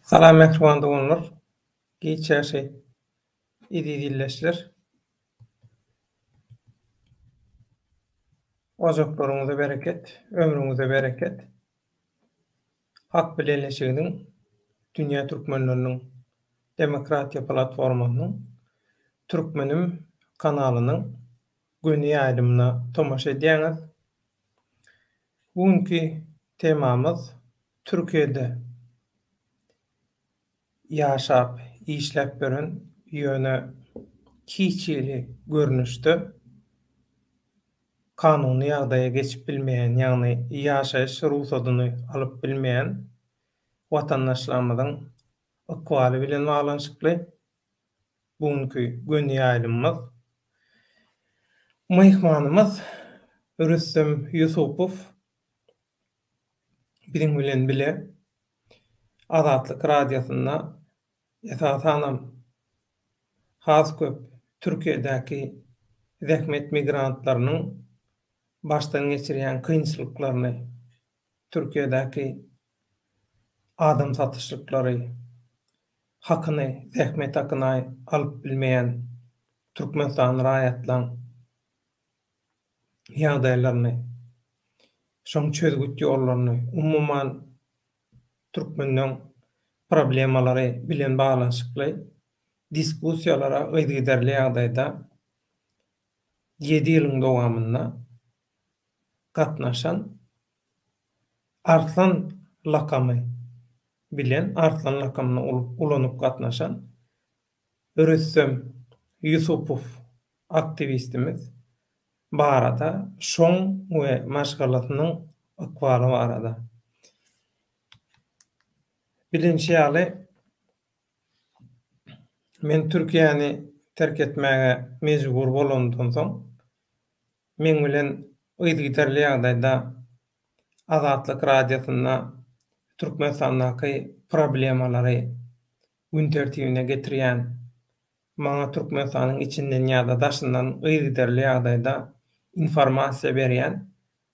Salam mähriban doganlar, giç ýagşy eziz ildeşler. Ojaklaryňyza bereket, ömrüňize bereket. Hak Bileleşiginiň Dünýä Türkmenleriniň Demokratiýa Platformasynyň Türkmenim kanalynyň göni ýaýlymyna tomaşa edýäňiz. Bu günki temamyz Türkiýede ýaşap, işläp ýören, ýöne hiç hili görnüşde kanuny ýagdaýa geçip bilmeýän, ýagny ýaşaýyş rugsadyny alyp bilmeýän watandaşlarymyzyň ykbaly bilen baglanyşykly bu günki göni ýaýlymymyz. Myhmanymyz Rüstem Ýusupow biziň bilen bile Azatlyk Radiosynda esasanam has köp Türkiýedäki zähmet migrantlarynyň başdan geçirýän kynçylyklaryny, Türkiýedäki adam satyşlyklary, hakyny, zähmet hakyny alyp bilmeýän türkmenistanly raýatlaryň ýagdaýlaryny, şoň çözgüt ýollaryny, umuman türkmenleň problemalary bilen baglanyşykly diskussiýalara yzygiderli ýagdaýda ýedi ýylyň dowamynda gatnaşan Arslan lakamy bilen Arslan lakamyny ulanyp gatnaşan Rüstem Ýusupow aktiwistimiz barada, şoň we maşgalasynyň ykbaly barada. Bilinşi ýaly, men Türkiýäni terk etmäge mejbur bolanymdan soň, meň bilen yzygiderli ýagdaýda Azatlyk Radiosynda Türkmenistandaky problemalary gün tertibine getirýän, maňa Türkmenistanyň içinden ýa-da daşyndan yzygiderli ýagdaýda informasiýa berýän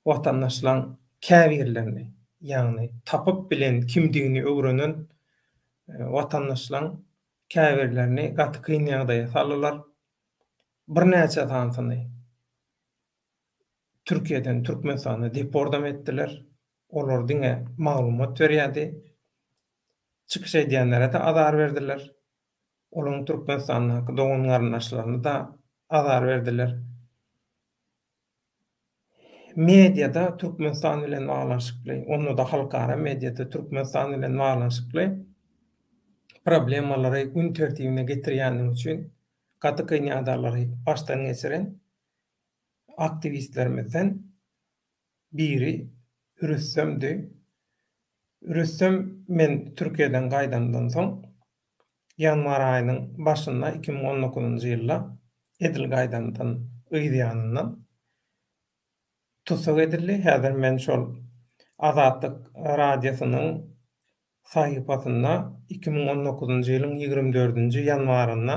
watandaşlaň käbirlerini, ýagny tapyp bilen kimdigini öwrenen watandaşlaň käbirlerini gaty kyn ýagdaýa saldylar. Birnäçe sanysyny Türkiýeden Türkmenistana depordam etdiler. Olar diňe maglumat berýärdi. Çykyş edýänlere-de azar berdiler. Olaryň Türkmenistandaky dogan-garyndaşlaryna-da azar berdiler. Mediada Türkmenistan bilen baglanyşykly, onda-da halkara mediada Türkmenistan bilen baglanyşykly problemalary gün tertibine getirýändigi üçin gaty kyn ýagdaýlary başdan geçiren aktiwistlerimizden biri Rüstemdi. Rüstem men Türkiýeden gaýdandan soň ýanwar aýynyň başynda 2019-njy ýylda edil gaýdandan yz ýanyndan tussag edildi. Häzir men şol Azatlyk Radiosynyň sahypasynda 2019-njy ýylyň 24-nji ýanwarynda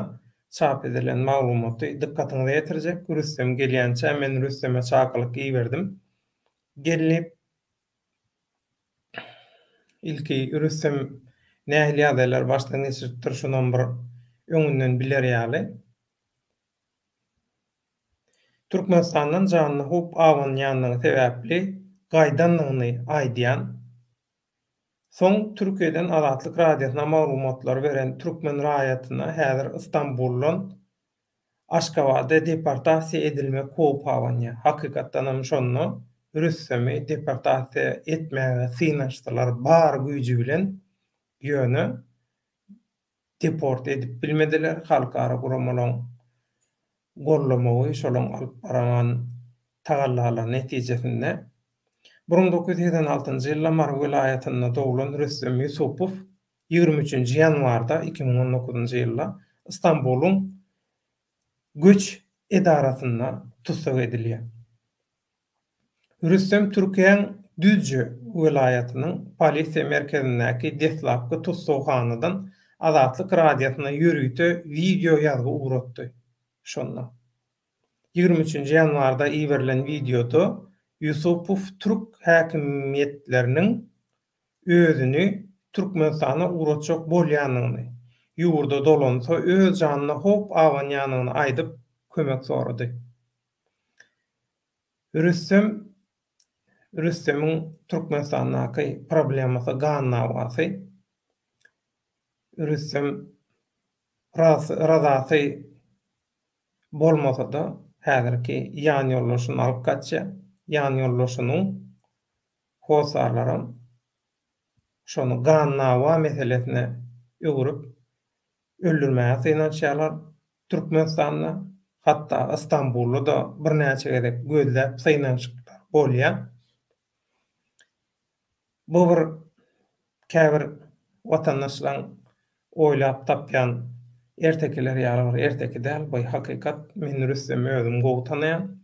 çap edilen maglumaty dykgatyňyza ýetirjek. Rüstem gelýänçä men Rüsteme çakylyk iberdim. Gelip ilki Rüstem nähili ýagdaýlary başdan geçiripdir şonam bir öňünden biler ýaly. Türkmenistandan janyna howp abanýanlygy sebäpli gaýdandygyny aýdýan, soň Türkiýeden Azatlyk Radiosyna maglumatlary beren türkmen raýatyna häzir Ystambuldan Aşgabada deportasiýa edilmek howpy abanýar. Hakykatdanam şonda Rüstemi deportasiýa etmäge synanyşdylar bar güýji bilen, ýöne deport edip bilmediler, halkara guramalaň gollamagy, şolaň alyp baran tagallalary netijesinde. 1986-njy ýylda Mary welaýatynda doglan Rüstem Ýusupow 23-nji ýanwarda 2019-njy ýylda Stambulyň göç edarasynda tussag edilýär. Rüstem Türkiýäň Düzje welaýatynyň polisiýa merkezindäki deslapky tussaghanadan Azatlyk Radiosyna ýörite wideo ýazgy ugratdy. Şonda, 23-nji ýanwarda iberilen wideoda Ýusupow türk häkimiýetleriniň özüni. Türkmenistana ugratjak bolýanyny, ýurda dolansa öz janyna howp abanýanyny aýdyp, kömek sorady. Rüstem Rüstemiň Türkmenistandaky problemasy gan dawasy. Rüstem razasy bolmasa-da häzirki ýanýoldaşyny alyp gaçýar. Ýanýoldaşynyň hossarlaram şony gan dawa meselesine öwrüp öldürmäge synanyşýarlar. Türkmenistanda, hatda Ystambulda-da birnäçe gezek gözläp synanyşyklar bolýar. Bu bir käbir watandaşlaryň oýlap tapýan ertekileri ýaly bir erteki däl, bu hakykat. Men Rüstemi özüm gowy tanaýan.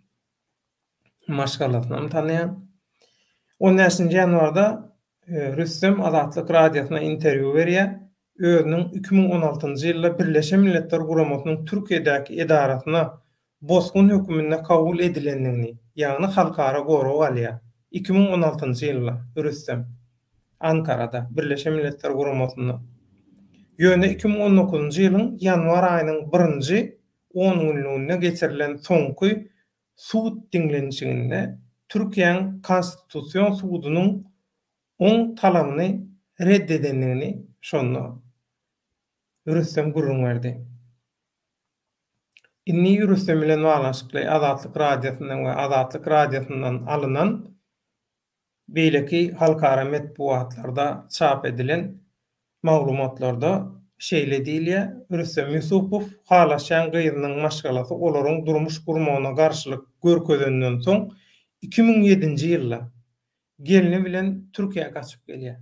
Maşgalasynam tanaýan. On bäşinji ýanwarda Rüstem Azatlyk Radiosyna interwýu berýär. Özüniň 2016-njy ýylda Birleşen Milletler Guramasynyň Türkiýedäki edarasyna bosgun höküminde kabul edilendigini, ýagny halkara gorag alýar. 2016-njy ýylda Rüstem Ankarada, Birleşen Milletler Guramasynda. Ýöne 2019-njy ýylyň ýanwar aýynyň birinji on günlüginde geçirilen soňky sud diňlenişiginde Türkiýäň Konstitusion sudunyň oň talabyny red edendigini şonda Rüstem gürrüň berdi. Indi Rüstem bilen baglanyşykly Azatlyk Radiosyndan we Azatlyk Radiosyndan alynan Beýleki halkara metbugatlarda çap edilen maglumatlarda şeýle diýilýär, Rüstem Ýusupow halaşýan gyzynyň maşgalasy olaryň durmuş gurmagyna garşylyk görkezenden soň 2007-nji ýylda gelni bilen Türkiýä gaçyp gelýär.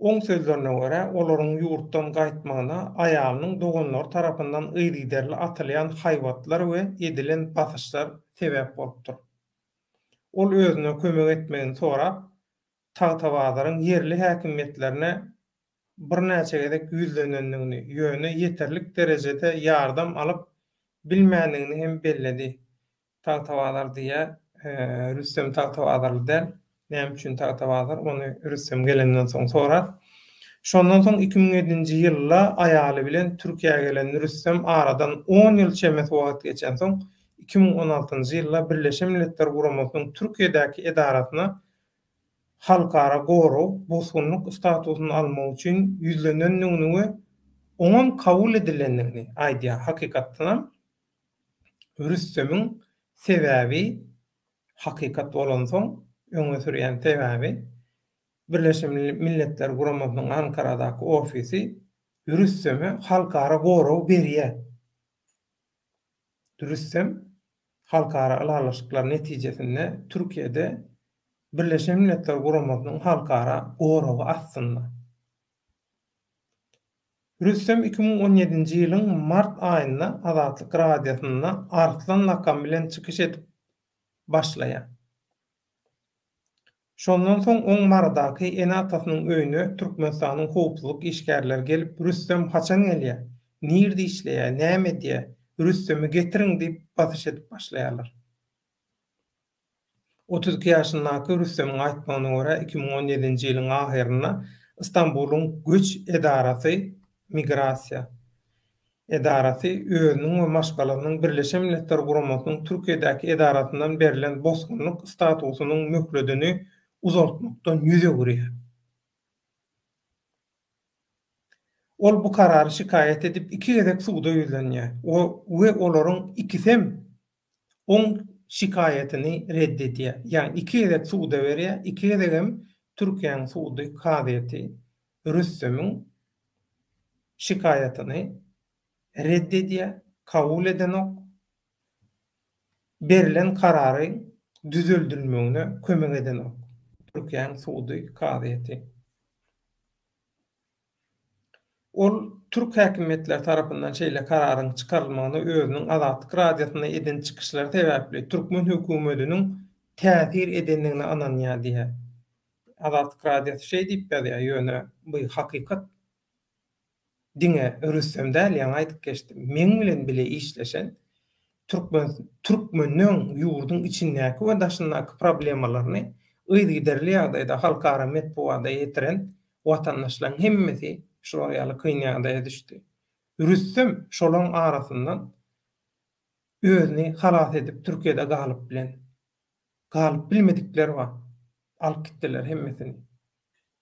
Oň sözlerine görä, olaryň ýurtdan gaýtmagyna aýalynyň doganlary tarapyndan yzygiderli atylýan haýbatlar we edilen basyşlar sebäp bolupdyr. Ol özüne kömek etmegini sorap, Tagtabazaryň ýerli häkimiýetlerine birnäçe gezek ýüzlenendigini, ýöne ýeterlik derejede ýardam alyp bilmändigini hem belledi. Tagtabazar diýýär. Rüstem Tagtabazarly däl. Näme üçin Tagtabazar? Ony Rüstem gelenden soň sorar. Şondan soň 2007-nji ýylda aýaly bilen Türkiýä gelen Rüstem aradan on ýyl çemesi wagt geçensoň 2016-njy ýylda Birleşen Milletler Guramasynyň Türkiýedäki edarasyna halkara gorag, bosgunlyk statusyny almak üçin ýüzlenendigini we oňam kabul edilendigini aýdýar. Hakykatdanam Rüstemiň sebäbi hakykat bolansoň, öňe sürýän sebäbi Birleşen Milletler Guramasynyň Ankaradaky ofisi Rüsteme halkara gorag berýär. Rüstem halkara ylalaşyklar netijesinde Türkiýede Birleşen Milletler Guramasynyň halkara goragy astynda. Rüstem 2017-nji ýylyň mart aýynda Azatlyk Radiosynda Arslan lakamy bilen çykyş edip başlaýar. Şondan soň oň Marydaky ene-atasynyň öýüne Türkmenistanyň howpsuzlyk işgärleri gelip Rüstem haçan gelýär? Nirde işleýär? Näme edýär? Rüstemi getiriň diýip basyş edip başlaýarlar. 32 ýaşyndaky Rüstemiň aýtmagyna görä, 2017-nji ýylyň ahyrynda Stambulyň göç edarasy, migrasiýa edarasy, özüniň we maşgalasynyň Birleşen Milletler Guramasynyň Türkiýedäki edarasyndan berlen bosgunlyk statusynyň möhledini uzaltmakdan ýüz öwürýär. Ol bu karary şikaýat edip, iki gezek suda ýüzlenýär we olaryň ikisem oň şikaýatyny red edýär. Ýagny iki gezek suda berýär, iki gezegem Türkiýäň sudy, kazyýeti Rüstemiň şikaýatyny red edýär, kabul edenok, berlen kararyň düzeldilmegine kömek edenok Türkiýäň sudy, kazyýeti. Ol türk häkimiýetleri tarapyndan şeýle kararyň çykarylmagyna özüniň Azatlyk Radiosynda eden çykyşlary sebäpli türkmen höküwmediniň täsir edendigine ynanýar diýýär. Azatlyk Radiosy şeý diýip ýazýar, ýöne bu hakykat diňe Rüstem däl, ýaňy aýdyp geçdim, meň bilen bile işleşen türkmen türkmeniň ýurduň içindäki we daşyndaky problemalaryny. yzygiderli ýagdaýda halkara metbugada ýetiren watandaşlaryň hemmesi şular ýaly kyn ýagdaýa düşdi. Rüstem şolaryň arasyndan özüni halas edip Türkiýede galyp bilen. Galyp bilmedikler bar. Alyp gitdiler hemmesini.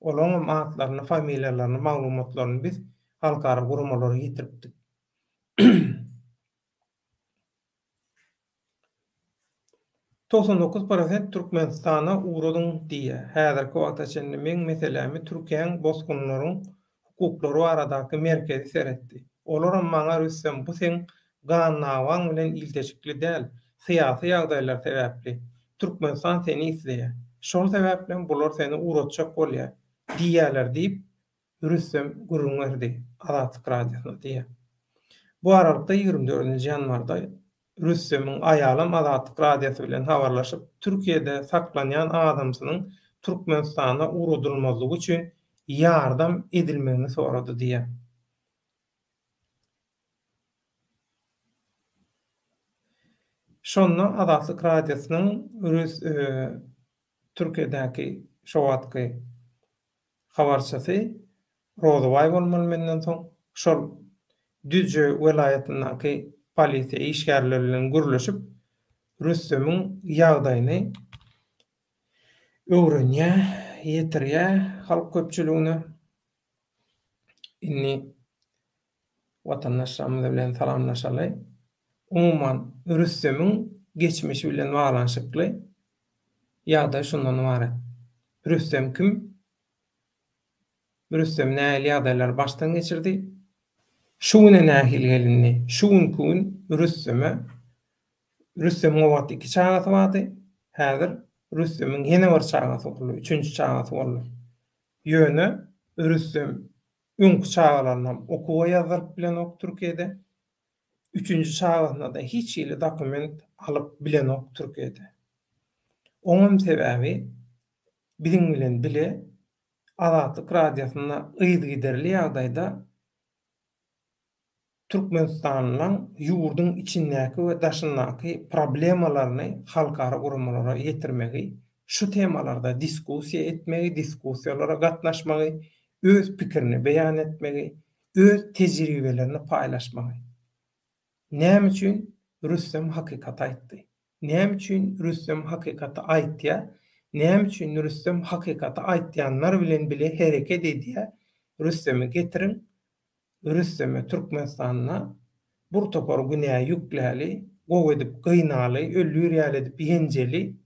Olaňam atlaryny, familiýalaryny, maglumatlaryny biz halkara guramalara ýetiripdik. 99 prosent Türkmenistana ugradyň diýýä. Häzirki wagta çenli meň meselämi Türkiýäň bosgunlaryň hukuklary baradaky merkezi seretdi. Olaram maňa Rüstem bu seň gan dawaň bilen ilteşikli däl, syýasy ýagdaýlar sebäpli. Türkmenistan seni isleýä. Şol sebäplem bular seni ugratjak bolýa diýýäler diýip, Rüstem gürrüň berdi Azatlyk Radiosyna diýýär. Bu aralykda 24-nji ýanwarda Rüstemiň aýalam Azatlyk Radiosy bilen habarlaşyp, Türkiýede saklanýan adamsynyň Türkmenistana ugradylmazlygy üçin ýardam edilmegini sorady diýýär. Şonda Azatlyk Radiosynyň Türkiýedäki şo wagtky habarçysy Rozybaý bolmaly menden soň şol Düzje welaýatyndaky polisiýa işgärleri bilen gürleşip Rüstemiň ýagdaýyny öwrenýär, ýetirýär halk köpçüligine. Indi watandaşlarymyz bilen salamlaşaly. Umuman Rüstemiň geçmişi bilen baglanyşykly ýagdaý şundan ybarat. Rüstem kim? Rüstem nähili ýagdaýlary başdan geçirdi? Şu güne nähili gelindi? Şu günki gün Rüsteme Rüstemiň o wagt iki çagasy bardy. Häzir Rüstemiň ýene bir çagasy boldy, üçünji çagasy boldy. Ýöne Rüstem öňki çagalarynam okuwa ýazdyryp bilenok Türkiýede. Üçünji çagasyna-da hiç hili dokument alyp bilenok Türkiýede. Oňam sebäbi biziň bilen bile Azatlyk Radiosynda yzygiderli ýagdaýda Türkmenistanyň ýurduň içindäki we daşyndaky problemalaryny halkara guramalara ýetirmegi, şu temalarda diskussiýa etmegi, diskussiýalara gatnaşmagy, öz pikirini beýan etmegi, öz tejribelerini paýlaşmagy. Näme üçin Rüstem hakykaty aýtdy? Näme üçin Rüstem hakykaty aýtýar? Näme üçin Rüstem hakykaty aýtýanlar bilen bile hereket edýär? Rüstemi getiriň, Rüsteme Türkmenistanda bir topar günä ýükläli, gowy edip gynaly, öldür ýaly edip ýenjeli.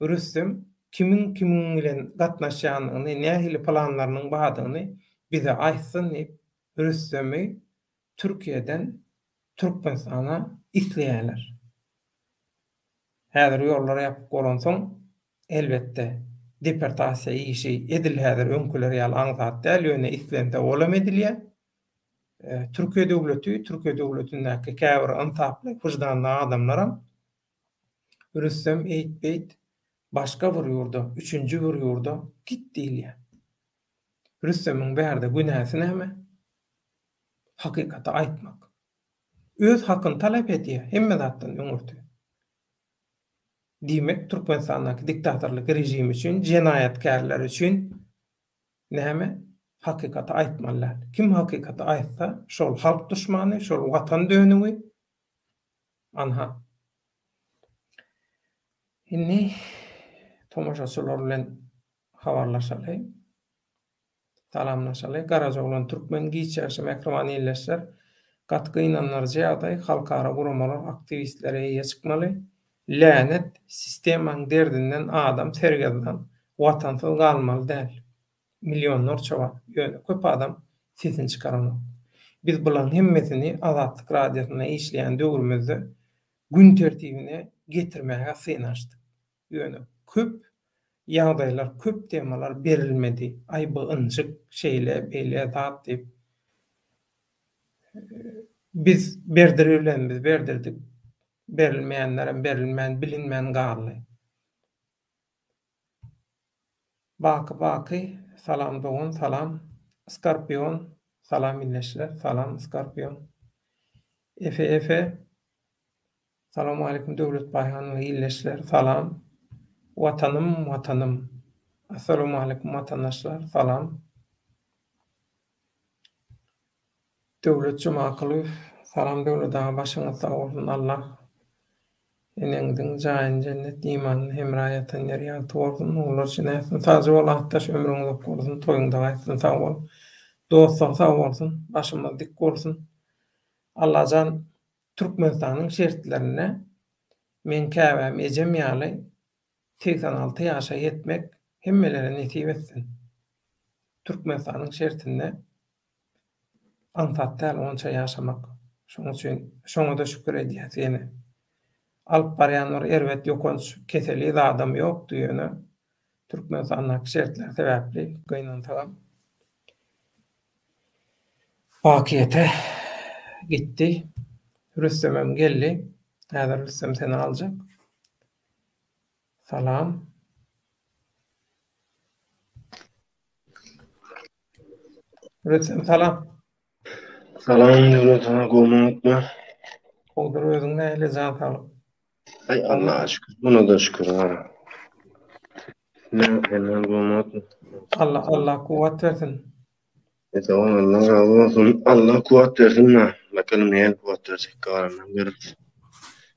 Rüstem kimiň kimiň bilen gatnaşýanyny, nähili planlarynyň bardygyny bize aýtsyn diýip, Rüstemi Türkiýeden Türkmenistana isleýärler. Häzir ýollar ýapyk bolansoň, elbetde, deportasiýa işi edil häzir öňküler ýaly aňsat däl, ýöne islense olam edilýär. Türkiýe döwleti, Türkiýe döwletindäki käbir ynsaply, wyždanly adamlaram Rüstem eýt-beýt başga bir ýurda, üçünji bir ýurda git diýilýär. Rüstemiň bärde günäsi näme? Hakykaty aýtmak. Öz hakyny talap edýär hemme zatdan öňürti. Diýmek, Türkmenistandaky diktatorlyk režimi üçin, jenaýatkärler üçin näme? Hakykaty aýtmaly däl. Kim hakykaty aýtsa, şol halk duşmany, şol watan dönügi. Anha. Indi tomaşaçylar bilen habarlaşaly. Salamlaşaly. Garajaoglan Türkmen giç ýagşy mähriban ildeşler. Gaty gynandyryjy ýagdaý halkara guramalar aktiwistlere eýe çykmaly. Länet sistemaň derdinden adam sergezdan watansyz galmaly däl. Millionlarça bar. Ýöne köp adam sesini çykaranok. Biz bulaň hemmesini Azatlyk Radiosynda işleýän döwrümizde gün tertibine getirmäge synanyşdyk. Ýöne köp ýagdaýlar, köp temalar berilmedi. Aý bu ynjyk, şeýle, beýle zat diýip. Biz berdiribilenimizi berdirdik. Berilmeýänlerem berilmän, bilinmän galdy. Baky Baky salam dogan salam Skorpion salam ildeşler salam Skorpion Efe Efe Salam aleýkum Döwlet Baýhan we ildeşler salam. Watanym Watanym. Assalamualeýkum watandaşlar salam. Döwlet Jumakulyýew Salam Döwlet aga başyňyz sag bolsun Allah eneňiziň jaýyny jennet imanyny hemra ýatan ýeri ýagty bolsun nurlar içinde ýatsyn sagja bol atdaş ömrüň uzak bolsun toýuňda gaýtsyn sag bol dostlar sag bolsun başymyz dik bolsun Allajan Türkmenistanyň şertlerinde meň käbäm ejem ýaly 86 ýaşa ýetmek hemmelere nesip etsin Türkmenistanyň şertinde Aňsat däl onça ýaşamak. Şoň üçin şoňa-da şükür edýäs ýene. Alyp barýan bir erbet ýokanç keseli zadam ýokdy ýöne Türkmenistandaky şertler sebäpli gynansagam bakyýete gitdi. Rüstemem geldi. Häzir Rüstem seni aljak. Salam. Rüstem salam. Salam Döwlet aga gowmy Gowudyr özüň nähili jan saglyk. Aý Allaha şükür buna-da şükür ha. Nähili gowmy Allah Allah kuwwat bersin. Sag bol Allah razy bolsun. Allah kuwwat bersin da. Bakalym nähili kuwwat berjek galanynam görüp.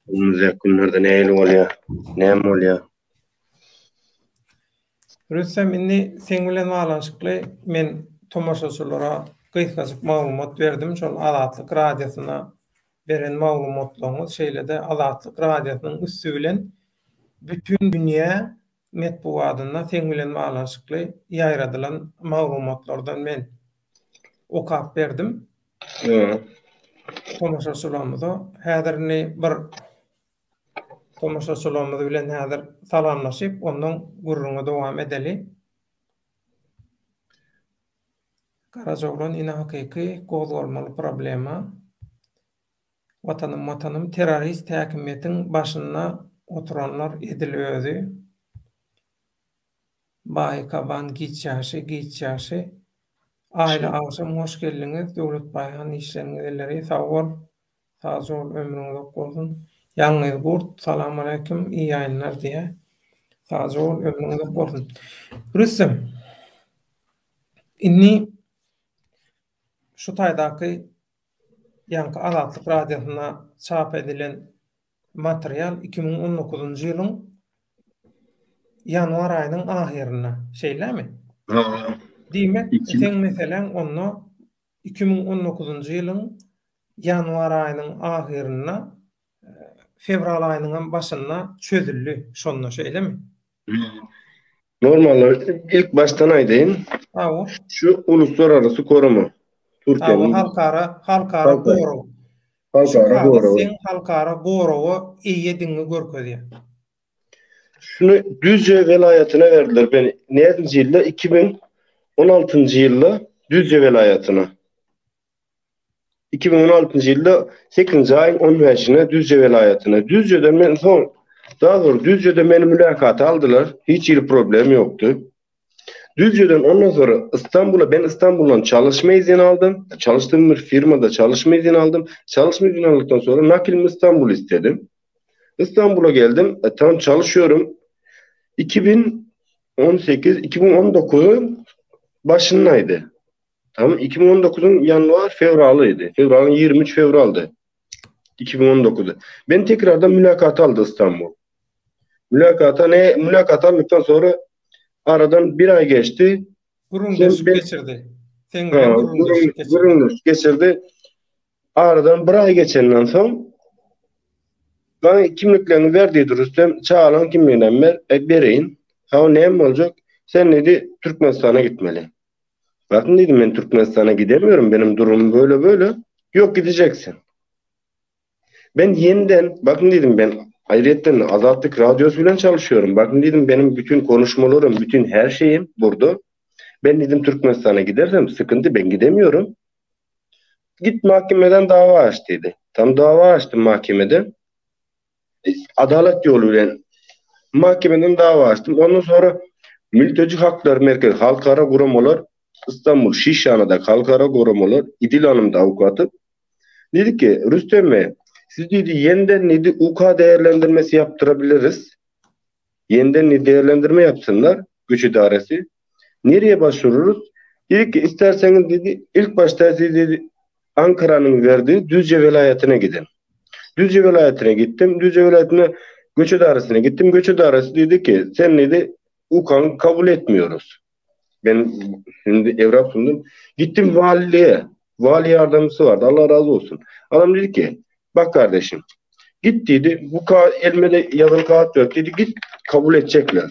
Öňümizdäki günlerde nähili bolýar, näme bolýar. Rüstem indi seň bilen baglanyşykly men tomaşaçylara gysgajyk maglumat berdim şol Azatlyk radiosyna beren maglumatlaryňyz şeýle-de Azatlyk radiosynyň üsti bilen bütin dünýä metbugadynda seň bilen baglanyşykly ýaýradylan maglumatlardan men okap berdim. Tomaşaçylarymyza häzir indi bir Tomaşaçylarymyz bilen häzir salamlaşyp, ondan gürrüňi dowam edeli. Garajaoglan ine hakyky gozgalmaly problema. Watanym watanym terrorist häkimiýetiň başynda oturanlar edil özi. Baý kaban giç ýagşy giç ýagşy. Aýly agşam hoş geldiňiz Döwlet Baýhan işleriňiz elleri sag bol. Sagja bol ömrüň uzak bolsun. Ýalňyz gurt salamaleýkim iyi ýaýynlar diýýä. Sagja bol ömrüň uzak bolsun. Rüstem indi şu taýdaky ýaňky Azatlyk radiosynda çap edilen material 2019-njy ýylyň ýanwar aýynyň ahyrynda, şeýlemi? Diýmek, seň meseläň onda 2019-njy ýylyň ýanwar aýynyň ahyrynda, fewral aýynyňam başynda çözüldi şonda, şeýlemi? Normalda ilk başdan aýdaýyn. Hawa. Şu uluslararasy koruma. Türkiýäniň halkara halkara gorag. Halkara gorag. Seň halkara goraga eýedigiňi görkezýär. Şuny Düzce welaýatyna berdiler. Ben nädinji ýylda? 2016-njy ýylda Düzce welaýatyna. 2016-njy ýylda 8-nji aýyň 15-ine Düzce welaýatyna. Düzceden men soň, daha doğrusu Düzcede meni mülakata aldylar. Hiç hili problem ýokdy. Düzceden ondan sonra İstanbul'a, ben İstanbul'dan çalışma izni aldım. Çalıştığım bir firmada çalışma izni aldım. Çalışma izni aldıktan sonra nakilimi İstanbul istedim. İstanbul'a geldim. E, tam çalışıyorum. 2018, 2019'un başındaydı. Tam 2019'un yanvar fevralıydı. Fevralın 23 fevraldı. 2019'da. Ben tekrardan mülakat aldı İstanbul. Mülakata ne? Mülakat aldıktan sonra aradan bir ay geçti. Gürrüňdeşlik geçirdi. Seň bilen gürrüňdeşlik geçirdi. Gürrüňdeşlik geçirdi. Aradan bir aý geçenden soň Maňa kimlikleriňi ber diýdi Rüstem. Çagalaň kimliginem ber. E, bereýin. Ha, näme boljak? Sen diýdi, Türkmenistana gitmeli. Bakın diýdim, men Türkmenistana gidemiyorum. Benim durumum böyle böyle. Yok gideceksin. Ben yeniden, bakın dedim ben ayrıyetten Azatlık Radyosu bilen çalışıyorum. Bakın dedim benim bütün konuşmalarım, bütün her şeyim burada. Ben dedim Türkmenistan'a gidersem sıkıntı ben gidemiyorum. Git mahkemeden dava aç dedi. Tam dava açtım mahkemede. E, adalet yolu bilen mahkemeden dava açtım. Ondan sonra Mülteci Hakları Merkezi Halkara Guramalar İstanbul Şişhana'da Halkara Guramalar İdil Hanım da avukatı. Dedi ki Rüstem Bey siz dedi yeniden dedi UK değerlendirmesi yaptırabiliriz. Yeniden değerlendirme yapsınlar göç idaresi. Nereye başvururuz? Dedi ki isterseniz dedi ilk başta dedi Ankara'nın verdiği Düzce vilayetine gidin. Düzce vilayetine gittim. Düzce vilayetine göç idaresine gittim. Göç idaresi dedi ki sen dedi UKAN kabul etmiyoruz. Ben şimdi evrak sundum. Gittim valiliğe. Vali yardımcısı vardı. Allah razı olsun. Adam dedi ki bak kardeşim git dedi bu ka elime de yazılı kağıt ver dedi git kabul edecekler.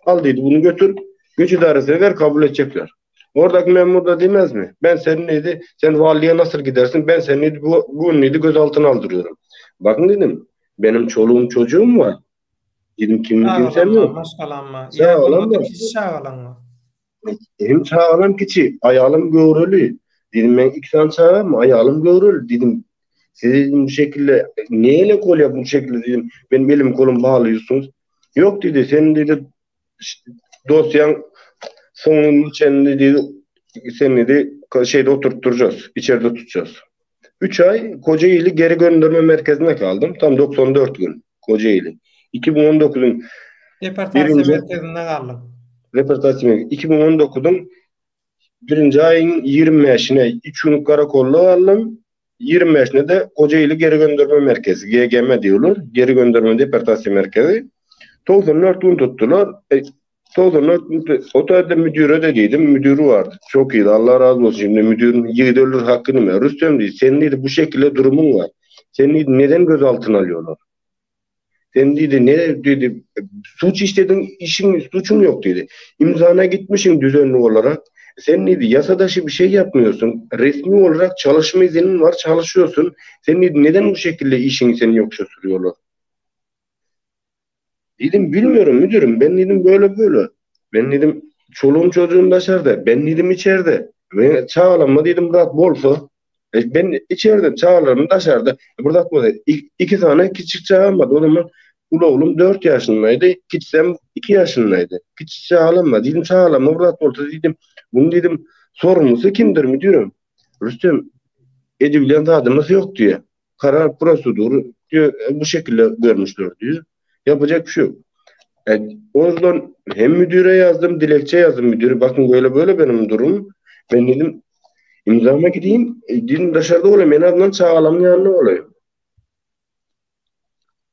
Al dedi bunu götür göç idaresine ver kabul edecekler. Oradaki memur da demez mi? Ben senin neydi? Sen valiye nasıl gidersin? Ben seni neydi? Bu, bu neydi? Gözaltına aldırıyorum. Bakın dedim. Benim çoluğum çocuğum var. Dedim kimin kimsem Çagalanma, yok. maşgalanma. Ýa Çagalam bolmasa var. kiçi çagalaňma. Hem çagalam kiçi, aýalym göwreli. Dedim men iki sany çagam, aýalym göwreli. Dedim siz dedim bu şekilde neyle kol yap bu şekilde dedim. Benim elim kolum bağlıyorsunuz. Yok dedi sen dedi dosyan sonuna çenli dedi seni dedi şeyde oturtturacağız. içeride tutacağız. 3 ay Kocaeli geri gönderme merkezine kaldım. Tam 94 gün Kocaeli. 2019'un Deportasiýa birinji merkezinde galdyň. deportasiýa merkezi 2019'un birinji aýyň 25-ine 3 günlük karakolda galdym. 25-ine de Kocaeli Geri Gönderme Merkezi, GGM diyorlar. Geri Gönderme Deportasiýa Merkezi. 94 gün tuttular. E, 94 gün o da müdüre de dedim. Müdürü vardı. Çok iyiydi. Allah razı olsun. Şimdi müdürün yiğit ölür hakkını mı? Rüstem dedi. Senin dedi bu şekilde durumun var. Senin dedi neden gözaltına alıyorlar? Sen dedi ne dedi suç işledin işin suçun yok dedi. İmzana gitmişsin düzenli olarak. Sen dedi yasa dışı bir şey yapmıyorsun. Resmi olarak çalışma izinin var çalışıyorsun. Sen dedi neden bu şekilde işini seni yokuşa sürüyorlar? Dedim bilmiyorum müdürüm. Ben dedim böyle böyle. Ben dedim çoluğum çocuğum dışarıda. Ben dedim içeride. Ben çağlanma dedim rahat bolsa. E, ben içeride çağlarım dışarıda. E, burada atmadı. İ, iki tane küçük çağım vardı. O zaman ulu oğlum 4 yaşındaydı. Küçüğüm 2 yaşındaydı. Küçük çağlanma. Dedim çağlanma burada olsa dedim. Bunu dedim sorumlusu kimdir müdürüm? Rüstem edilen adımız yok diye. Karar prosedürü diyor, e, bu şekilde görmüşler diyor. Yapacak bir şey yok. E, o yüzden hem müdüre yazdım, dilekçe yazdım müdüre. Bakın böyle böyle benim durum. Ben dedim imzama gideyim. E, dedim dışarıda olayım. En azından çağalamın yanında olayım.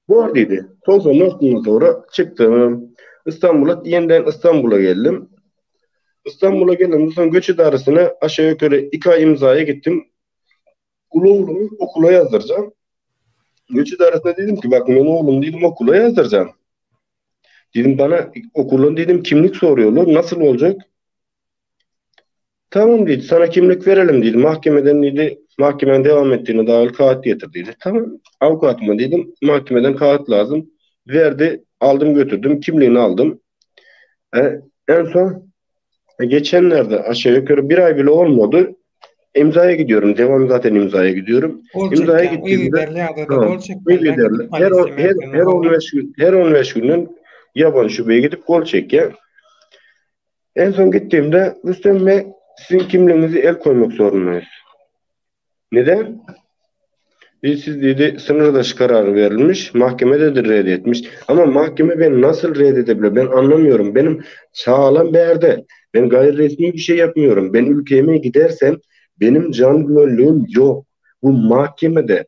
Bu dedi. 94 günden sonra çıktım. İstanbul'a yeniden İstanbul'a geldim. İstanbul'a geldim. Sonra göç idaresine aşağı yukarı iki ay imzaya gittim. Ulu oğlumu okula yazdıracağım. Göç idaresine dedim ki bak ben oğlum dedim okula yazdıracağım. Dedim bana okulun dedim kimlik soruyorlar. Nasıl olacak? Tamam dedi sana kimlik verelim dedi. Mahkemeden dedi mahkemenin devam ettiğine dair kağıt getir dedi. Tamam avukatıma dedim mahkemeden kağıt lazım. Verdi aldım götürdüm kimliğini aldım. E, en son e, geçenlerde aşağı yukarı bir ay bile olmadı. İmzaya gidiyorum. Devam zaten imzaya gidiyorum. Gol İmzaya çekýäň, gittiğimde yzygiderli ýagdaýda tamam. gol çekmeli, Yzygiderli. gidip Her, polisiýa her, merkezine her hawa. 15 gün, her 15 günden yabancı şubeye gidip gol çekiyor. En son gittiğimde Rüstem Bey sizin kimliğinizi el koymak zorundayız. Neden? Biz siz dedi sınır dışı kararı verilmiş. Mahkemede de reddetmiş. Ama mahkeme beni nasıl reddedebilir? Ben anlamıyorum. Benim sağlam bir yerde. Ben gayri resmi bir şey yapmıyorum. Ben ülkeme gidersem benim can güvenliğim yok. Bu mahkemede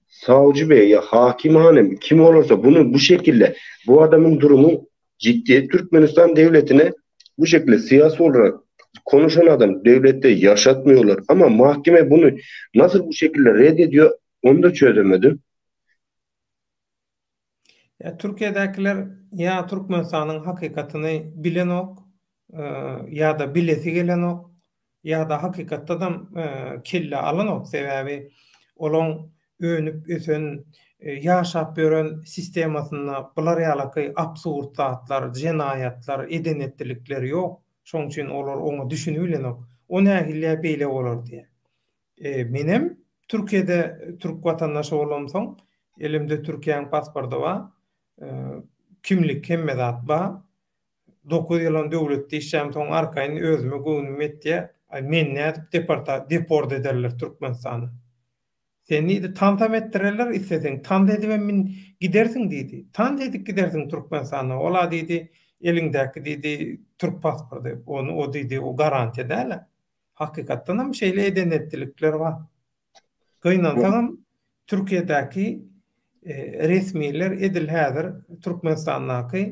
savcı bey ya hakim hanım kim olursa bunu bu şekilde bu adamın durumu ciddi. Türkmenistan devletine bu şekilde siyasi olarak konuşan adam devlette yaşatmıyorlar. Ama mahkeme bunu nasıl bu şekilde reddediyor onu da çözemedim. Ýa Türkiýedäkiler ýa Türkmenistanyň hakykatyny bilenok, ýa-da bilesi gelenok, ýa-da hakykatdadam kelle alanok. Sebäbi olaň önüp ösen, ýaşap ýören sistemasynda bular ýalaky absurd zatlar, jenaýatlar, eden-etdilikler ýok. Şoň üçin olar oňa düşünibilenok. O nähili beýle bolar diýýär. Menem Türkiýede türk watandaşy bolamsoň, elimde Türkiýäň pasporty bar, kimlik hemme zat bar. 9 ýylam döwletde işlämsoň arkaýyn özüme göwnüm ýetýär. Aý meni nädip deporta deport ederler Türkmenistana? Sen diýdi, tansam etdirerler isleseň, tans edibem min gidersiň diýdi. Tans edip gidersiň Türkmenistana. Ol-a diýdi, eliňdäki diýdi, türk pasporty. Ony o diýdi, o garantiýa däl-ä. Hakykatdanam şeýle eden-etdilikler bar. Gynansagam, Türkiýedäki resmiler edil häzir Türkmenistandaky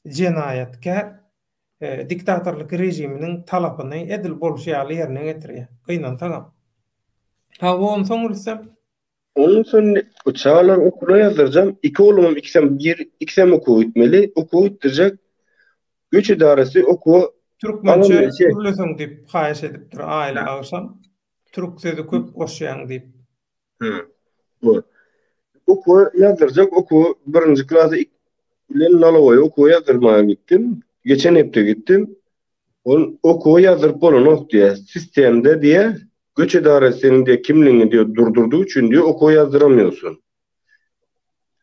jenaýatkär diktatorlyk režiminiň talapyny edil bolşy ýaly ýerine getirýär. Gynansagam. Hawa, onsoň Rüstem? Ondan soň çagalary okuwa ýazdyrjam. Iki oglumam ikisem bir, ikisem okuwa gitmeli. Okuwa gitdirjek. Göç edarasy okuwa Türkmençe gürleseň diýip haýyş edipdir Aýly agşam. Türk sözi köp goşýaň diýip. Hä. Bor. Okuwa ýazdyrjak, okuwa birinji klasa bilen nalogoýa okuwa ýazdyrmaga gitdim. Geçen hepde gitdim. Ol okuwa ýazdyryp bolanok diýýär. Sistemde diýýär, göç edarasy seniň diýýär kimligiňi diýýär durdurdygy üçin diýýär okuwa ýazdyramýorsun.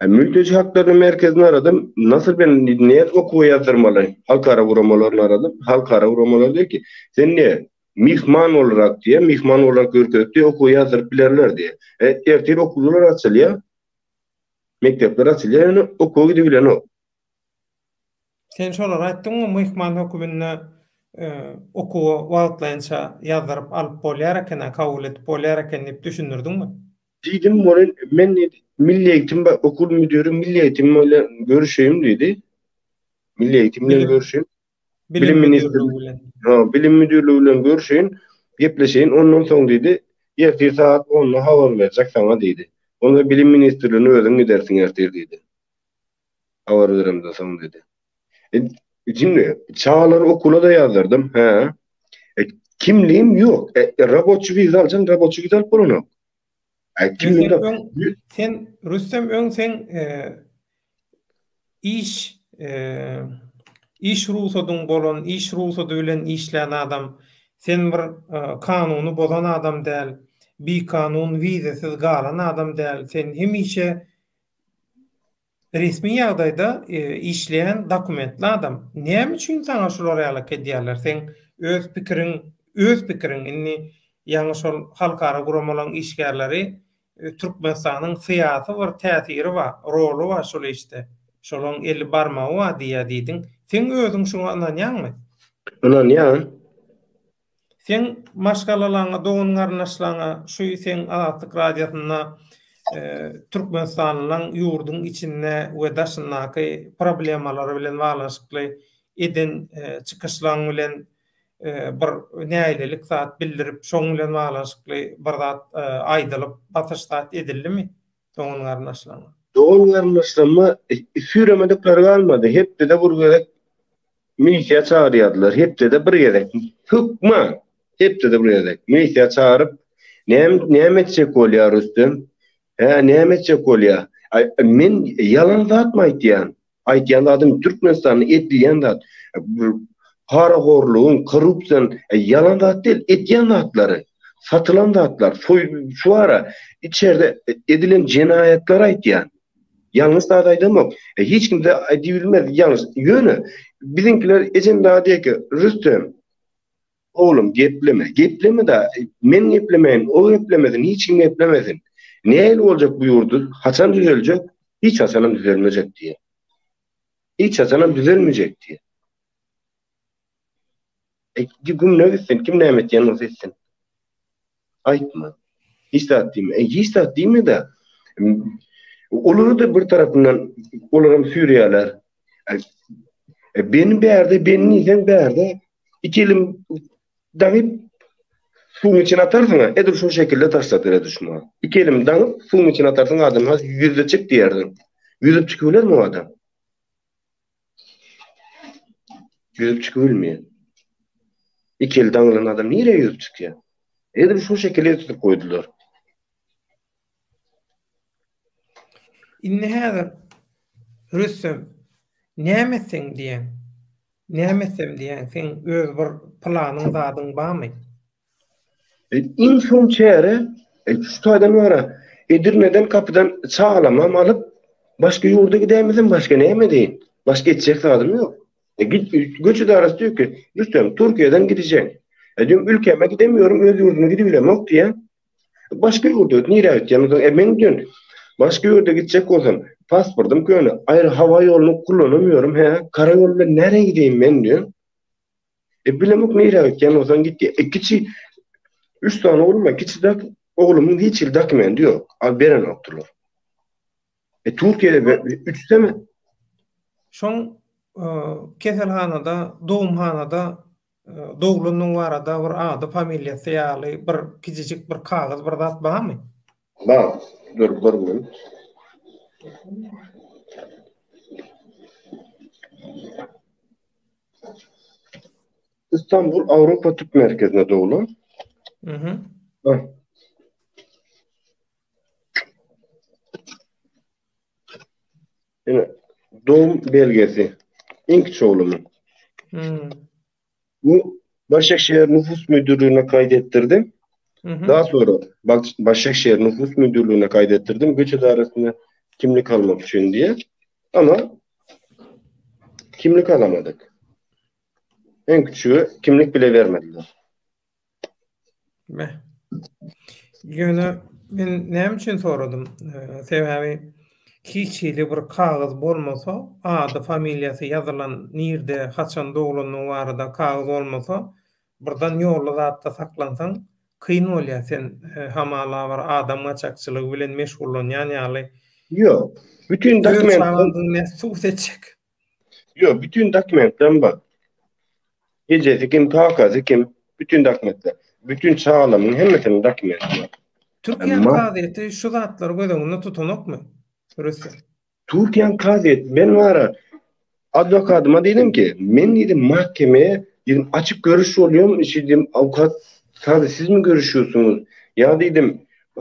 Mülteci haklaryny merkezini aradym. Nasıl ben nädip okuwa ýazdyrmaly? Halkara guramalaryny aradym. Halkara guramalar diýýär ki, sen diýýär myhman bolarak diýýär, myhman bolarak görkezip diýýär okuwa ýazdyryp bilerler diýýär. E, ertir okuwlar açylýar. Mekdepler açylýar, ýöne okuwa gidibilenok. Sen şolary aýtdyňmy, myhman höküminde okuwa wagtlaýynça ýazdyryp alyp bolýar eken-ä, kabul edip bolýar eken diýip düşündirdiňmi? Diýdim welin, men diýdi, Milli eğitim okul müdiri Milli eğitim bilen görüşeýin diýdi. Milli eğitim bilen görüşeýin. Bilim müdirligi bilen. Ha, bilim müdirligi bilen görüşeýin, gepleşeýin, ondan soň diýdi, ertir sagat 10-da habar berjek saňa diýdi. Onda bilim ministrligine özüň gidersiň ertir diýdi. Habar beremden soň diýdi. E, şimdi çagalary okula da ýazdyrdım. Hä. E, kimligim ýok. E, robotçy wiza aljam, robotçy wiza alyp bolanok. E, kimligim sen, sen Rüstem öň sen e, iş e, iş rugsadyň bolan, iş rugsady bilen işlän adam, sen bir e, kanuny bozan adam däl, bikanun wizasiz galan adam däl, sen hemişe Resmi ýagdaýda işleýän dokumentli adam. Näme üçin saňa şular ýalak edýärler? Seň öz pikiriň, öz pikiriň indi ýaňy şol halkara guramalaryň işgärleri Türkmenistanyň syýasy bir täsiri bar, roly bar şol işde. Şolaň eli barmagy bar diýýär diýdiň. Seň özüň şuňa ynanýaňmy? Ynanýan. Seň maşgalalaňa, dogan-garyndaşlaňa şu seň Azatlyk Radiosynda türkmenistanlylaň ýurduň içinde we daşyndaky problemalary bilen baglanyşykly eden çykyşlaň bilen bir nägilelik zat bildirip, şoň bilen baglanyşykly bir zat aýdylyp, basyş zat edildimi dogan-garyndaşlaňa? Dogan-garyndaşlaryma süýremedikleri galmady. Hepdede bir gezek Milisiýa çagyrýardylar. Hepdede bir gezek. Hökman hepdede bir gezek. Milisiýa çagyryp, näme näme etjek bolýar Rüstem? Hä, näme etjek bolýar? Aý, men ýalan zatmy aýtýan? Aýtýan zadym Türkmenistanda edilýän zat. Parahorlugyň, korrupsiýanyň ýalan zat däl, edýän zatlary. Satylan zatlar, soý şu ara içerde edilen jenaýatlary aýtýan. Ýalňyş zat aýdamok. E, hiç kimse aýdyp bilmez ýalňyş. Ýöne biziňkiler ejem dagy diýer ki, Rüstem, oglum gepleme. Gepleme da, men geplemeýin, o geplemesin, hiç kim geplemesin. Nähili boljak bu ýurdy, haçan düzeljek? Hiç haçanam düzelmejek diýer. Hiç haçanam düzelmejek diýer. E, gümle gitsin, kim näme etýän bolsa etsin. Aýtma. Hiç zat diýme. E, hiç zat diýme-de. Olary-da bir tarapyndan olaram süýrýärler. E, beni bärde, beni diýseň bärde iki elim daňyp suwuň içine atarsyň, edil şo şekilde taşladylar duşman. Iki elim daňyp suwuň içine atarsyň adam has ýüzde çyk diýerdiň. Ýüzüp çykyp bilermi o adam? Ýüzüp çykyp bilmeýär. Iki eli daňylan adam nirä ýüzüp çykýar? Edil şu şekilde tutup goýdular. Indi häzir Rüstem näme etseň diýýäň? Näme etsem diýýäň? Seň öz bir planyň zadyň barmy? E, iň soň çäre e, şu taýdan bara Edirneden kapydan çagalamam alyp başga ýurda gidäýmesem başga näme edeýin? Başga etjek zadym ýok. E, git göç edarasy diýip ki, Rüstem Türkiýeden gideceň. E diýim ülkeme gidemiyorum, öz ýurduma gidibilemok diýen. Başga ýurda nirä gitýän bolsaň, e men diýen başga ýurda gitjek bolsam, pasportym köne, aýry howa ýoluny kullanamıyorum, hä, kara ýol bilen närä gideýin men diýen. E bilemok nirä gitýän bolsaň git diýen. E kiçi üç sany oglum bar, kiçi oglumyň hiç hili dokumenti ýok, al berenokdylar. E Türkiýede üçüsem Şoň keselhanada, dogumhanada doglandygy barada bir ady, familiýasy ýaly bir kiçijik bir kagyz bir zat barmy? Bar. Dur bir minut. Istanbul Awrupa Tıp Merkezinde doglan. Mhm. Ine, dogum belgesi. Iň kiçi oglumyň. Hmm. Bu Başakşehir Nüfus Müdürlüğüne kaydettirdim. Mhm. Daha sonra Başakşehir Nüfus Müdürlüğüne kaydettirdim. Göç idaresine kimlik almak için diye. Ama kimlik alamadık. En küçüğü kimlik bile vermediler. Meh. Ýöne men näme üçin soradym? Sebäbi hiç hili bir kagyz bolmasa, ady, familiýasy ýazylan, nirde, haçan doglandygy barada kagyz bolmasa, birden ýolda zatda saklansaň, kyn bolýar. Sen hamala bir adam gaçakçylygy bilen meşgullanýan ýaly. Ýok. Bütin Öz dokument çagaňdygyny nädip subut etjek? Ýok, bütin dokumentlerim bar. Ejesi kim, kakasy kim, bütün dokumentler. Bütün çagalarymyň hemmesiniň dokumenti bar. Türkiýäniň kazyýeti şu zatlary göz öňünde tutanokmy, Rüstem? Türkiýäniň kazyýeti, men bara adwokatyma diýdim ki, men diýdim mahkemeye diýdim açyk görüş bolýarmy, şi diýdim avukat sadece siz mi görüşüyorsunuz? Ýa diýdim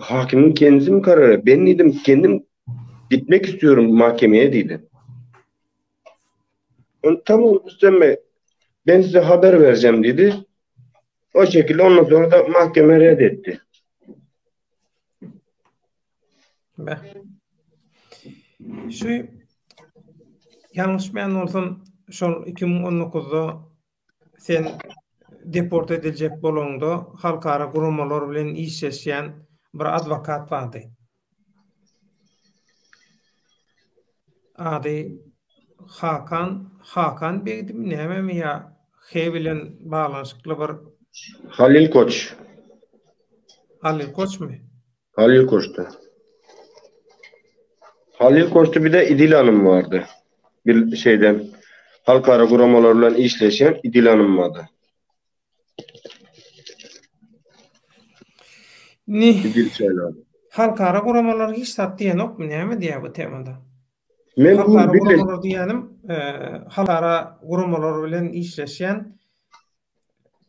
hakimin kendisi mi karar? Ben diýdim kendim gitmek istiyorum mahkemeye diýdim. Tamam Rüstem Bey, ben size haber vereceğim dedi. O şekilde ondan sonra da mahkeme reddetti. Be. Şu ýalňyşmaýan bolsam, şol 2019-da sen deport ediljek bolaňda halkara guramalar bilen işleşýän bir adwokat bardy. Ady Hakan, Hakan begdimi nämemi ýa H bilen baglanyşykly bir Halil Koç. Halil Koçmy? Halil Koçdy. Halil Koçdy bir de İdil Hanım vardy. Bir şeyden halkara guramalar bilen işleşen İdil Hanım vardy. Ni İdil Çaylan. Halkara guramalar hiç zat diýenokmy näme diýýär bu temada? Men bu Halkara birleş guramalar diýýänim, e, halkara guramalar bilen işleşýän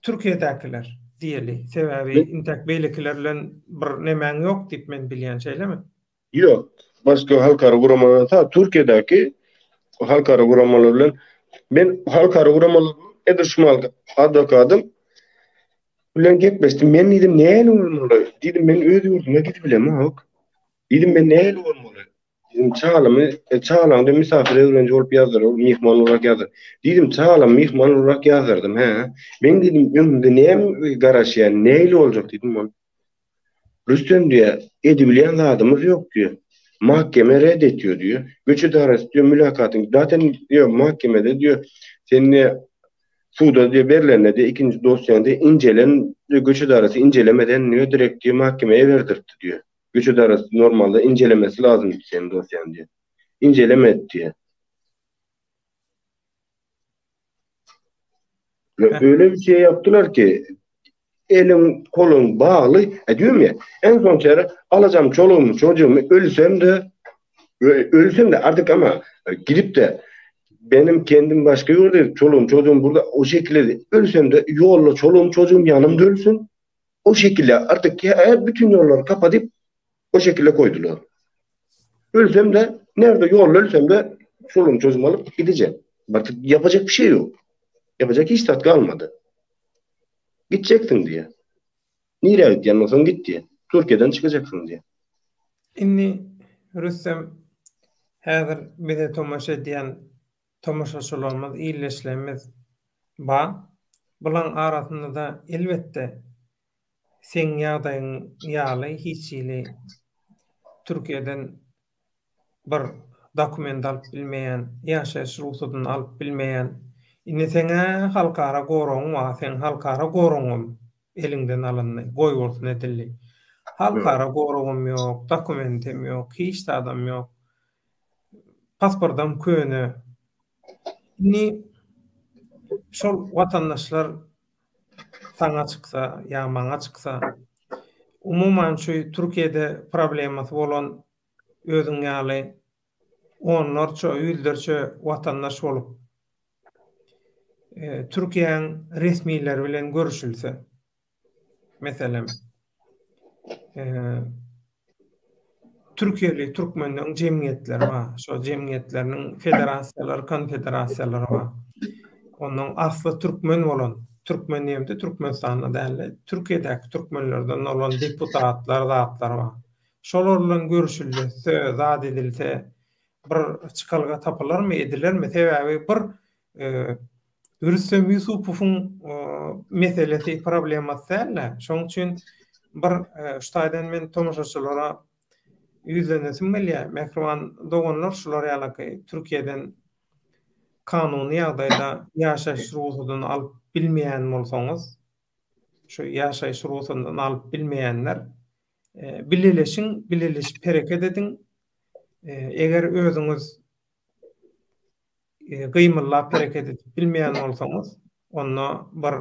Türkiýedäkiler diýeli. Sebäbi intäk beýlekiler bilen bir nemäň ýok diýip men bilýän, şeýlemi? Ýok. Başga halkara guramalar ta Türkiýedäki halkara guramalar bilen men halkara guramalar edil şu adwokatym bilen gepleşdim. Men diýdim nähili bolmaly? Diýdim men öz ýurduma gidip bilemok. Diýdim men nähili bolmaly? Diýdim çagalamy, e, çagalaňda misafir öwrenji bolup ýazdyr, ol myhman olarak ýazdyr. Diýdim çagalam myhman olarak ýazdyrdım, hä. Men diýdim öňümde näme garaşýar, nähili boljak diýdim ol. Rüstem diýýär, edibilýän zadymyz ýok diýýär. Mahkeme red etýär diýýär. Göç edarasy diýýär mülakatyň zaten diýýär mahkemede diýýär sen diýýär suda diýýär berlende diýýär ikinji dosýaň diýýär injelen diýýär göç edarasy injelemeden diýýär direkt diýýär mahkemeye berdiripdi diýýär. Göç edarasy normalda injelemesi lazym seniň dosýaňy diýýär. Injelemedi diýýär. Öyle bir şey yaptılar ki elin kolun bağlı. E diyorum ya en son çare alacağım çoluğumu çocuğumu ölsem de ölsem de artık ama gidip de benim kendim başka yerde çoluğum çocuğum burada o şekilde ölsem de yolla çoluğum çocuğum yanımda ölsün. O şekilde artık ya, bütün yolları kapatıp o şekilde koydular. Ölsem de nerede yolla ölsem de çoluğum çocuğumu alıp gideceğim. Artık yapacak bir şey yok. Yapacak hiç tat kalmadı. Gideceksin diye. Nereye gideceksin olsan git diye. Türkiye'den çıkacaksın diye. Indi Rüstem häzir bize tomaşa edýän tomaşaçylarymyz, ildeşlerimiz bar. Bulaň arasynda-da elbetde. Seň ýagdaýyň ýaly hiç hili Türkiýeden bir dokument alyp bilmeýän, ýaşaýyş rugsadyny alyp bilmeýän. Indi seň-ä halkara goragyň bar, seň halkara goragyňam eliňden alyndy, goýbolsun edildi. Halkara goragam ýok, dokumentem ýok, hiç zadam ýok. Pasportam köne. Indi şol watandaşlar saňa çyksa ýa maňa çyksa, umuman şu Türkiýede problemasy bolan özüň ýaly onlarça, ýüzlerçe watandaş bolup Türkiýäň resmileri bilen görüşilse, Meselem, Türkiýeli türkmenleriň jemgyýetleri bar. Şo jemgyýetleriniň federasiýalary, konfederasiýalary bar. Ondan asly türkmen bolan, türkmen diýemde Türkmenistanda däl-de, Türkiýedäki türkmenlerden bolan deputatlar, zatlar bar. Şolar bilen görüşilse, zat edilse, bir çykalga tapylarmy, edilermi? Sebäbi bir Rüstem Ýusupowyň meselesi, problemasy däl-de. Şonuň üçin bir şu taýdan men tomaşaçylara ýüzlenesim gelýär. Mähriban doganlar, şular ýalaky Türkiýeden kanuny ýagdaýda ýaşaýyş rugsadyny alyp bilmeýän bolsaňyz, şu ýaşaýyş rugsadyny alyp bilmeýänler bileleşiň, bileleşip hereket ediň. Eger özüňiz gymyldap hereket edip bilmeýän bolsaňyz, onda bir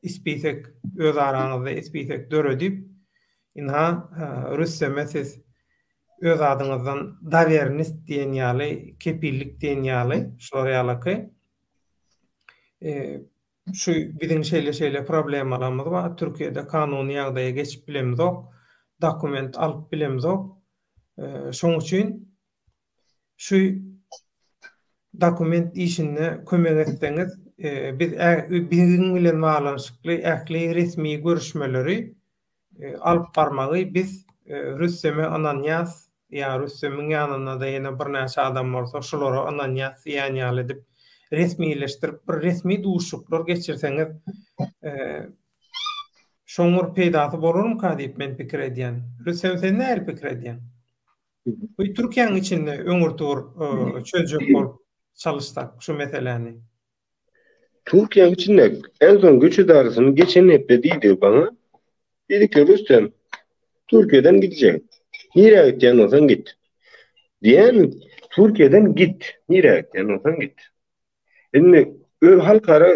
ispisek öz araňyzda ispisek döredip, ynha Rüsteme siz öz adyňyzdan dowernist diýen ýaly, kepillik diýen ýaly, şular ýalaky şu biziň şeýle-şeýle problemalarymyz bar, Türkiýede kanuny ýagdaýa geçip bilemizok, dokument alyp bilemizok, şoň üçin Şu dokument işinde kömek etseňiz, biz biziň bilen baglanyşykly ähli resmi görüşmeleri alyp barmagy biz Rüsteme ynanýas, ýa Rüstemiň ýanynda-da ýene birnäçe adam bolsa şulara ynanýas diýen ýaly edip resmileşdirip bir resmi duşuşyklar geçirseňiz şoň bir peýdasy bolarmyka diýip men pikir edýän. Rüstem sen nähili pikir edýäň? Bu Türkiýäniň içinde öňürti bir çözjek bolup çalyşsak şu meseläni. Türkiýäniň içinde en son göç edarasynyň geçen hepde diýdigi baňa, diýdi ki Rüstem, Türkiýeden gidjek. Nirä gitýän bolsaň git. Diýen Türkiýeden git. Nirä gitýän bolsaň git. Indi öz halkara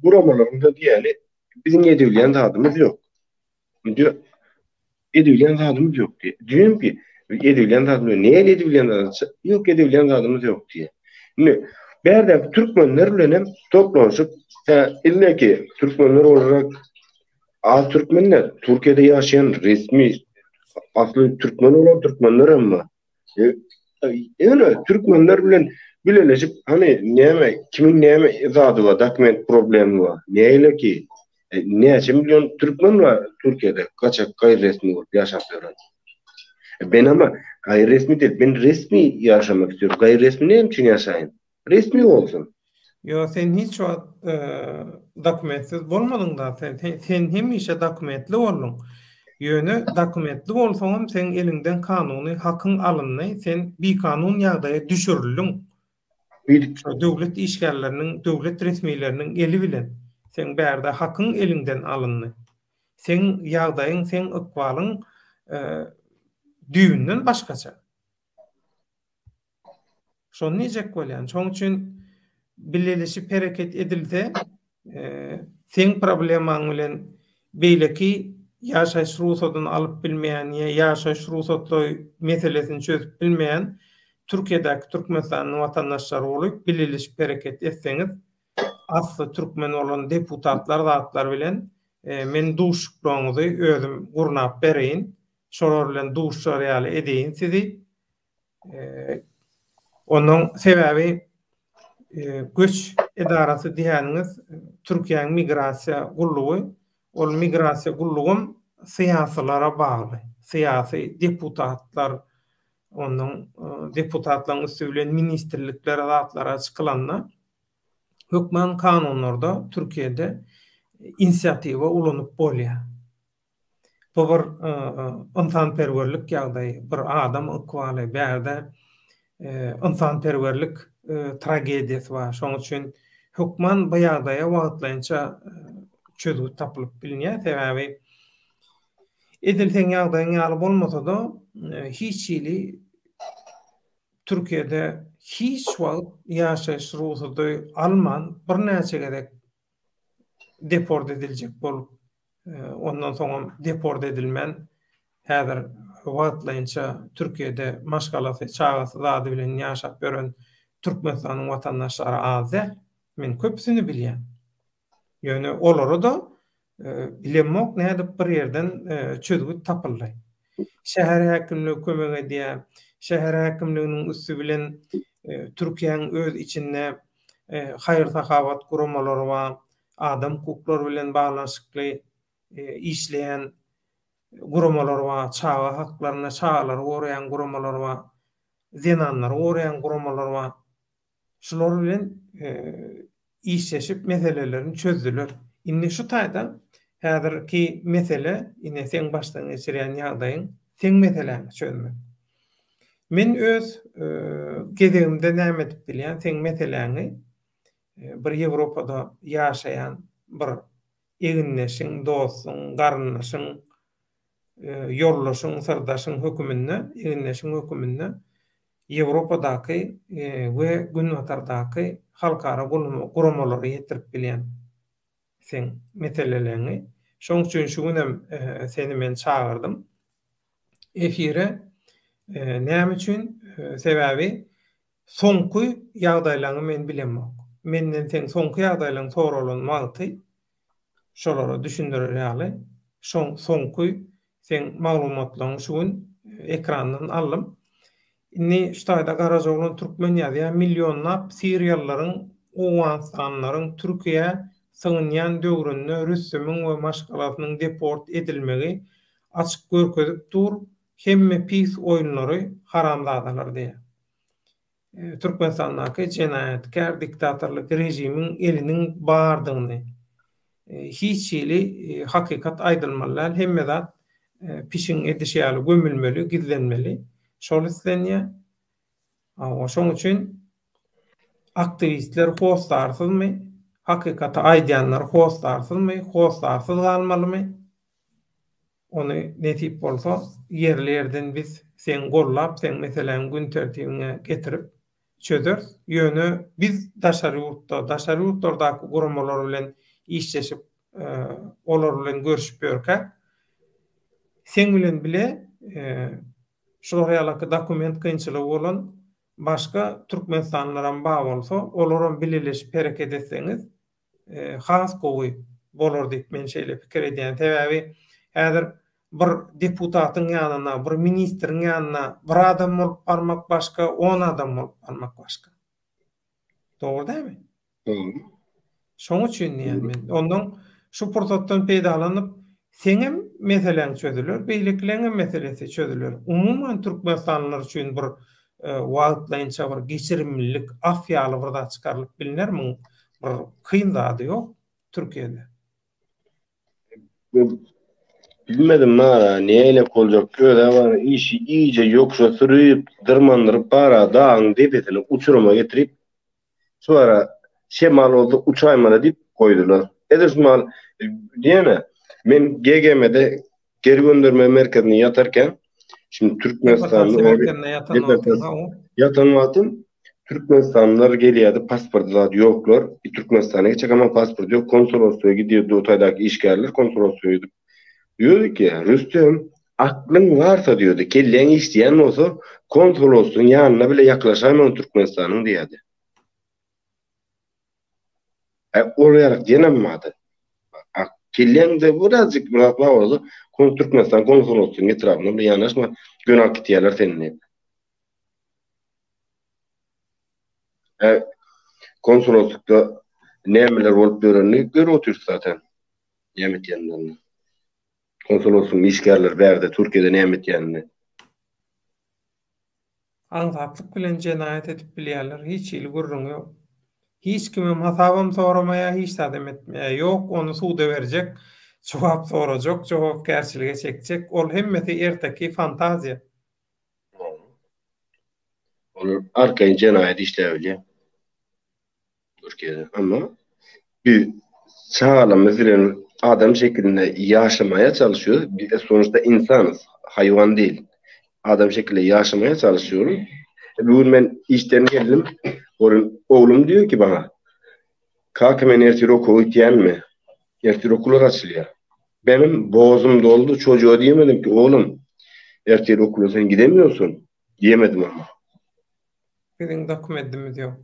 guramalaryň-da diýýäni biziň edebilýän zadymyz ýok. Diýip, edibilýän zadymyz ýok diýip. Diýen ki, edibilýän zadymyz ýok. Näme edibilýän zadymyz? Ýok, edibilýän zadymyz ýok diýip. Indi bärdäki türkmenler bilen hem toplanyşyp, hä, indiki türkmenler olarak az türkmenler, Türkiýede ýaşaýan resmi asly türkmen bolan türkmenler hem bar. Ýöne türkmenler bilen bileleşip, hany näme, kimiň näme zady bar, dokument problemi bar. Näle ki, näçe million türkmen bar Türkiýede, gaçak gaýry resmi bolup ýaşap ýören. Ben ama gaýry resmi däl, ben resmi ýaşamak istiyorum. Gaýry resmi näme üçin ýaşaýyn? Resmi bolsun. Ýo sen hiç wagt dokumentsiz bolmadyňda sen sen hemişe dokumentli bolduň. Ýöne dokumentli bolsaňam seň eliňden kanuny hakyň alyndy sen bikanun ýagdaýa düşürildiň. Şo döwlet işgärleriniň döwlet resmileriniň eli bilen seň bärde hakyň eliňden alyndy. Seň ýagdaýyň seň ykbalyň düýbünden başgaça. Şony diýjek bolýan. Şoň üçin bileleşip hereket edilse, seň problemaň bilen beýleki ýaşaýyş rugsadyny alyp bilmeýän ýa ýaşaýyş rugsatly meselesini çözüp bilmeýän Türkiýedäki Türkmenistanyň watandaşlary bolup bileleşip hereket etseňiz, asly türkmen bolan deputatlar zatlar bilen men duşuşyklaryňyzy özüm gurnap bereýin. Şolar bilen duşuşar ýaly edeýin sizi. Onuň sebäbi göç edarasy diýýäniňiz Türkiýäniň migrasiýa gullugy. Ol migrasiýa gullugam syýasylara bagly. Syýasy deputatlar, onuň deputatlaryň üsti bilen ministrliklere zatlara çykylanda hökman kanunlarda Türkiýede inisiatiwa ulanyp bolýar. Bu bir ynsanperwerlik ýagdaýy, bir adam ykbaly, bärde ynsanperwerlik tragediýasy bar. Şonuň üçin hökman bu ýagdaýa wagtlaýynça çözgüt tapylyp bilinýär. Sebäbi edil seň ýagdaýyň ýaly bolmasa-da, hiç hili Türkiýede hiç wagt ýaşaýyş rugsady alman birnäçe gezek deport ediljek bolup, ondan soňam deport edilmän, häzir wagtlaýynça Türkiýede maşgalasy, çagasy zady bilen ýaşap ýören Türkmenistanyň watandaşlary az däl. Men köpüsini bilýän. Ýöne olara-da bilemok nädip bir ýerden çözgüt tapyldy. Şäher häkimligi kömek edýär. Şäher häkimliginiň üsti bilen Türkiýäniň öz içinde haýyr-sahawat guramalary bar, adam hukuklary bilen baglanyşykly işleýän guramalar bar, çaga haklaryny, çagalary goraýan guramalar bar, zenanlary goraýan guramalar bar. Şular bilen işleşip meselelerini çözdüler. Indi şu taýda häzirki mesele ine seň başdan geçirýän ýagdaýyň seň meseläňi çözmek. Men öz gezegimde näme edip bilýän seň meseläňi bir Ýewropada ýaşaýan bir egindeşiň, dostuň, garyndaşyň, ýoldaşyň, syrdaşyň höküminde, egindeşiň höküminde Ýewropadaky we Günbatardaky halkara guramalara ýetirip bilýän seň meseleleňi. Şoň üçin şu günem seni men çagyrdym efire. Näme üçin? Sebäbi soňky ýagdaýlaňy men bilemok. Menden seň soňky ýagdaýlaň soralan wagty şolara düşündirer ýaly şoň soňky seň maglumatlaryňy şu gün ekrandan aldym. Indi şu taýda Garajaoglan Türkmen ýazýar, millionlap siriýalylaryň, owganystanlylaryň Türkiýä sygynýan döwründe Rüstemiň we maşgalasynyň deport edilmegi açyk görkezip dur hemme pis oýunlary haramzadalar diýýär. Türkmenistandaky jenaýatkär diktatorlyk režimiň eliniň bardygyny, hiç hili hakykat aýdylmaly däl, hemme zat pişigiň edişi ýaly gömülmeli, gizlenmeli, şol islenýär. Hawa, şoň üçin aktiwistler hossarsyzmy, hakykaty aýdýanlar hossarsyzmy, hossarsyz galmalymy? Ony nesip bolsa ýerli-ýerden biz seň gollap, seň meseläňi gün tertibiňe getirip çözeris. Ýöne biz daşary ýurtda, daşary ýurtlardaky guramalar bilen işleşip, olar bilen görüşip ýörkäk, seň bilen bile şular ýalaky dokument kynçylygy bolan başga türkmenistanlylaram bar bolsa, olaram bileleşip hereket etseňiz, has gowy bolar diýip men şeýle pikir edýän. Sebäbi häzir bir deputatyň ýanyna, bir ministriň ýanyna bir adam bolup barmak başga, on adam bolup barmak başga. Dogry dälmi? Dogry. Şoň üçin diýýän men. Ondan şu pursatdan peýdalanyp seňem meseläň çözüler, beýlekileňem meselesi çözüler. Umuman türkmenistanlylar üçin bir wagtlaýynça bir geçirimlilik, af ýaly bir zat çykarylyp bilner, muň bir kyn zady ýok Türkiýede. Bilmedim mara nähilek boljak özä bar işi iýje ýokuşa sürüp dyrmandyryp bara dagyň depesine uçuryma getirip şu ara şemal bolsa uçaýmala diýip goýdular. Edil şu mahal diýene men GGM-de geri gönderme merkezinde ýatarken şimdi Türkmenistanly ýatan wagtym Türkmenistanlylar gelýärdi pasporty zat ýoklar. Türkmenistana geçjek ama pasport ýok konsolostwa gidýärdi o taýdaky işgärler konsolostwa gidip diýdi ki Rüstem aklyň barsa diýdi kelläň işleýän bolsa konsolostwyň ýanyna bile ýaklaşaýmaň Türkmenistanyň diýýärdi. E, ol ýarak diýenem bardy. A, kelläňde birazjyk bir zat bar bolsa, kon Türkmenistan konsolostwyň etrapyna bile ýanaşma, göni alyp gitýärler seni diýip. E, konsoloslykda nämeler bolup ýörenini görüp otyrys zaten. Näme etýänlerini. Konsoloslygyň işgärleri bärde Türkiýede näme etýänini. Aňsatlyk bilen jenaýat edip bilýärler, hiç hili gürrüň ýok. Hiç kimem hasabam soramaýar, hiç zadam etmeýär. Ýok, ony suda berjek. Jogap sorajak, jogapkärçilige çekjek. Ol hemmesi erteki, fantaziýa. Olar arkaýyn jenaýat işläp bilýär. Türkiýede. Amma biz çagalarymyz bilen adam şekilinde ýaşamaya çalışýarys. Biz sonuçta insanız, haýwan değil. Adam şekilde ýaşamaya çalışýarys. E, bu gün men işden geldim. Oglum, oglum diýär ki bana, Kaka men ertir okuwa gitýänmi? Ertir okuwlar açylýar. Benim boğazım doldy, çocuğa diýemedim ki, oglum, ertir okula sen gidemiyorsun diýemedim ama. Biziň dokumentimiz ýok.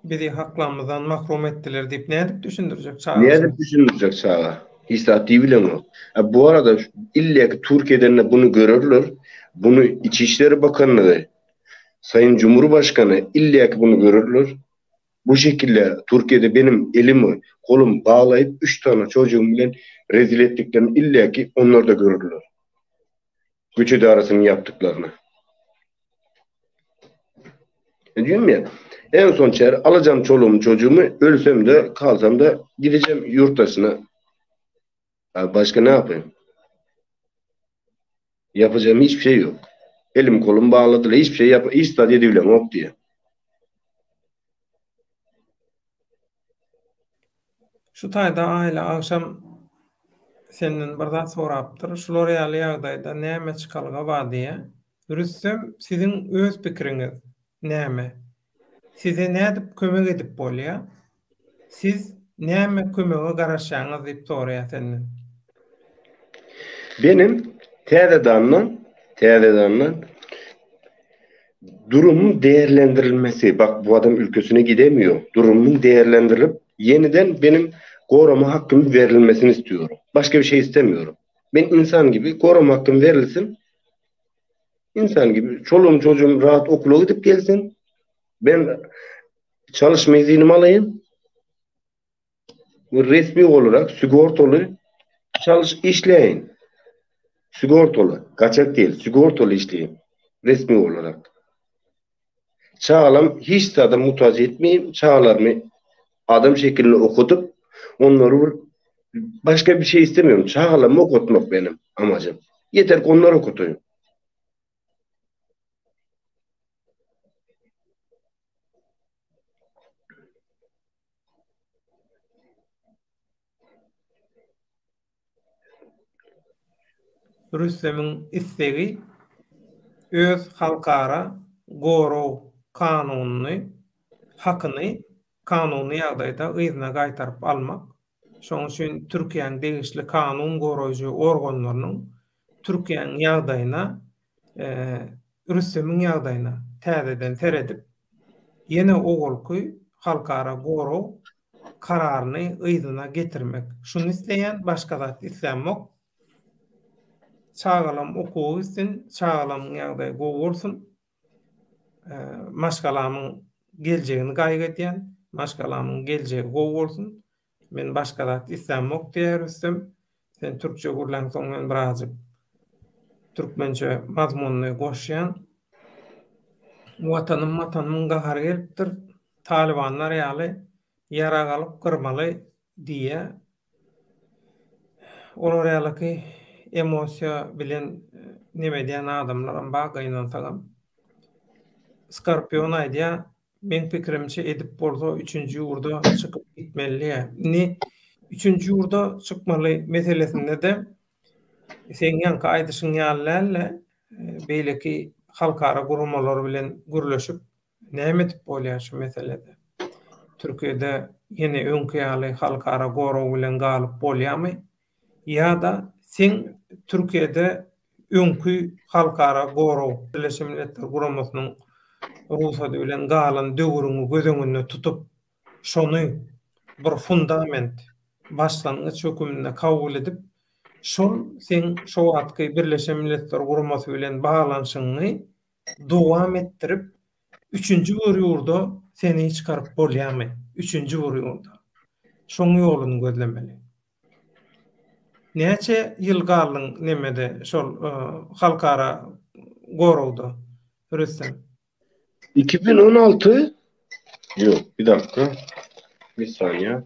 Bizi haklarymyzdan mahrum etdiler diýip nädip düşündirjek çaga? Nädip düşündirjek çaga? Hiç zat diýibileňok. A bu arada illeki Türkiýeden de bunu görerler. Bunu İçişleri Bakanlygy, Sayın Cumhurbaşkanı illeki bunu görerler. Bu şekilde Türkiýede benim elimi, golum baglaýyp üç tane çocuğum bilen rezil etdiklerini illeki onlar da görerler. Güç edarasynyň ýapdyklaryny. E diýdim ya, en son çäre alacağım çoluğumu çocuğumu ölsem de kalsam da gideceğim yurt dışına. Abi başka ne yapayım? Yapacağım hiçbir şey yok. Elim kolum bağladılar. Hiçbir şey yap hiç zat edibilemok diye. Şu taýda Aýla agşam senden bir zat sorapdyr. Şular ýaly ýagdaýda näme çykalga bar diýýä. Rüstem siziň öz pikiriňiz näme? Size nädip kömek edip bolýa? Siz näme kömege garaşýaňyz diýip soraýar senden. Benim täzedandan, täzedandan Durumyň değerlendirilmesi, bak bu adam ülkesine gidemiyor. Durumum değerlendirilip yeniden benim gorama hakkım verilmesini istiyorum. Başka bir şey istemiyorum. Ben insan gibi gorama hakkım verilsin. İnsan gibi çoluğum çocuğum rahat okula gidip gelsin. Ben çalışma iznimi alayım. Resmi olarak sigortaly çalyş işleýin. Sigortaly, gaçak değil, sigortaly işleýin. Resmi olarak. Çagalam hiç zada muhtaç etmeyeyim. Çagalarymy adam şekilinde okutup, onları bir başka bir şey istemiyorum. Çagalarımı okutmak benim amacım. Yeter ki onları okutayım. Rüstemiň islegi öz halkara gorag kanunyny, hakyny kanuny ýagdaýda yzyna gaýtaryp almak. Şonuň üçin Türkiýäniň degişli kanun goraýjy organlarynyň Türkiýäniň ýagdaýyna Rüstemiň ýagdaýyna täzeden seredip, ýene owalky halkara gorag kararyny yzyna getirmek. Şuny isleýän, başga zat islämok. Çagalam okuwa gitsin, çagalamyň ýagdaýy gowy bolsun. Maşgalamyň geljegini gaýgy edýän, maşgalamyň geljegi gowy bolsun. Men başga zat islämok diýýär Rüstem. Sen türkçe gürläňsoň men birazjyk türkmençe mazmunyny goşýan. Watanym matanymyň gahary gelipdir. Talybanlar ýaly ýarag alyp gyrmaly diýýär. Olar ýalyky emosiýa bilen neme edýän adamlaram bar gynansagam. Skorpion aýdýar, Meň pikirimçe edip bolsa üçünji ýurda çykyp gitmeli diýýär. Indi üçünji ýurda çykmaly meselesinde-de seň ýaňky aýdyşyň ýaly däl-de, beýleki halkara guramalar bilen gürleşip näme edip bolýar şu meselede? Türkiýede ýene öňki ýaly halkara gorag bilen galyp bolýarmy? Ýa-da seň Türkiýede öňki halkara gorag Birleşen Milletler Guramasynyň rugsady bilen galan döwrüňi göz öňünde tutup, şony bir fundament, başlangyç höküminde kabul edip, şol seň şo wagtky Birleşen Milletler Guramasy bilen baglanyşygyňy dowam etdirip, üçünji bir ýurda seni çykaryp bolýarmy? Üçünji bir ýurda. Şoň ýoluny gözlemeli. Näçe ýyl galdyň nemede şol halkara goragda Rüstem? 2016 Ýok, bir dakika. Bir saniýe.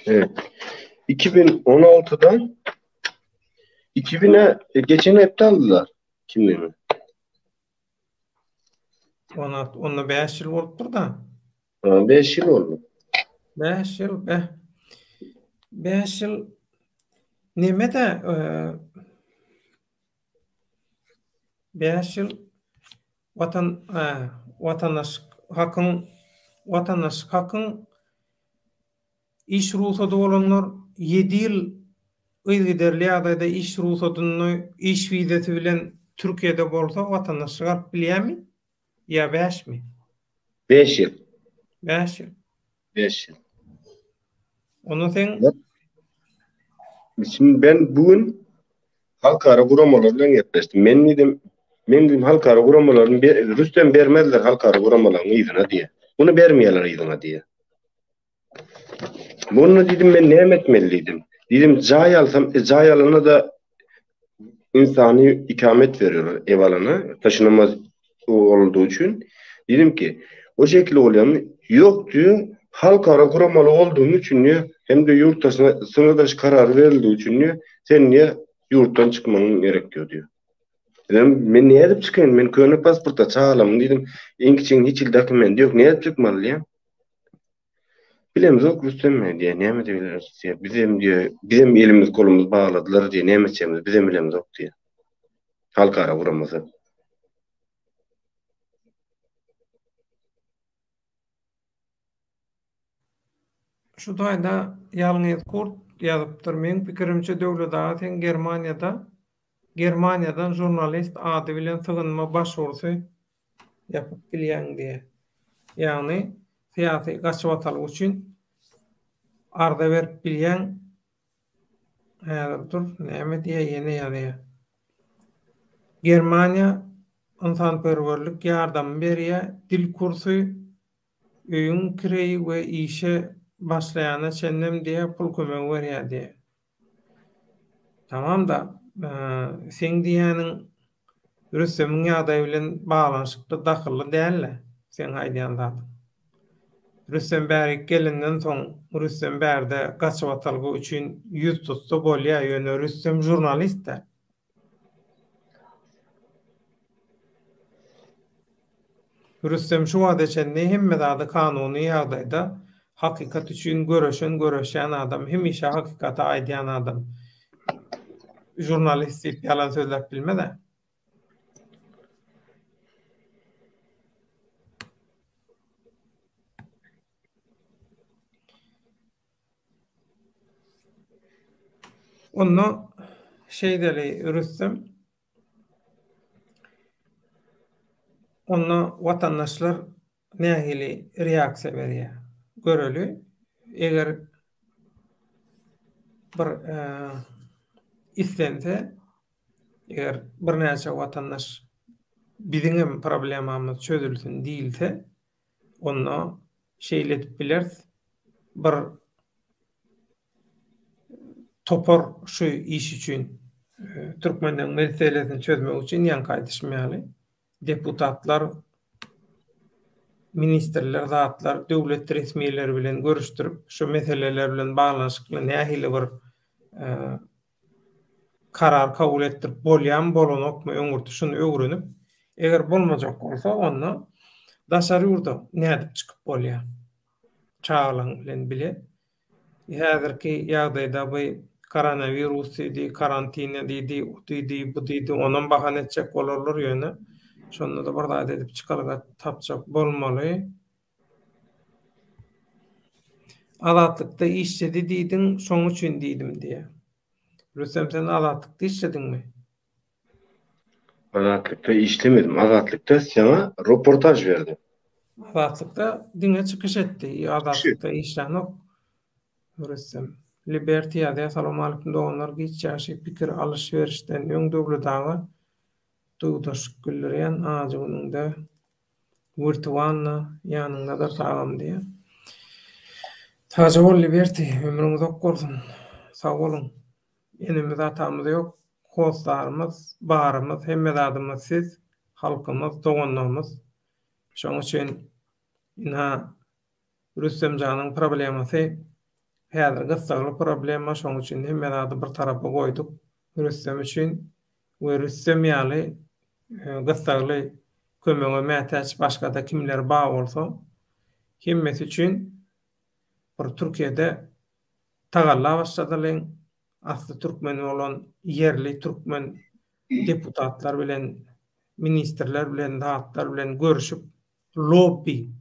Evet. 2016-dan 2000-e e, geçen hepde aldylar kimligimi. 16, onda 5 ýyl bolupdyr da. 5 ýyl boldy. 5 ýyl, beh. 5 ýyl neme-de 5 ýyl watan watandaşlyk hakyň watandaşlyk hakyň iş rugsady bolanlar 7 ýyl yzygiderli ýagdaýda iş rugsadyny iş wizasy bilen Türkiýede bolsa watandaşlyk alyp bilýärmi? Ýa bäşmi? 5 ýyl. 5 ýyl. 5 ýyl. Onda sen Şimdi ben bu gün halkara guramalar bilen gepleşdim. Men diýdim, men diýdim halkara guramalaryny ber, Rüstem bermezler halkara guramalaryň yzyna diýe. Bunu bermeýärler yzyna diýe. Bunu diýdim men näme etmeli diýdim. Diýdim jaý alsam, e, jaý alana da insany ikamet veriyorlar ev alana taşınamaz olduğu üçin. Diýdim ki, o şekilde bolýarmy? Ýok diýýär. Halkara guramaly olduğun üçin diýýär, hem de ýurt daşyna sınır daşy karary berildiği üçin diýýär, sen diýýär ýurtdan çykmagyň gerek ýok diýýär. Dedim, men nädip çykaýyn? Men köne pasportda çagalamyň diýdim. Iň kiçigiň hiç hili dokumenti ýok. Nädip çykmaly diýýär. Bilemzok Rüstem bey diýýär, näme diýiler diýýär. Bizem diýýär, bizem elimiz kolumyz bagladylar diýýär, näme etjegimizi bizem bilemzok diýýär. Halkara guramasy. Şu taýda Ýalňyz Kurt ýazypdyr, Meň pikirimçe Döwlet aga sen Germaniýada Germaniýadan žurnalist ady bilen sygynma başwursy ýapyp bilýäň diýýär. Ýagny syýasy gaçybatalga üçin arza berip bilýäň. Häzir dur, näme diýýär, ýene ýazýar. Germaniýa ynsanperwerlik ýardamy berýär, dil kursy, öýüň kireýi we işe başlaýana çenlem diýýär, pul kömegi berýär diýýär. Tamam-da, seň diýýäniň Rüstemiň ýagdaýy bilen baglanyşykly dahylly däl-le, seň aýdýan zadyň. Rüstem bärik gelenden soň Rüstem bärde gaçybatalga üçin ýüz tutsa bolýa, ýöne Rüstem žurnalist däl. Rüstem şu wagta çenli hemme zady kanuny ýagdaýda hakykat üçin göreşen göreşýän adam hemişe hakykaty aýdýan adam žurnalist diýip ýalan sözläp bilmezä. Onda şeýdeli Rüstem. Onda watandaşlar nähili reaksiýa berýär? Göreli. Eger bir islense, eger birnäçe watandaş biziňem problemamyz çözülsin diýilse, onda şeýle edip bileris. Bir topar şu iş üçin türkmenleň meselesini çözmek üçin ýaňky aýdyşym ýaly deputatlar ministrler zatlar döwlet resmileri bilen görüşdirip şu meseleler bilen baglanyşykly nähili bir karar kabul etdirip bolýarmy bolanokmy öňürti şuny öwrenip eger bolmajak bolsa onda daşary ýurda nädip çykyp bolýar çagalaň bilen bile Häzirki ýagdaýda bu koronawirus diýdi, karantina diýdi, o diýdi, bu diýdi, onam bahana etjek bolarlar ýöne şonda-da bir zat edip çykalga tapjak bolmaly. Azatlykda işledi diýdiň, şoň üçin diýdim diýýär. Rüstem sen Azatlykda işlediňmi? Azatlykda işlemedim. Azatlykda saňa reportaž berdim. Azatlykda diňe çykyş etdi. Azatlykda işlänok. Rüstem. Liberty ýazýar, Salowmalikim doganlar giç ýagşy pikir alyş berişden öň Döwlet aga duýgudaşlyk bildirýän ajy günüňde wirtualno ýanyňdadyr agam diýýär. Sagja bol Liberty ömrüň uzak bolsun. Sag boluň. Enemiz atamyz ýok hossarymyz barymyz hemme zadymyz siz halkymyz doganlarymyz şoň üçin ynha Rüstemjanyň problemasy Häzir gyssagly problema, şoň üçin hemme zady bir tarapa goýduk Rüstem üçin we Rüstem ýaly gyssagly kömege mätäç başgada kimler bar bolsa hemmesi üçin bir Türkiýede tagalla başladalyň, asly türkmen bolan ýerli türkmen deputatlar bilen, ministrler bilen, zatlar bilen görüşip lobbi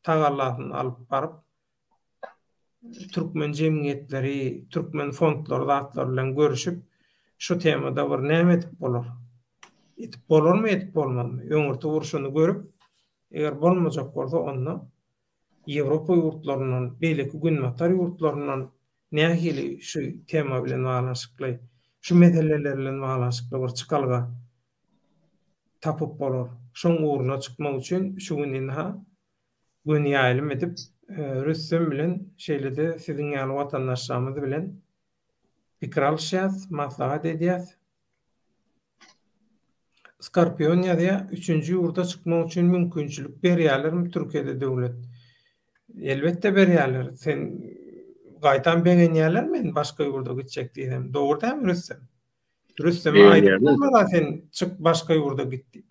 tagallasyny alyp baryp türkmen jemgyýetleri, türkmen fondlary zatlar bilen görüşip, şu temada bir näme edip bolar? Edip bolarmy, edip bolmazmy? Öňürti urşuny görüp, eger bolmajak bolsa onda Ýewropa ýurtlaryndan, beýleki günbatar ýurtlaryndan nähili şu tema bilen baglanyşykly, şu meseleler bilen baglanyşykly bir çykalga tapyp bolar? Şoň ugruna çykmak üçin şu gün ynha göni ýaýlym edip, Rüstem bilen, şeýle-de siziň ýaly watandaşlarymyz bilen pikir alyşýas, maslahat edýäs. Skorpion ýazýar, Üçünji ýurda çykmak üçin mümkinçilik berýärlermi Türkiýede döwlet? Elbetde berýärler. Sen gaýtam begenýärler men başga ýurda gitjek diýsem. Dogry dälmi Rüstem? Rüsteme aýdyp bolmaz-a sen çyk başga ýurda git diýip.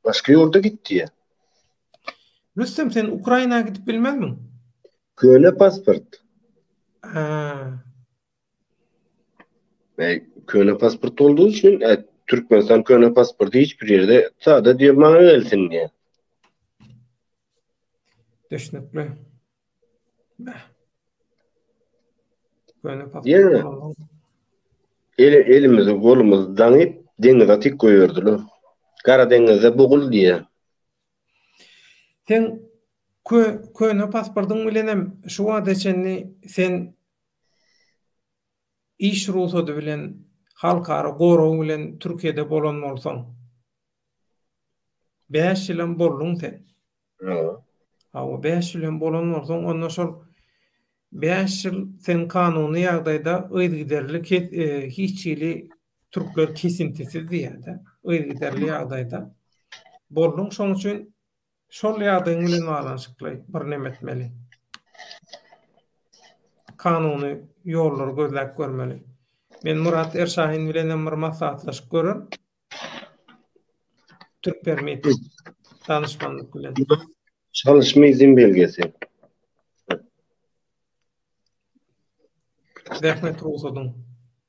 Başga ýurda git diýýär. Rüstem sen Ukraina gidip bilmezmiň? Köne pasport. Ha. E, köne pasport olduğu üçin e, Türkmenistan köne pasporty hiç bir ýerde sada diýip maňa gelsin diýýär. Düşnükli. Ýene ele elimizi golumyzy daňyp deňize atyp goýberdiler. Gara deňizde bogul diýýär. Seň kö köne pasportyň bilenem şu wagta çenli sen iş rugsady bilen halkara goragy bilen Türkiýede bolan bolsaň 5 ýylam bolduň sen. Hawa, 5 ýyl hem bolan bolsaň, onda şol 5 ýyl sen kanuny ýagdaýda yzygiderli hiç hili türkler kesintisiz diýýär-de, yzygiderli ýagdaýda bolduň. Şonuň üçin şol ýagdaýyň bilen baglanyşykly bir neme etmeli. Kanuny ýollary gözläp görmeli. Men Murat Erşahin bilen hem bir maslahatlaşyp görerin. Türk permit danışmanlyk bilen. Çalışma izin belgesi. Zähmet rugsadyň.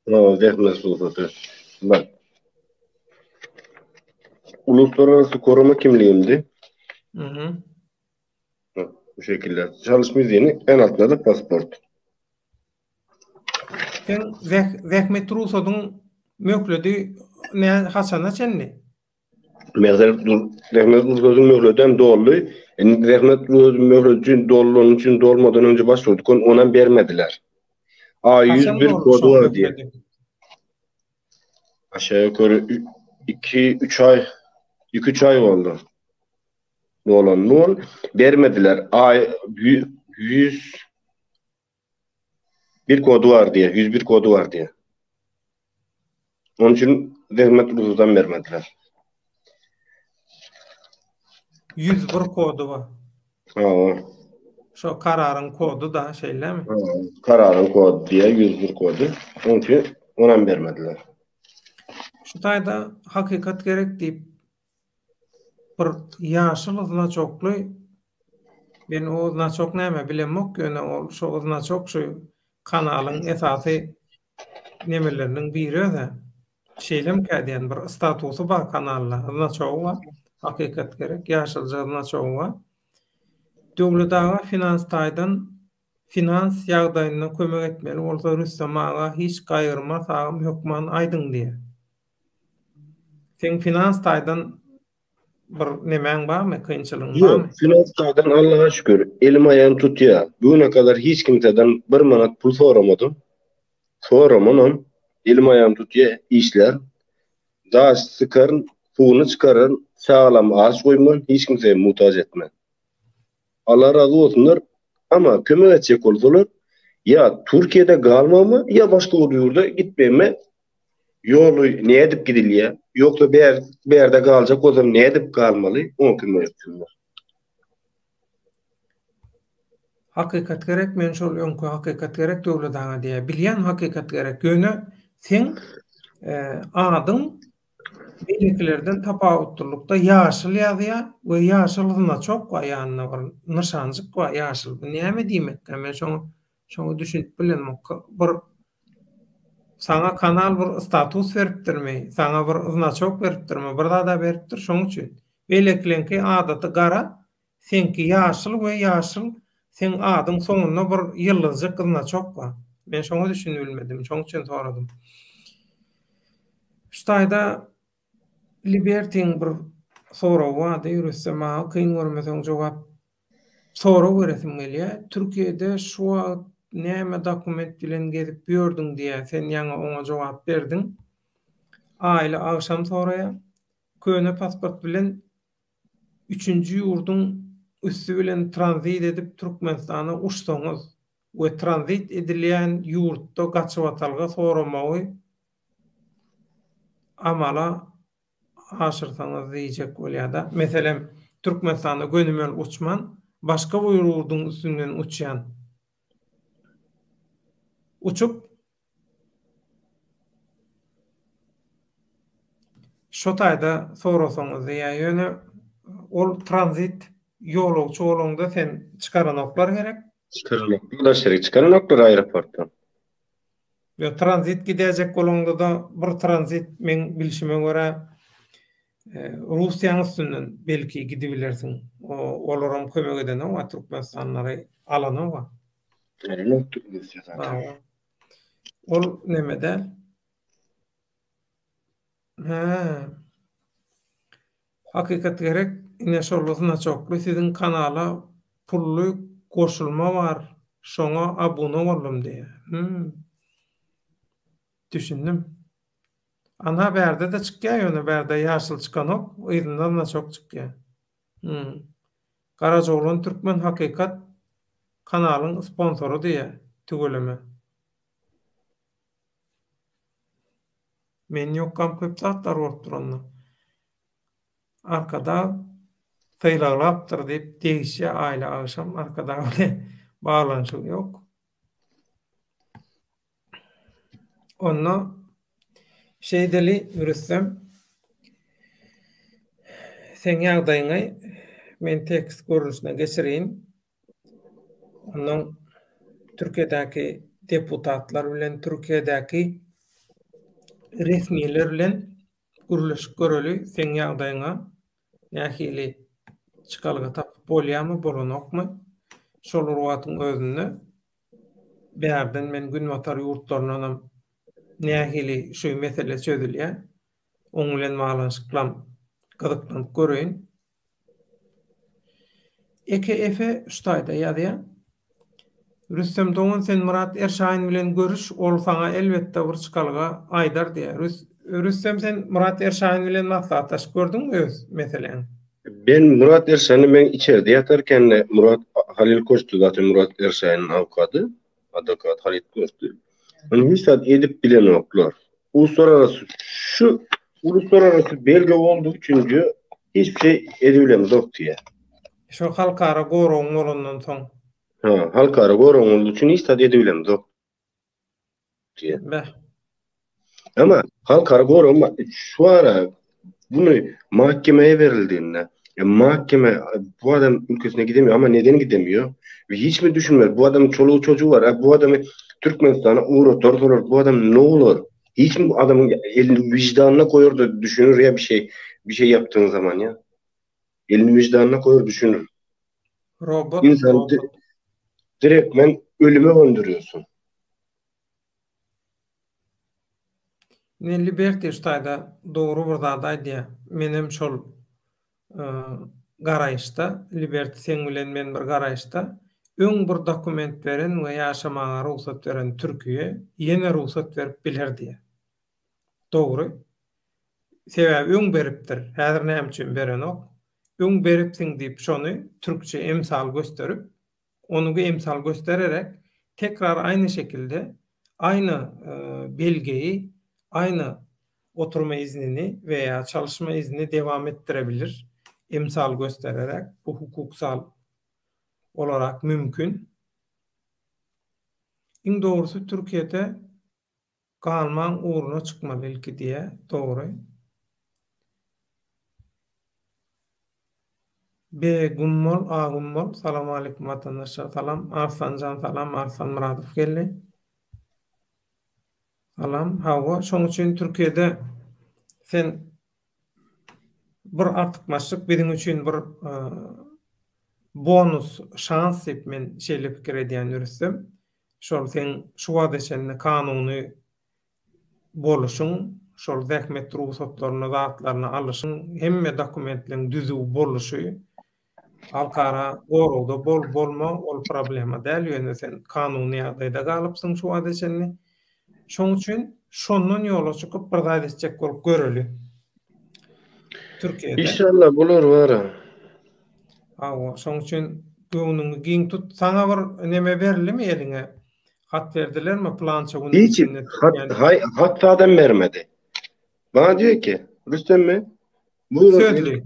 Ha, zähmet rugsady. Bak. Uluslararası koruma kimliğimdi. Mhm. Bu şekilde. Çalışma izini en altında da pasport. Seň zähmet rugsadyň möhledi nä haçana çenli? Meselem, zähmet rugsadyň möhledi hem doldy. Indi zähmet rugsadyň möhledi üçin dolany üçin dolmadan önce başvurduk, onam bermediler. A 101 kodu var diýe. Aşağı yukarı 2 3 ay 2 3 ay oldu. Dolan ol bermediler. A 100 Bir kody bar diýýär, 101 kody bar diýýär. Onuň üçin zähmet rugsatam bermediler. 101 kody bar. Hawa. Şo kararyň kody da şeýlemi? Hawa, kararyň kody diýýär, 101 kody. Onuň üçin onam bermediler. Şu taýda hakykat gerek diýip Bir ýaşyl znaçokly men o znaçok näme bilemok ýöne ol şo znaçok şu kanalyň esasy nemeleriniň biri özä. Şeýlemkä diýen bir statusy bar kanalda znaçogy bar. Hakykat gerek ýaşylja znaçogy bar. Döwlet aga finans taýdan finans ýagdaýynda kömek etmeli bolsa Rüstem aga hiç gaýgyrmas agam hökman aýdyň diýýär. Seň finans taýdan bir nemäň barmy, kynçylygyň barmy? Ýok, finans taýdan Allaha şükür, elim aýagym tutýar. Bu güne kadar hiç kimseden bir manat pul soramadym. Soramanam. Elim aýagym tutýar, işlär. Daş sykaryn, suwuny çykararyn, çagalamy aç goýman, hiç kimseye muhtaç etmen. Allah razy bolsunlar, ama kömek etjek bolsalar, ýa Türkiýede galmagyma, ýa başga bir ýurda gitmegime Ýoly nädip gidilýär? Ýogsa bär bärde galjak bolsam nädip galmaly? Oňa kömek etsinler. Hakykat gerek men şol öňki hakykat gerek Döwlet aga diýýär. Bilýän hakykat gerek ýöne seň adyň beýlekilerden tapawutlylykda ýaşyl ýazýar we ýaşyl znaçok bar ýanynda bir nyşanjyk bar ýaşyl bu näme diýmekkä men şoňa şoňa düşünip bilemok bir saňa kanal bir status beripdirmi saňa bir znaçok beripdirmi bir zada beripdir şoň üçin beýlekileňki adaty gara Seňki ýaşyl we ýaşyl seň adyň soňunda bir ýyldyzjyk znaçok bar. Men şoňa düşünibilmedim, şoň üçin soradym. Şu taýda Libertiň bir soragy bardy, Rüstem aga kyn görmeseň jogap sorag beresim gelýär. Türkiýede şu wagt näme dokument bilen gezip ýördüň diýýär, sen ýaňy oňa jogap berdiň. Aýly agşam soraýar. Köne pasport bilen Üçünji ýurduň üsti bilen tranzit edip Türkmenistana uçsaňyz we tranzit edilýän ýurtda gaçybatalga soramagy amala aşyrsaňyz diýjek bolýada. Meselem, Türkmenistana gönümel uçman, başga bir ýurduň üstünden uçýan. Uçup, Şo taýda sorasaňyz diýýär. Ýöne ol tranzit ýolagçy bolaňda sen çykaranoklar gerek. Çykaranoklar daşary çykaranoklar aeroportdan. Ýok tranzit gidäýjek bolaňda-da bir tranzit meň bilşime görä Russiýaň üstünden belki gidibilersiň. Olaram kömek edenok-a türkmenistanlylary alanok-a. Alanokdyr Russiýa zaten. Ol neme däl. Hä. Hakykat gerek, ine şol znaçokly siziň kanala pully goşulma bar, şoňa abuna boldum diýýär. Hum. Düşündim. Ana bärde-de çykýar ýöne bärde ýaşyl çykanok, yzynda znaçok çykýar. Hum. Garajaoglan Türkmen Hakykat kanalyň sponsory diýýär tüweleme. Men ýokkam köp zatlar bolupdyr onda. Arkadag sylaglapdyr diýip degişýär aýly agşam Arkadag bilen baglanyşygy ýok. Onda şeýdeli Rüstem seň ýagdaýyňy men tekst görnüşine geçireýin. Ondan Türkiýedäki deputatlar bilen Türkiýedäki resmiler bilen gürleşip göreli seň ýagdaýyňa nähili çykalga tapyp bolýarmy bolanokmy. Şol bir wagtyň özünde bärden men günbatar ýurtlaryndanam nähili şu mesele çözülýär oň bilen baglanyşyklam gyzyklanyp göreýin. Eke Efe şu taýda ýazýar. Rüstem dogan sen Myrat Erşaýyn bilen görüş ol saňa elbetde bir çykalga aýdar diýýär. Rüstem sen Myrat Erşaýyn bilen maslahatlaşyp gördüňmi öz meseläňi? Ben Murat Erşaýyny men içerde ýatarkende Murat Halil Koçdy zaten Murat Erşaýynyň awukady adwokat Halil Koçdy. Ony hiç zat edip bilenoklar. Uluslararasy şu uluslararasy belge boldugy üçin hiçbir şey edibilemzok diýýär. Şu halkara goragyň bolandan soň. Ha, halkara goragyň bolany üçin hiç zat edibilemzok diýýär. Beh. Ama halkara gorag şu ara bunu mahkemeye verildiğinde e, mahkeme bu adam ülkesine gidemiyor ama neden gidemiyor? Ve hiç mi düşünmez? Bu adamın çoluğu çocuğu var. E, bu adamı Türkmenistan'a uğratarsalar bu adam ne olur? Hiç mi bu adamın elini vicdanına koyar da düşünür ya bir şey bir şey yaptığın zaman ya? Elini vicdanına koyar düşünür. Robot, İnsanı robot. di direktmen ölüme gönderiyorsun. Ine Liberty şu taýda dogry bir zat aýdýar. Menem şol garaýyşda, Liberty seň bilen men bir garaýyşda. Öň bir dokument beren we ýaşamaga rugsat beren Türkiýe ýene rugsat berip biler diýýär. Dogry. Sebäbi öň beripdir. Häzir näme üçin berenok? Öň beripsiň diýip şony türkçe emsal gösterip, Ony emsal göstererek tekrar aýny şekilde aýny belgeyi, aýny oturma iznini veya çalışma iznini dewam etdirebilir. Emsal göstererek bu hukuksal olarak mümkin. Iň dogrusy Türkiýede galmaň ugruna çykmaly ilki diýýä, dogry. B Gummol A Gummol Salamaleýkum watandaşlar salam Arslanjan salam Arslan Myradow geldi. Salam hawa şoň üçin Türkiýede sen bir artykmaçlyk biziň üçin bir bonus şans diýip men şeýle pikir edýän Rüstem şol seň şu wagta çenli kanuny boluşyň, şol zähmet rugsatlaryny, zatlaryny alyşyň, hemme dokumentleň düzüw boluşy, halkara goragda bol, bolma, ol problema däl, ýöne sen kanuny ýagdaýda galypsyň şu wagta çenli. Şoň üçin şondan ýola çykyp bir zat etjek bolup göreli. Türkiýede. Inşallah bolar bara. Hawa, şoň üçin göwnüňi giň tut. Saňa bir neme berildimi eliňe? Hat berdilermi pylança günüň Hiç içinde hat, Türkiýäni? hay, hat adam bermedi. Bana diyor ki, Rüstem mi? Buyurun. Sözli.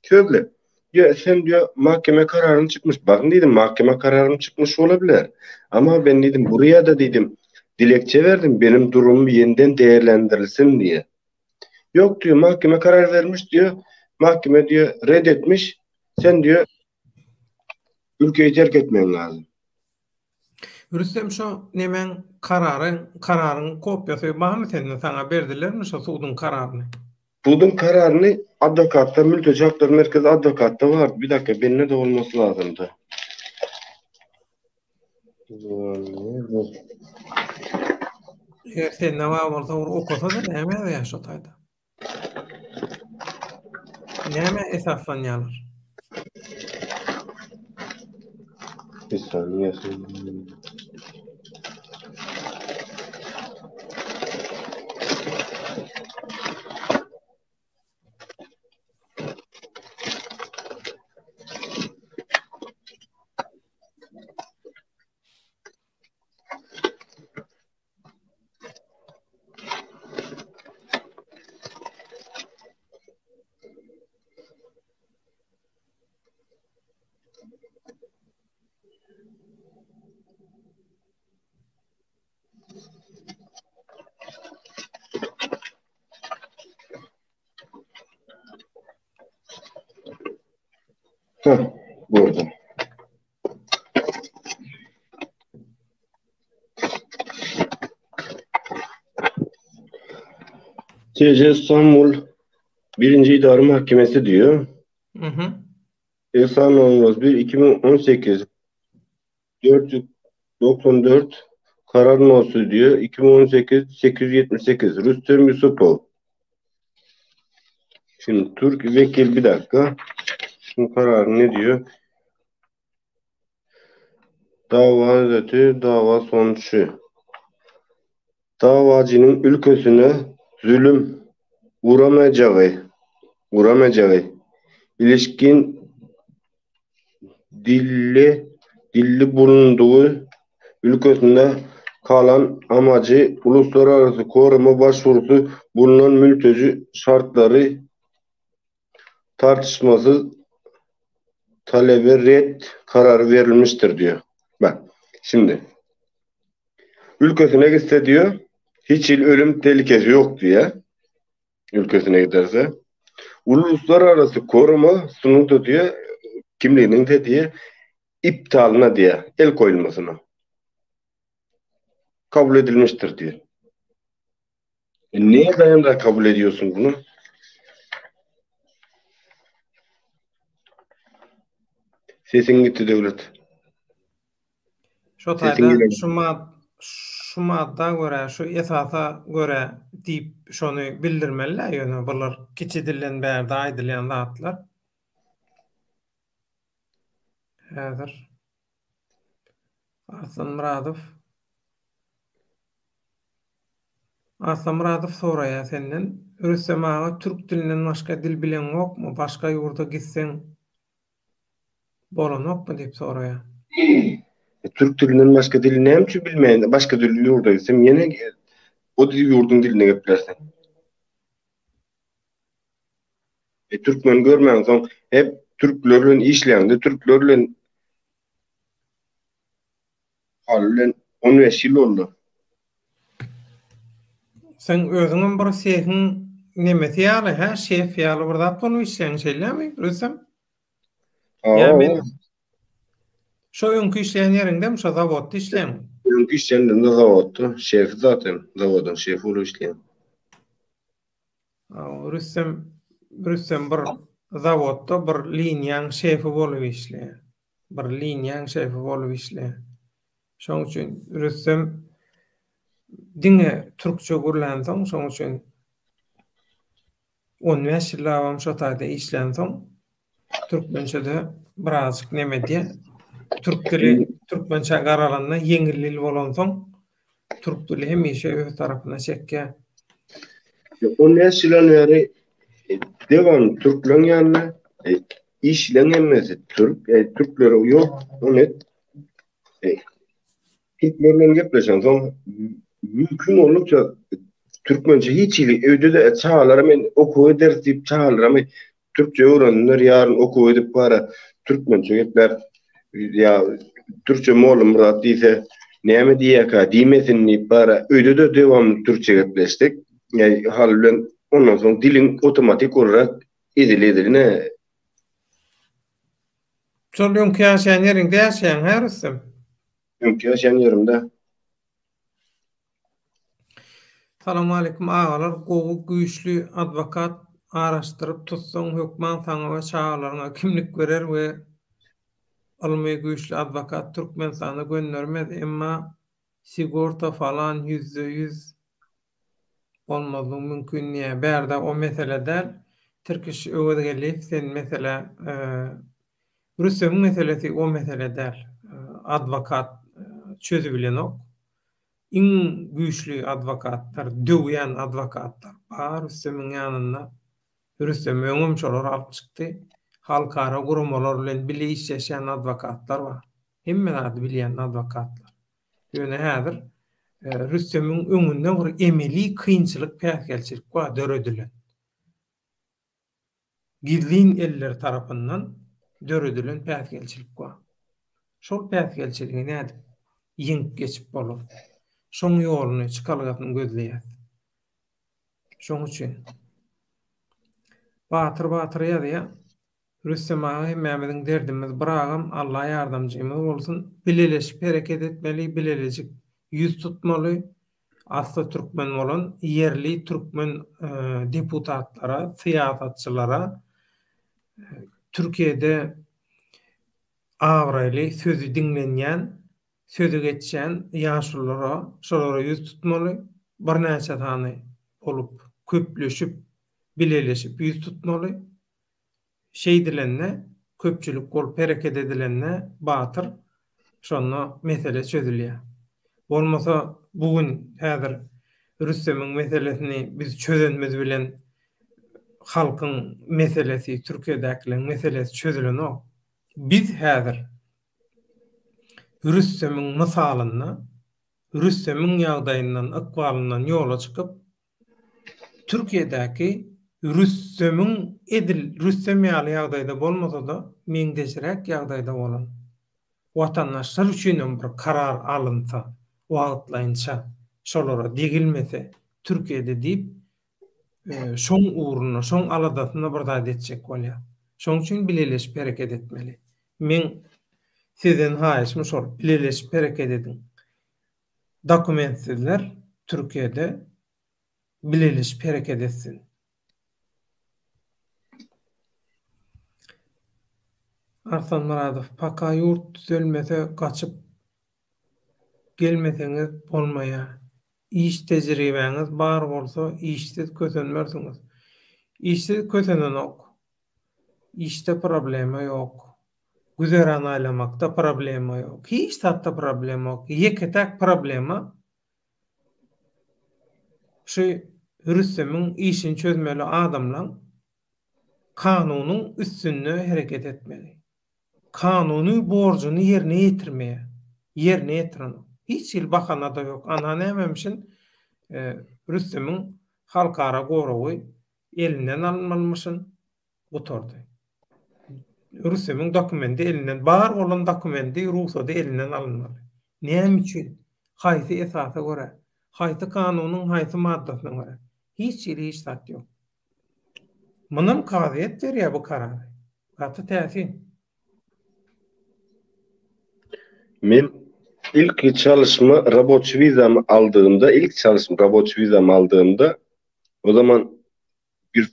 Sözli. Diyor, sen diyor mahkeme kararın çıkmış. Bakın dedim mahkeme kararım çıkmış olabilir. Ama ben dedim buraya da dedim dilekçe verdim benim durumum yeniden değerlendirilsin diye. Yok diyor mahkeme karar vermiş diyor. Mahkeme diyor reddetmiş. Sen diyor ülkeyi terk etmen lazım. Rüstem şo nemäň karary kararyň kopýasy barmy sende saňa berdilermi şo suduň kararyny? Suduň kararyny adwokatda mülteci haklar merkezi adwokatda bardy bir dakika bende de bolmasy lazymdy. Eger sende bar bolsa bir okasana näme ýazýar şo taýda? Nämä esaslanýarlar? Bir saniye. Heh, burada. TC İstanbul 1. İdari Mahkemesi diyor. Hı hı. Ehsan Olmaz 1 2018 494 karar nosu diyor. 2018 878 Rüstem Yusupov. Şimdi Türk vekil bir dakika. Şimdi karar ne diyor? Dava özeti, dava sonucu. Davacının ülkesine zulüm uğramayacağı, uğramayacağı ilişkin dilli dilli bulunduğu ülkesinde kalan amacı uluslararası koruma başvurusu bulunan mülteci şartları tartışmasız talebe red kararı verilmiştir diyor. Bak şimdi ülkesine gitse diyor hiç il ölüm tehlikesi yok diye ülkesine giderse uluslararası koruma sunuldu diyor kimliğinin de diye iptalına diye el koyulmasına kabul edilmiştir diyor. E neye dayanarak kabul ediyorsun bunu? Sesiň gitti Döwlet. Şo taýda şu mad şu madda görä, şu esasa görä diýip şony bildirmeli-dä ýöne bular kiçi dilden bärde aýdylýan zatlar. Häzir Arslan Myradow Arslan Myradow soraýar senden, Rüstem aga türk dilinden başga dil bileňokmy, başga ýurda gitseň Bolanokmy diýip soraýar. E, türk dilinden başga dili näme üçin bilmeýän, başga dil ýurda gitsem ýene o dil ýurduň dilinde geplersiň. E, türkmen görmäňsoň hep türkler bilen işleýäňde türkler bilen haly bilen. 15 ýyl boldy. Sen özüňem bir sehiň nemesi ýaly, hä, şef ýaly bir zat bolup işleýäň, şeýlemi, Rüstem? Ýa men Şo öňki işleýän ýeriňdemi, şo zawodda işleýäňmi? Öňki işleýän ýerimde zawodda, şefi zaten, zawodyň şefi bolup işleýän. Rüstem, Rüstem bir zawodda bir liniýaň şefi bolup işleýär. Bir liniýaň şefi bolup işleýär. Şoň üçin Rüstem diňe türkçe gürlänsoň, şoň üçin 15 ýyllabam şo taýda işlänsoň, türkmençede birazjyk neme edýär. Türk dili türkmençä garalanda ýeňil dil bolansoň, türk dili hemişe öz tarapyna çekýär. 15 ýyldan bäri dewamly türkleriň ýanynda, işleň hemmesi türk, türkler ýok, ony Türkler bilen gepleşensoň mümkin boldukça türkmençe hiç hili öýde-de çagalara men okuw ederis diýip çagalaramy türkçe öwrendiler ýaryn okuw edip bara türkmençe gepläp ýa türkçe mollum bir zat diýse näme diýýärkä diýmesin diýip bara öýde-de dewamly türkçe gepleşdik. Ýa hal bilen ondan soň diliň otomatik olarak edil-ediline Şol öňki ýaşaýan ýeriňde ýaşaýaň hä Rüstem? Öňki ýaşaýan ýerimde. Salowmaleýkim agalar gowy güýçli adwokat araşdyryp tutsaň hökman saňa we çagalaryňa kimlik berer we ylmy güýçli adwokat Türkmenistana göndermez emma sigorta falan ýüzde ýüz Bolmazlygy mümkin diýýär. Bärde o mesele däl. Tirkiş Öwezgeldiýew sen mesele Rüstemiň meselesi o mesele däl. Adwokat çözübilenok. Iň güýçli adwokatlar, döwýän adwokatlar bar Rüstemiň ýanynda. Rüstem öňem şolary alyp çykdy. Halkara guramalar bilen bile işleşýän adwokatlar bar. Hemme zady bilýän adwokatlar. Ýöne häzir Rüstemiň öňünde bir emeli kynçylyk, päsgelçilik bar döredilen. Gizlin eller tarapyndan döredilen päsgelçilik bar. Şol päsgelçiligi nädip ýeňip geçip bolar? Şoň ýoluny, çykalgasyny gözleýäs. Şoň üçin Batyr Batyr ýazýar. Rüstem aga hemmämiziň derdimiz bir agam Alla ýardamjymyz bolsun bileleşip hereket etmeli bilelejik ýüz tutmaly asly türkmen bolan ýerli türkmen deputatlara syýasatçylara Türkiýede abraýly sözi diňlenýän sözi geçýän ýaşululara şolara ýüz tutmaly birnäçe sany bolup köpleşip bileleşip ýüz tutmaly Şeýdilende, köpçülik bolup hereket edilende batyr, şonda mesele çözülýär. Bolmasa bu gün häzir Rüstemiň meselesini biz çözenimiz bilen halkyň meselesi, Türkiýedäkileriň meselesi çözülenok. Biz häzir Rüstemiň mysalynda, Rüstemiň ýagdaýyndan, ykbalyndan ýola çykyp, Türkiýedäki Rüstemiň edil Rüstem ýaly ýagdaýda bolmasa-da, meňzeşräk ýagdaýda bolan watandaşlar üçinem bir karar alynsa, wagtlaýynça şolara degilmese Türkiýede diýip, şoň ugrunda, şoň aladasynda bir zat etjek bolýar. Şoň üçin bileleşip hereket etmeli. Meň sizden haýyşym şol, bileleşip hereket ediň. Dokumentsizler Türkiýede bileleşip hereket etsin. Arslan Myradow, Paka ýurt düzelmese gaçyp gelmeseňiz bolmaýa. Iş tejribäňiz bar bolsa işsiz kösenmersiňiz. Işsiz kösenenok. Işde problema ýok. Güzeran aýlamakda problema ýok. Hiç zatda problema ýok. Ýeke-täk problema şu Rüstemiň işini çözmeli adamlaň kanunyň üstünde hereket etmegi. Kanuny borjuny ýerine ýetirmeýär. Ýerine ýetirenok. Hiç hili bahana-da ýok. Ana nämemişin Rüstemiň halkara goragy elinden alynmalymyşyn. Gutardy. Rüstemiň dokumendi elinden, bar bolan dokumendi, rugsady elinden alynmaly. Näme üçin? Haýsy esasa görä? Haýsy kanunyň haýsy maddasyna görä? Hiç hili hiç zat ýok. Munam kazyýet berýär bu karary. Gaty täsin. Men ilki çalışma raboçi wizamy aldygymda, ilk çalışma raboçi wizamy aldygymda o zaman bir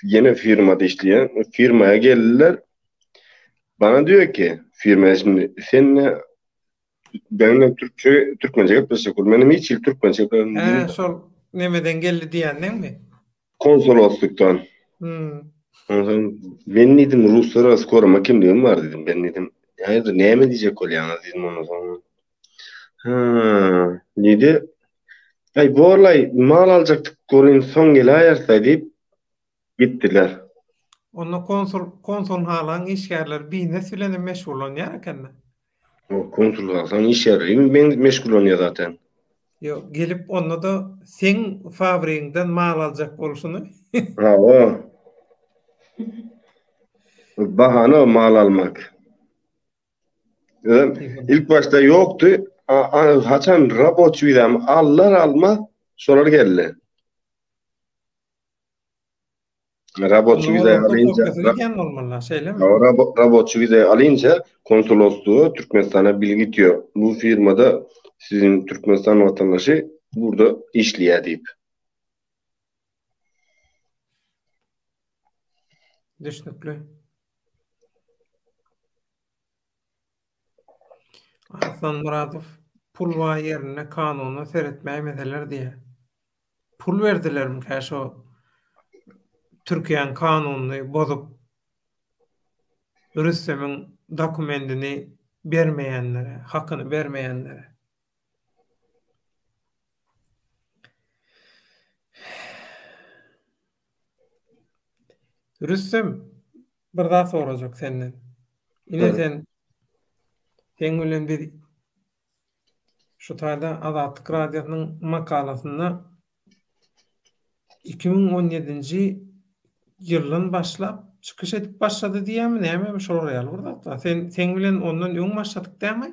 ýene firmada işleýän, firmaya geldiler. Bana diyor ki, firmaya şimdi sen ne Benimle Türkçe, Türkmençe gepleşjek bol. Menem hiç hili Türkmençe Hä, şol nemeden geldi diýenleňmi? Konsoloslukdan. Hmm. Ondan men diýdim ruslara skorama kimligim bar diýdim. Ben diýdim, haýyrdyr näme diýjek bolýaňyz diýdim ondan soň. Ha, diýdi. Aý borlaý, mal aljakdyk welin soň geläýeris-aý diýip gitdiler. Onda konsul konsulhalaň işgärleri biznes bilen hem meşgullanýar ekende. O konsulhalaň işgärleri men meşgullanýar zaten. Ýok, gelip onda-da seň fabrigiňden mal aljak bolşuny. Hawa. Bahana mal almak. Özem ilk başda ýokdy. Haçan raboçi wizamy allar almaz şolar geldi. Raboçi wiza alynca, raboçi wiza alynca konsolosluğa Türkmenistana bilgi gitýär. Bu firmada siziň Türkmenistan watandaşy burada işleýär diýip. Düşnükli. Arslan Myradow pul bar ýerinde kanuna seretmäýmeseler diýýär. Pul berdilermikä şo Türkiýäň kanunyny bozup Rüstemiň dokumendini bermeýänlere, hakyny bermeýänlere. Rüstem, bir zat sorajak senden. Ine sen seň bilen biz şu taýda Azatlyk Radiosynyň makalasynda 2017-nji ýyldan başlap çykyş edip başlady diýýärmi, nämemi şolar ýaly bir zat bar. Sen seň bilen ondan öň başladyk dämi?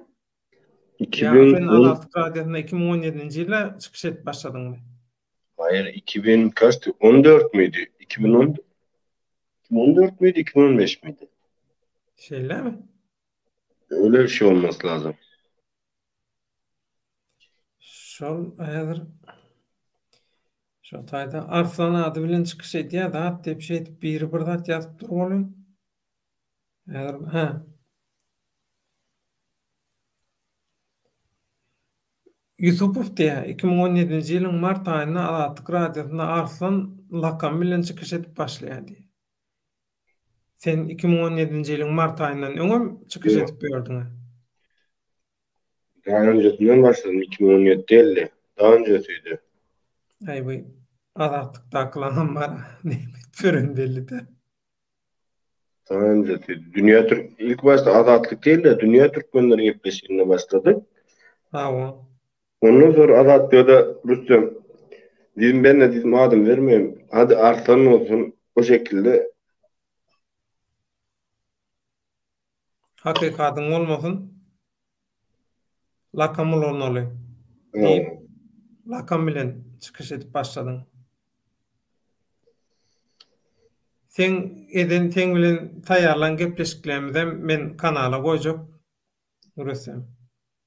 Ýa sen Azatlyk Radiosynda 2017-nji ýylda çykyş edip başladyňmy? Haýyr, 2000 kaçdy? 14 miydi? 2010 2014 miydi, 2015 miydi? Şeýlemi? Öyle bir şey olması lazım. Şol häzir şo taýda Arslan ady bilen çykyş edýär zat diýip şeýdip biri bir zat ýazyp dur welin. Häzir hä. Ýusupow diýýär, 2017-nji ýylyň mart aýynda Azatlyk Radiosynda Arslan lakamy bilen çykyş edip başlaýar diýýär. Sen 2017-nji ýylyň mart aýyndan öňem çykyş edip ýördüň-ä? Daha öncesinden başladym, 2017 däldi, daha önjesiydi. Aý bu Azatlykdakylaňam bar, näme edip ýören belli däl. Daha öncesi. Dünýä Türk ilk başda Azatlyk değil de Dünýä Türkmenleri gepleşiginde başladyk. Hawa. Ondan sonra Azatlykda Rüstem dedim ben de dedim adım vermeyeyim. Hadi Arslan olsun o şekilde. Hakykatyň bolmasyn. Lakam ulanaly diýip, lakam bilen çykyş edip başladyň. Seň eden seň bilen taýýarlan gepleşiklerimizem men kanala goýjak Rüstem.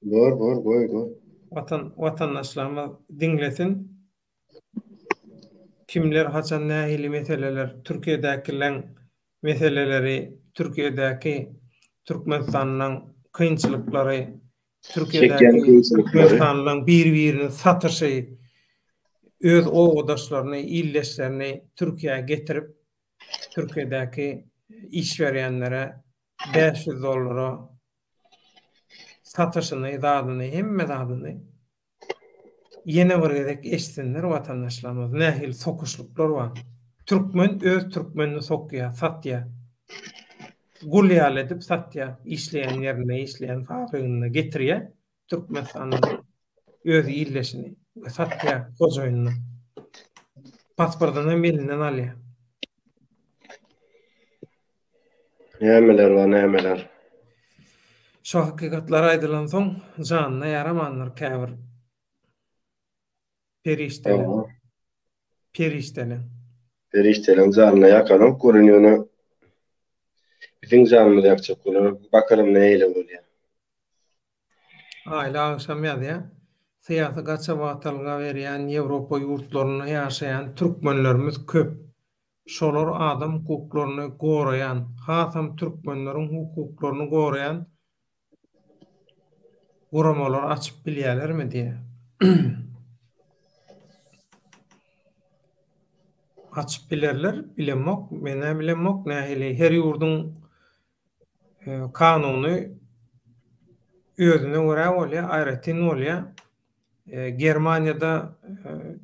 Bor bor goý goý. Watan watandaşlarymyz diňlesin. Kimler haçan nähili meseleler Türkiýedäkileň meseleleri Türkiýedäki Türkmenistanlylaň kynçylyklary Türkiýedäki Türkmenistanlylaň bir-birini satyşy öz obadaşlaryny ildeşlerini Türkiýä getirip Türkiýedäki iş berýänlere 500 dollara satyşyny zadyny hemme zadyny Ýene bir gezek eşitsinler watandaşlarymyz nähili sokuşlyklar bar. Türkmen öz türkmenini sokýar, satýar. Gul ýaly edip satýar. Işleýän ýerinde, işleýän fabriginde getirýär Türkmenistandan öz ildeşini we satýar hojaýynyna. Pasportyny hem elinden alýar. Nämeler bar, nämeler. Şo hakykatlar aýdylansoň janyna ýaramandyr käbir. Perişdeleň. Perişdeleň. Perişdeleň janyna ýakanok görün ýöne biziň janymyzy ýakjak bolar. Bakalym nähili bolýar. Aýly agşam ýazýar. Syýasy gaçybatalga berýän Ýewropa ýurtlarynda ýaşaýan türkmenlerimiz köp. Şolar adam hukuklaryny goraýan, hasam türkmenleriň hukuklaryny goraýan guramalar açyp bilýärlermi diýýär. Açyp bilerler, bilemok, men-ä bilemok nähili. Her ýurduň kanuny özüne görä bolýar, aýratyn bolýar. Germaniýada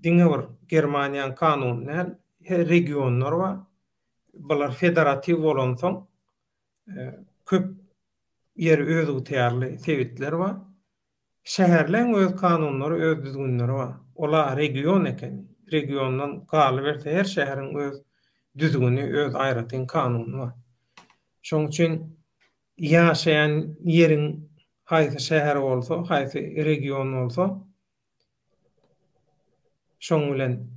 diňe bir Germaniýanyň kanuny däl, her regionlar bar. Bular federatiw bolansoň, köp ýeri özygtyýarly sebitler bar. Şäherleň öz kanunlary, öz düzgünleri bar. Ol-a region ekeni. Regiondan galyberse her şäheriň öz düzgüni, öz aýratyn kanuny bar. Şonuň üçin ýaşaýan ýeriň haýsy şäher bolsa, haýsy region bolsa, şoň bilen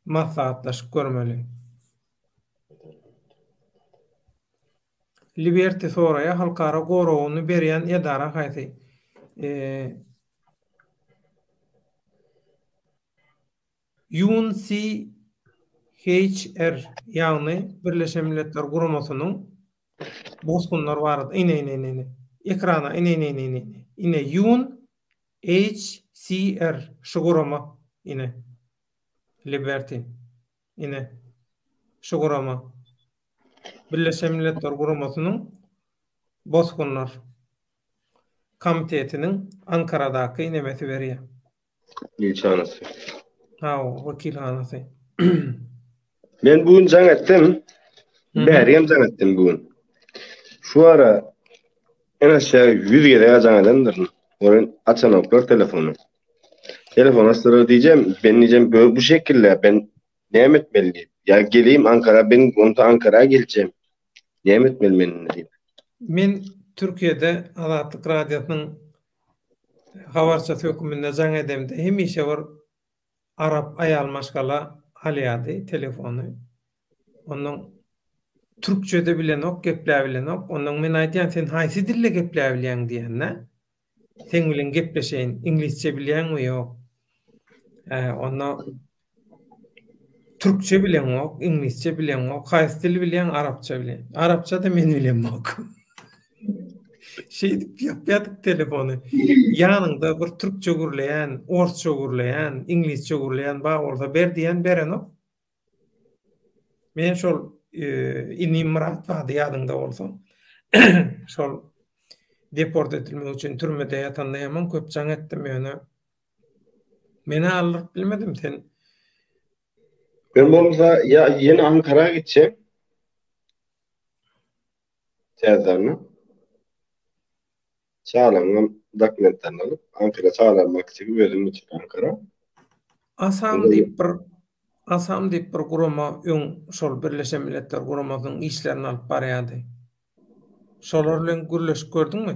maslahatlaşyp görmeli. Liberty soraýar, halkara goragyny berýän edara haýsy? UNCHR, ýagny Birleşen Milletler Guramasynyň bosgunlar barada, ine, ine, ine, ine, ekrana, ine, ine, ine, ine, ine, UNHCR, şu gurama, ine, Liberty, ine, şu gurama. Birleşen Milletler Guramasynyň Bosgunlar komitetiniň Ankaradaky nemesi berýär. Ilçihanasy. Hawa, wekilhanasy. Men bu gün jaň etdim. Bärigem jaň etdim bu gün. Şu ara en aşağı 100 gezek jaň edendirin. Oran açanoklar telefony. Telefon açdylar diýjem, ben diýjem bu şekilde ben Näme etmeli diýip. Ýa geleyim Ankara ben onda Ankara geljem. Näme etmeli men indi diýip. Men Türkiýede Azatlyk Radiosynyň habarçysy höküminde jaň edemde hemişe bir arap aýal maşgala alýardy telefony. Ondan türkçe-de bilenok, gepläbilenok. Ondan men aýdýan sen haýsy dilde gepläbilýäň diýende, Seň bilen gepleşeýin. Iňlisçe bilýäňmi? Ýok. Hä, onda türkçe bileňok, iňlisçe bileňok. Haýsy dili bilýäň? Arapça bilýän. Arapça-da men bilemok. Şeýdip ýapýardyk telefony. Ýanyňda bir türkçe gürleýän, orsça gürleýän, iňlisçe gürleýän bar bolsa ber diýen berenok. Men şol inim Myrat bardy ýadyňda bolsa. Şol deport edilmek üçin türmede ýatanda ýaman köp jaň etdim ýöne meni aldyryp bilmedim sen. Ben bolsa ýa ýene Ankara gitjek. Täzeden. Çagalaryňam dokumentlerini alyp, Ankara çagalarymy alyp çykyp özüm gitjek Ankara. Asam diýip bir Asam diýip bir gurama öň şol Birleşen Milletler Guramasynyň işlerini alyp barýardy. Şolar bilen gürleşip gördüňmi?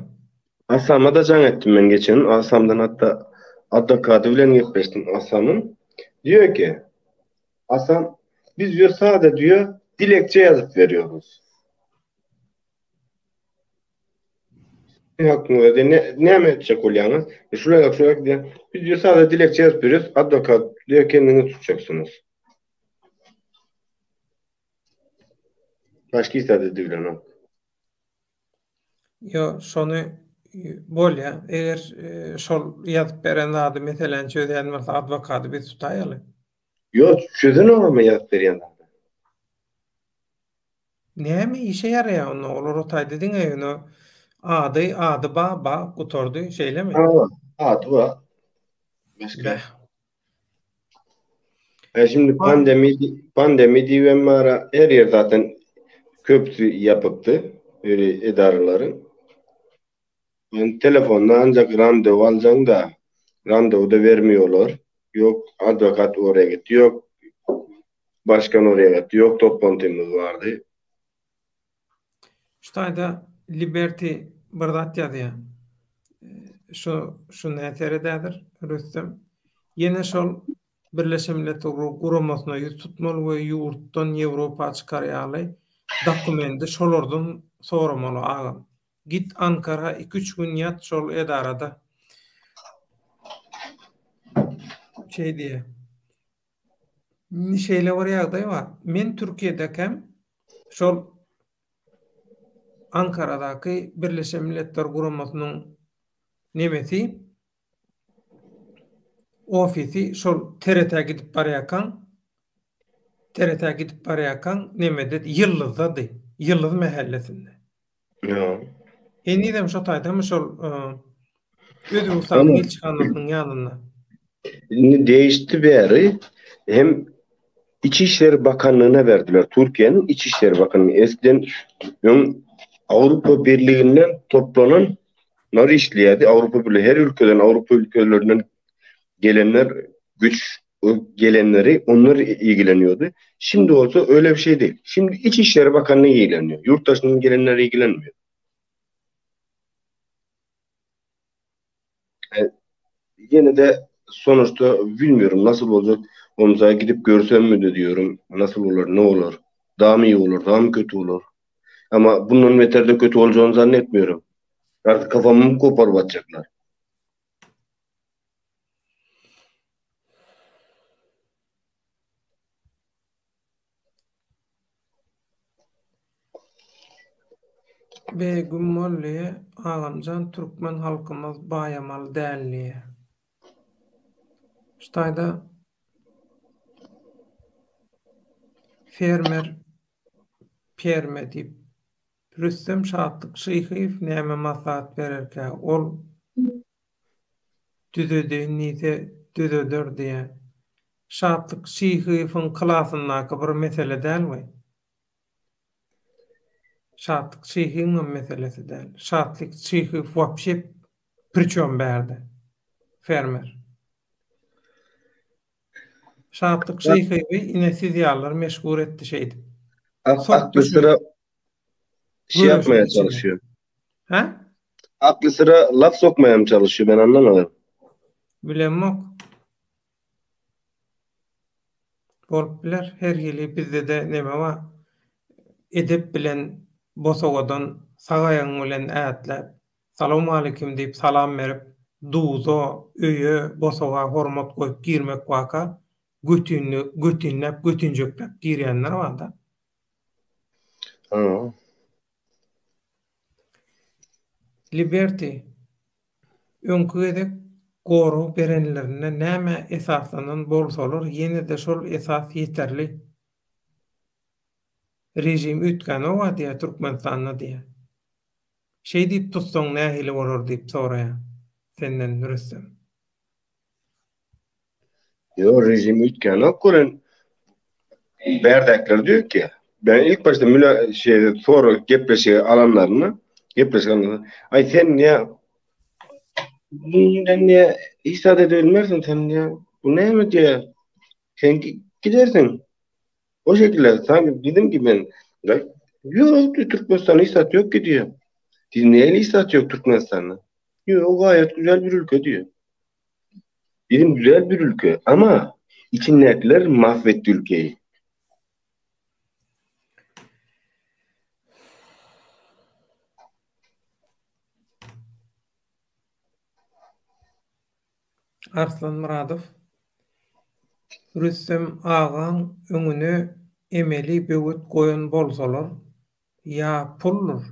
Asama-da jaň etdim men geçen. Asamdan hatda adwokady bilen gepleşdim Asamyň. Diýýär ki, Asam biz diýýär sada diýýär dilekçe ýazyp berýäruz. Hakyňyza diýen näme etjek bolýaňyz? E, şular ýaly şular diýen. Biz diýer sada dilekçe ýazyp berýäs, adwokat diýer kendiňiz tutjaksyňyz. Başga hiç zat edibilenok. Ýo, şony bolýa. Eger e, şol ýazyp beren zady meseläni çözýän bolsa adwokady biz tutaýaly. Ýo, çözenok ama ýazyp berýän zady. Näme işe ýaraýar onda olar o taýda diňe ýöne ady ady ba ba gutardy şeýlemi? Hawa, ady ba. Başga. Beh. E şimdi pandemi pandemi diýibem bara her ýer zaten köpüsi ýapykdy öyle edaralaryň. Men telefonda ancak randewu aljaň da randewu da bermiýolar. Ýok adwokat oraya git, ýok başkan oraya git, ýok toplantymyz bardy. Şu taýda Liberty bir zat ýazýar. Şu şu näsere dädir Rüstem. Ýene şol Birleşen Milletler Guramasyna ýüz tutmaly we ýurtdan Ýewropa çykar ýaly dokumendi şolardan soramaly agam. Git Ankara iki-üç gün ýat şol edarada. Şeý diýýär. Indi şeýle bir ýagdaý bar. Men Türkiýedekäm şol Ankaradaky Birleşen Milletler Guramasynyň nemesi ofisi şol TRT-ä gidip barýarkaň TRT-ä gidip barýarkaň nemede Ýyldyzdady. Ýyldyz mähellesinde. Ýa. Henizem şo taýdamy şol Özbegistanyň ilçihanasynyň ýanynda. Indi değişti bäri hem İçişleri Bakanlığına berdiler. Türkiye'nin İçişleri Bakanlığı. Eskiden öň Avrupa Birliğinden toplanan nar işleýärdi. Avrupa Birliği her ülkeden Avrupa ülkelerinden gelenler güç gelenleri onlar ilgileniyordu. Şimdi olsa öyle bir şey değil. Şimdi İçişleri Bakanlığı ilgileniyor. Yurttaşından gelenler ilgilenmiyor. E, yine de sonuçta bilmiyorum nasıl olacak. Onu gidip görsem mi de diyorum. Nasıl olur, ne olur? Daha mı iyi olur, daha mı kötü olur? Ama bundan beter de kötü olacağını zannetmiyorum. Artık kafamı mı koparıp atacaklar? Be güm boldy agamjan türkmen halkymyz baýamaly däl diýýä. Şu taýda fermer perme diýip Rüstem Şatlyk Şyhyýew näme maslahat bererkä ol düzedeýin diýse düzeder diýýä. Şatlyk Şyhyýewiň klasyndaky bir mesele däl we. Şatlyk Şyhyýewiňem meselesi däl. Şatlyk Şyhyýew wapşe priçom bärde. Fermer. Şatlyk Şyhyýewi ine siz ýalylar meşhur etdi şeýdip. Akly syra şey yapmaya çalışıyor. Ha? Aklı sıra laf sokmaya mı çalışıyor ben anlamadım. Bilemok. Bolup biler. Her hili bizde-de neme bar. Edep bilen bosagadan sag aýagyň bilen ätläp, Salowmaleýkim diýip salam berip, duza, öýe, bosaga hormat goýup girmek waka götünli, götünläp, götünjekläp girýänler bar-da. Hawa. Liberty, Öňki gezek gorag berenlerinde nämä esaslanan bolsalar ýene-de şol esas ýeterli. Režim üýtgänok-a diýýär Türkmenistanda diýýär. Şeý diýip tutsaň nähili bolar diýip soraýar senden Rüstem. Ýok režim üýtgänok gören bärdäkiler diýok ki ben ilk başda müla şey sorag gepleşigi alanlarynda gepleşik alanlarynda aý sen ýa bundan ýa hiç zat edip bilmersiň sen ýa bu näme diýýär sen gidersiň o şekilde sanki dedim ki men ýok Türkmenistanda hiç zat ýok ki diýýär diýdim nähili hiç zat ýok Türkmenistanda ýok gaýat güzel bir ülke diýýär Dedim güzel bir ülke ama içindekiler mahvetti ülkeyi. Arslan Myradow, Rüstem agaň öňüne emeli böwet goýan bolsalar, Ýa puldur,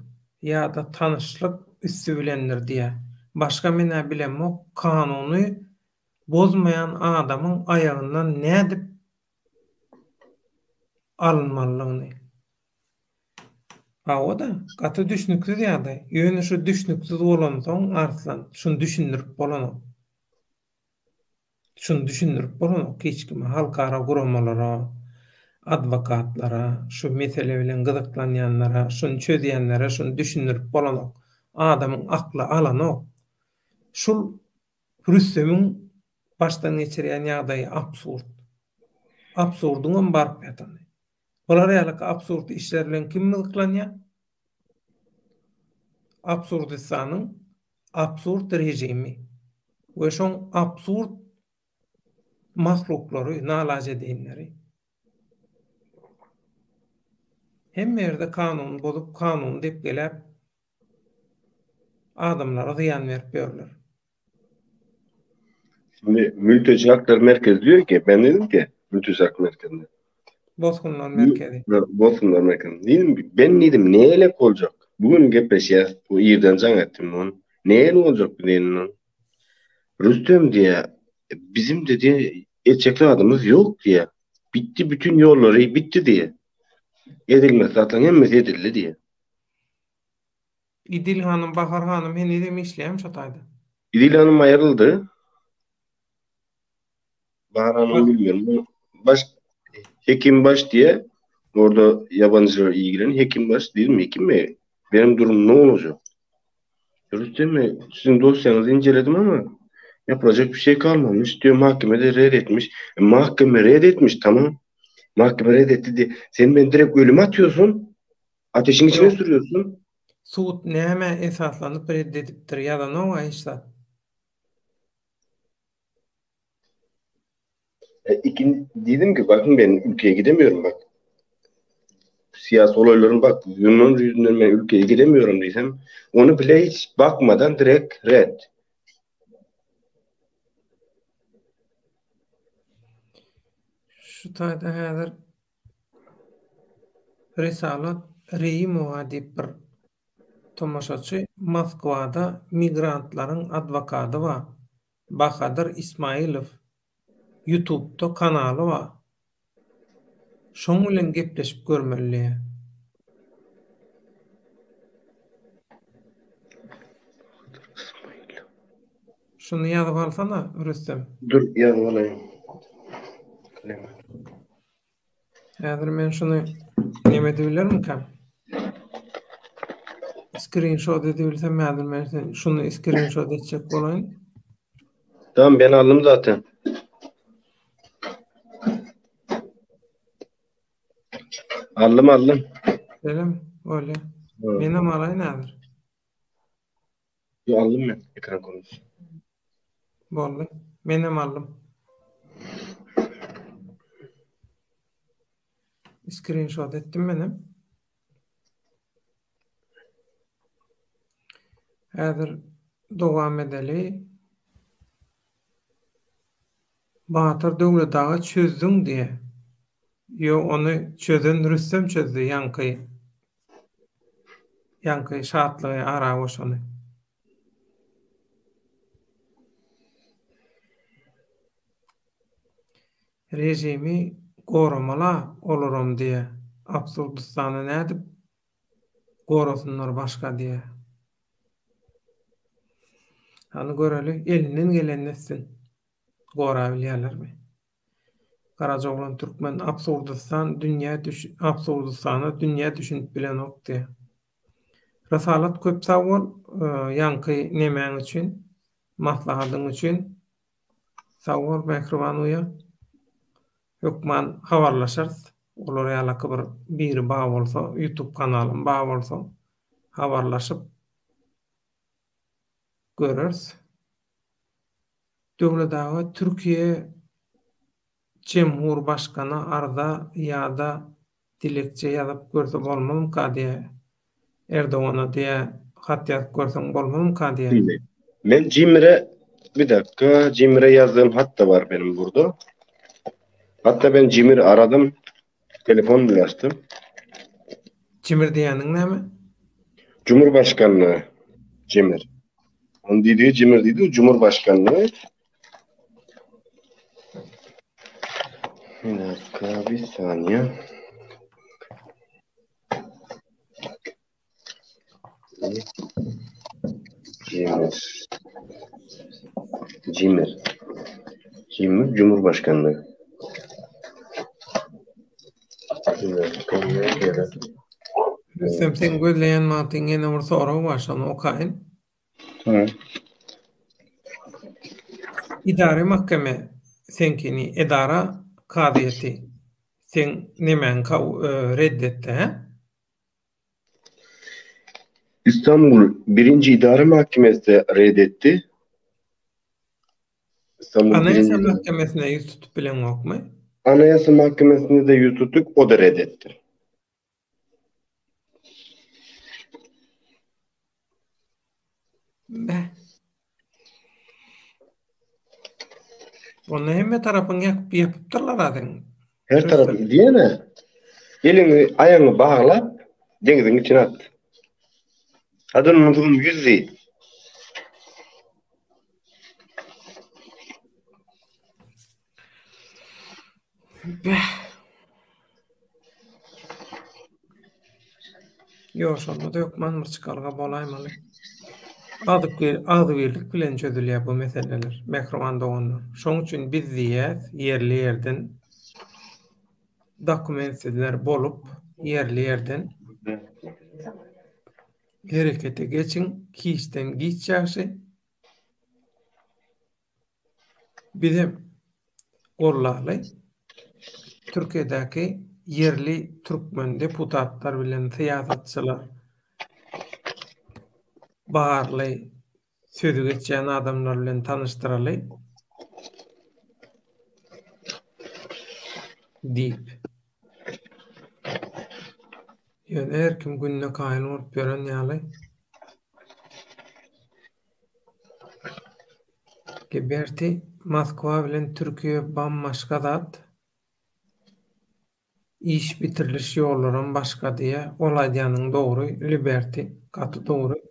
ýa-da tanyşlyk üsti bilendir diýýär. Başga men-ä bilemok, kanuny bozmaýan adamyň aýagyndan nädip alynmalydygyny. Hawa-da, gaty düşnüksiz ýagdaý. Ýöne şu düşnüksiz bolansoň, Arslan, şuny düşündirip bolanok. Şuny düşündirip bolanok hiç kime, halkara guramalara, adwokatlara, şu mesele bilen gyzyklanýanlara, şuny çözýänlere şuny düşündirip bolanok. Adamyň akly alanok. Şul Rüstemiň başdan geçirýän ýagdaýy absurd. Absurdyňam baryp ýatany. Bular ýalyky absurd işler bilen kim gyzyklanýar? Absurdistanyň absurd režimi we şoň absurd. mahluklary, nalajedeýinleri. Hemme ýerde kanuny bozup, kanuny depgeläp, adamlara zyýan berip ýörler. Şimdi mülteci hakları merkezi diyor ki, ben dedim ki mülteci hakları merkezine. Bosgunlar merkezi. Bosgunlar merkezi. Dedim, ben dedim ne elek olacak? Bugün gepleşýäs, bu irden jaň etdim onu. Ne el olacak dedim. Rüstem diye bizim dedi etjek zadymyz yok diye. Bitti bütün ýollary bitti diye. Edilmez zaten hemmesi edildi diye. Idil hanym, Bahar hanym henizem işleýärmi şo taýda? Idil hanym aýryldy. Bahar hanym bilmiyorum. Baş Hekim baş diýe orada ýabanjylar ilgilen Hekim baş diýdim Hekim bey benim durum ne olacak? Rüstem bey siziň dosýaňyzy inceledim ama yapılacak bir şey kalmamış diyor mahkeme de red etmiş. E, mahkeme red etmiş tamam. Mahkeme red etti diye. Sen beni direkt ölüme atıyorsun. Ateşin içine Ýok. sürüyorsun. Sud nämä esaslanyp reddedipdir ýazanok-a hiç zat. E, ikin, dedim ki bakın ben ülkeye gidemiyorum bak. Siyasi olayların bak bunun yüzünden ben ülkeye gidemiyorum desem onu bile hiç bakmadan direkt red. Şu taýda häzir Risalat Reýimowa diýip bir tomaşaçy Moskwada migrantlaryň adwokady bar Bahadyr Ismailow ýutubda kanaly bar şoň bilen gepleşip görmeli diýýär. Şuny ýazyp alsana Rüstem. Dur ýazyp alaýyn. Häzir men şuny neme edibilermikäm? Skrinşot edibilsem häzir men sen şuny skrinşot etjek bolaýyn. Tamam ben aldym zaten. Aldym aldym. Selam, bolýa. Menem alaýyn häzir. Yo aldym men ekran görüntüsü. Boldy. Menem aldym. Skrinşot etdim menem. Häzir dowam edeli. Batyr Döwlet aga çözdüň diýe. Ýo ony çözen Rüstem çözdi ýaňky ýaňky Şatlygy ara goşany. Režimi goramala olaram diýe. Absurdistany nädip gorasynlar başga diýe. Hany göreli elinden gelenini etsin. Gorabilýärlermi? Garajaoglan Türkmen Absurdistan dünýä düş Absurdistana dünýä düşünip bilenok diýýär. Rysalat köp sag bol ýaňky nemäň üçin maslahatyň üçin sag bol mähriban uýa hökman habarlaşarys olar ýalaky bir biri bar bolsa ýutub kanalym bar bolsa habarlaşyp göreris. Döwlet aga Türkiýe Jemhur başkana arza ýada dilekçe ýazyp görse bolmazmyka diýä. Erdogana diýä hat ýazyp görseň bolmazmyka diýä. Şimdi men Cimre bir dakika Cimre yazdığım hat da var benim burada. Hatta ben Cimri aradım. Telefon bile açtım. Cimri diýýäniň näme? Cumhurbaşkanlığı Cimri. Onun dediği Cimri dedi Cumhurbaşkanlığı. Bir dakika bir saniye. Cimir. Cimir. Cimir Cumhurbaşkanlığı. Bir dakika, nerede? Rüstem seň gözleýän wagtyň ýene bir sorag bar şony okaýyn. Tamam. Idari mahkeme seňkini edara kazyýeti seň nemäňi reddetdi hä? İstanbul Birinci İdare Mahkemesi de reddetti. İstanbul Anayasa birinci. mahkemesine ýüz tutup bileňokmy? Anayasa Mahkemesi'nde de yüz tuttuk, o da reddetti. Beh. Onda hemme tarapyňy ýakyp ýapypdyrlar-a seň. Her tarapy diýene eliňi aýagyňy baglap deňiziň içine at. Hadi ondan soň ýüz diý. Beh. Ýok, şonda-da hökman bir çykalga bolaýmaly. Agzybirlik bilen çözülýär bu meseleler, mähriban doganlar. Şoň üçin biz diýýäs, ýerli-ýerden dokumentsizler bolup, ýerli-ýerden herekete geçiň, hiçden giç ýagşy. Bizem gollaly. Türkiýedäki ýerli türkmen deputatlar bilen syýasatçylar barly sözi geçýän adamlar bilen tanyşdyraly diýip. Ýöne her kim gününe kaýyl bolup ýören ýaly. Liberty, Moskwa bilen Türkiýe bam-başga zat. Iş bitiriliş ýollaram başga diýýä. Ol aýdýanyň dogry, Liberty, gaty dogry.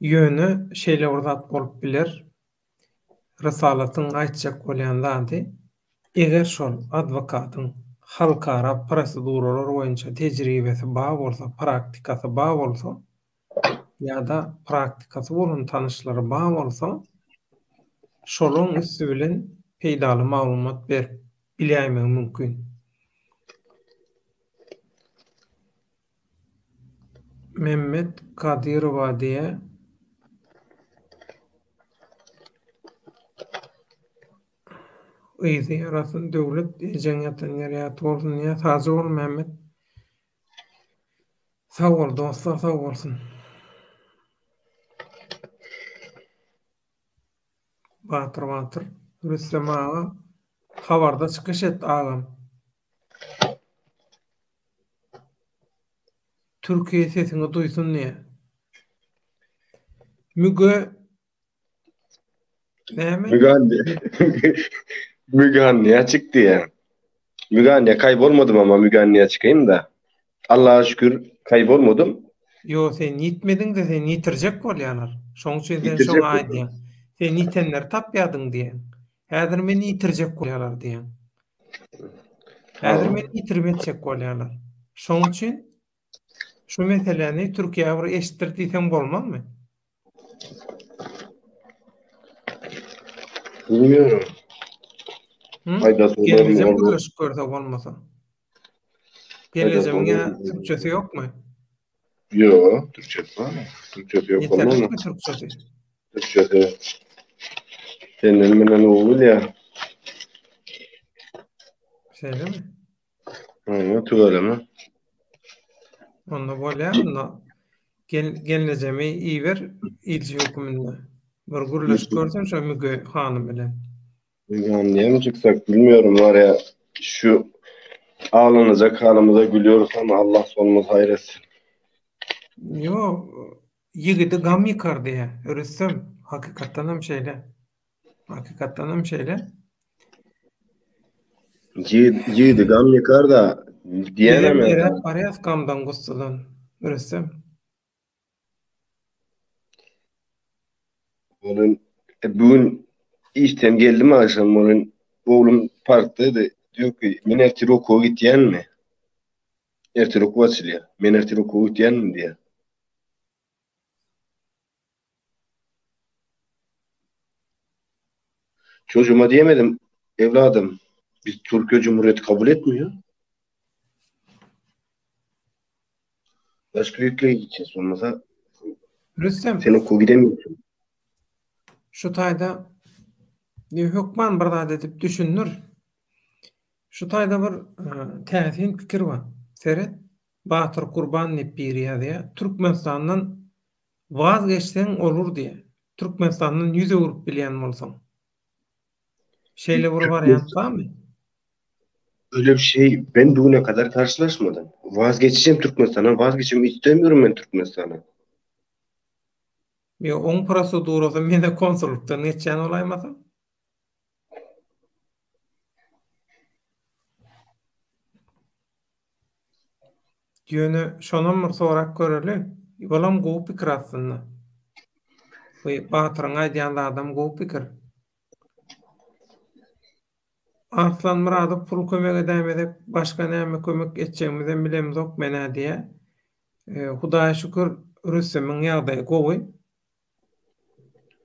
Ýöne şeýle bir zat bolup biler. Rysalatyň aýtjak bolýan zady, eger şol adwokatyň halkara proseduralar boýunça tejribesi bar bolsa, praktikasy bar bolsa, ýa-da praktikasy bolan tanyşlary bar bolsa, şolaryň üsti bilen peýdaly maglumat berip biläýmegi mümkin. Memmet Kadyrowa diýe. Yzy ýarasyn Döwlet ejeň ýatan ýeri ýagty bolsun diýýär. Sagja bol Mämmet. Sag bol dostlar sag bolsun. Batyr batyr. Rüstem aga habarda çykyş et agam. Türkiýe sesiňi duýsun diýe. Müge Näme? Müge Müge Anlı'ya çıktı ya. Müge Anlı'ya kaybolmadım ama Müge Anlı'ya çıkayım da. Allah'a şükür kaybolmadım. Ýo sen ýitmediň-de seni ýitirjek bolýarlar. Şoň üçin sen Ýitirjek şoňa bolýar. aýdýaň. Sen ýitenleri tapýardyň diýýäň. Häzir meni ýitirjek bolýarlar diýýäň. Häzir meni ýitirim etjek bolýarlar. Şoň üçin şu meseläni Türkiýä bir eşitdir diýseň bolmazmy? Bilmiyorum. Hı? Faydası olur mu Gelnejem olmaz. gürleşip görse bolmasa. Gelnejemiň ýa türkçesi ýokmy? Ýok, türkçesi bar. Türkçesi ýok bolmazmy? Ýeterlikmi türkçesi? Türkçesi senden menden gowy bilýär. Şeýlemi? Hı, tüweleme. Onda bolýar onda. Gel, gelnejemi iber ilçi höküminde. Bir gürleşip görsen şo Müge hanym bilen. Müge Anlı'ya mı çıksak bilmiyorum var ya şu ağlanacak halimize gülüyoruz ama Allah sonumuz hayır etsin. Ýok, ýigidi gam ýykar diýýär. Rüstem, hakykatdan hem şeýle. Hakykatdan hem şeýle. Ýigidi gam ýykar da diýenem. Bizem eräp barýas gamdan gussadan, Rüstem. Onuň e, bu gün işden geldim akşam onun oglum parkdaydy. Diyor ki men ertir okuwa gitýänmi? Ertir okuw açylýar. Men ertir okuwa gitýänmi diýýär. Çocuğuma diyemedim evladım biz Türkiye Cumhuriyeti kabul etmiyor. Başka ülkeye gideceğiz olmasa Rüstem. Sen okula gidemiyorsun. Şu taýda hökman bir zat edip düşündir. Şu taýda bir e, täsin pikir bar. Seret, Batyr Gurban diýip biri ýazýar. Türkmenistandan waz geçseň olur diýýär. Türkmenistandan ýüz öwrüp bilýän bolsaň. Şeýle bir wariant barmy? Öyle bir şey ben bugüne kadar karşılaşmadım. Vazgeçeceğim Türkmenistan'dan, vazgeçeceğim istemiyorum ben Türkmenistan'ı. Ýok, oň prosedurasy meni konsullykdan geçýän bolaýmasa. Ýöne şonam bir sorap göreli. Olam gowy pikir aslynda. Bu Batyryň aýdýan zadam gowy pikir. Arslan Myradow pul kömek edäýmesek başga näme kömek etjegimizem bilemzok menä diýä. Hudaýa şükür Rüstemiň ýagdaýy gowy.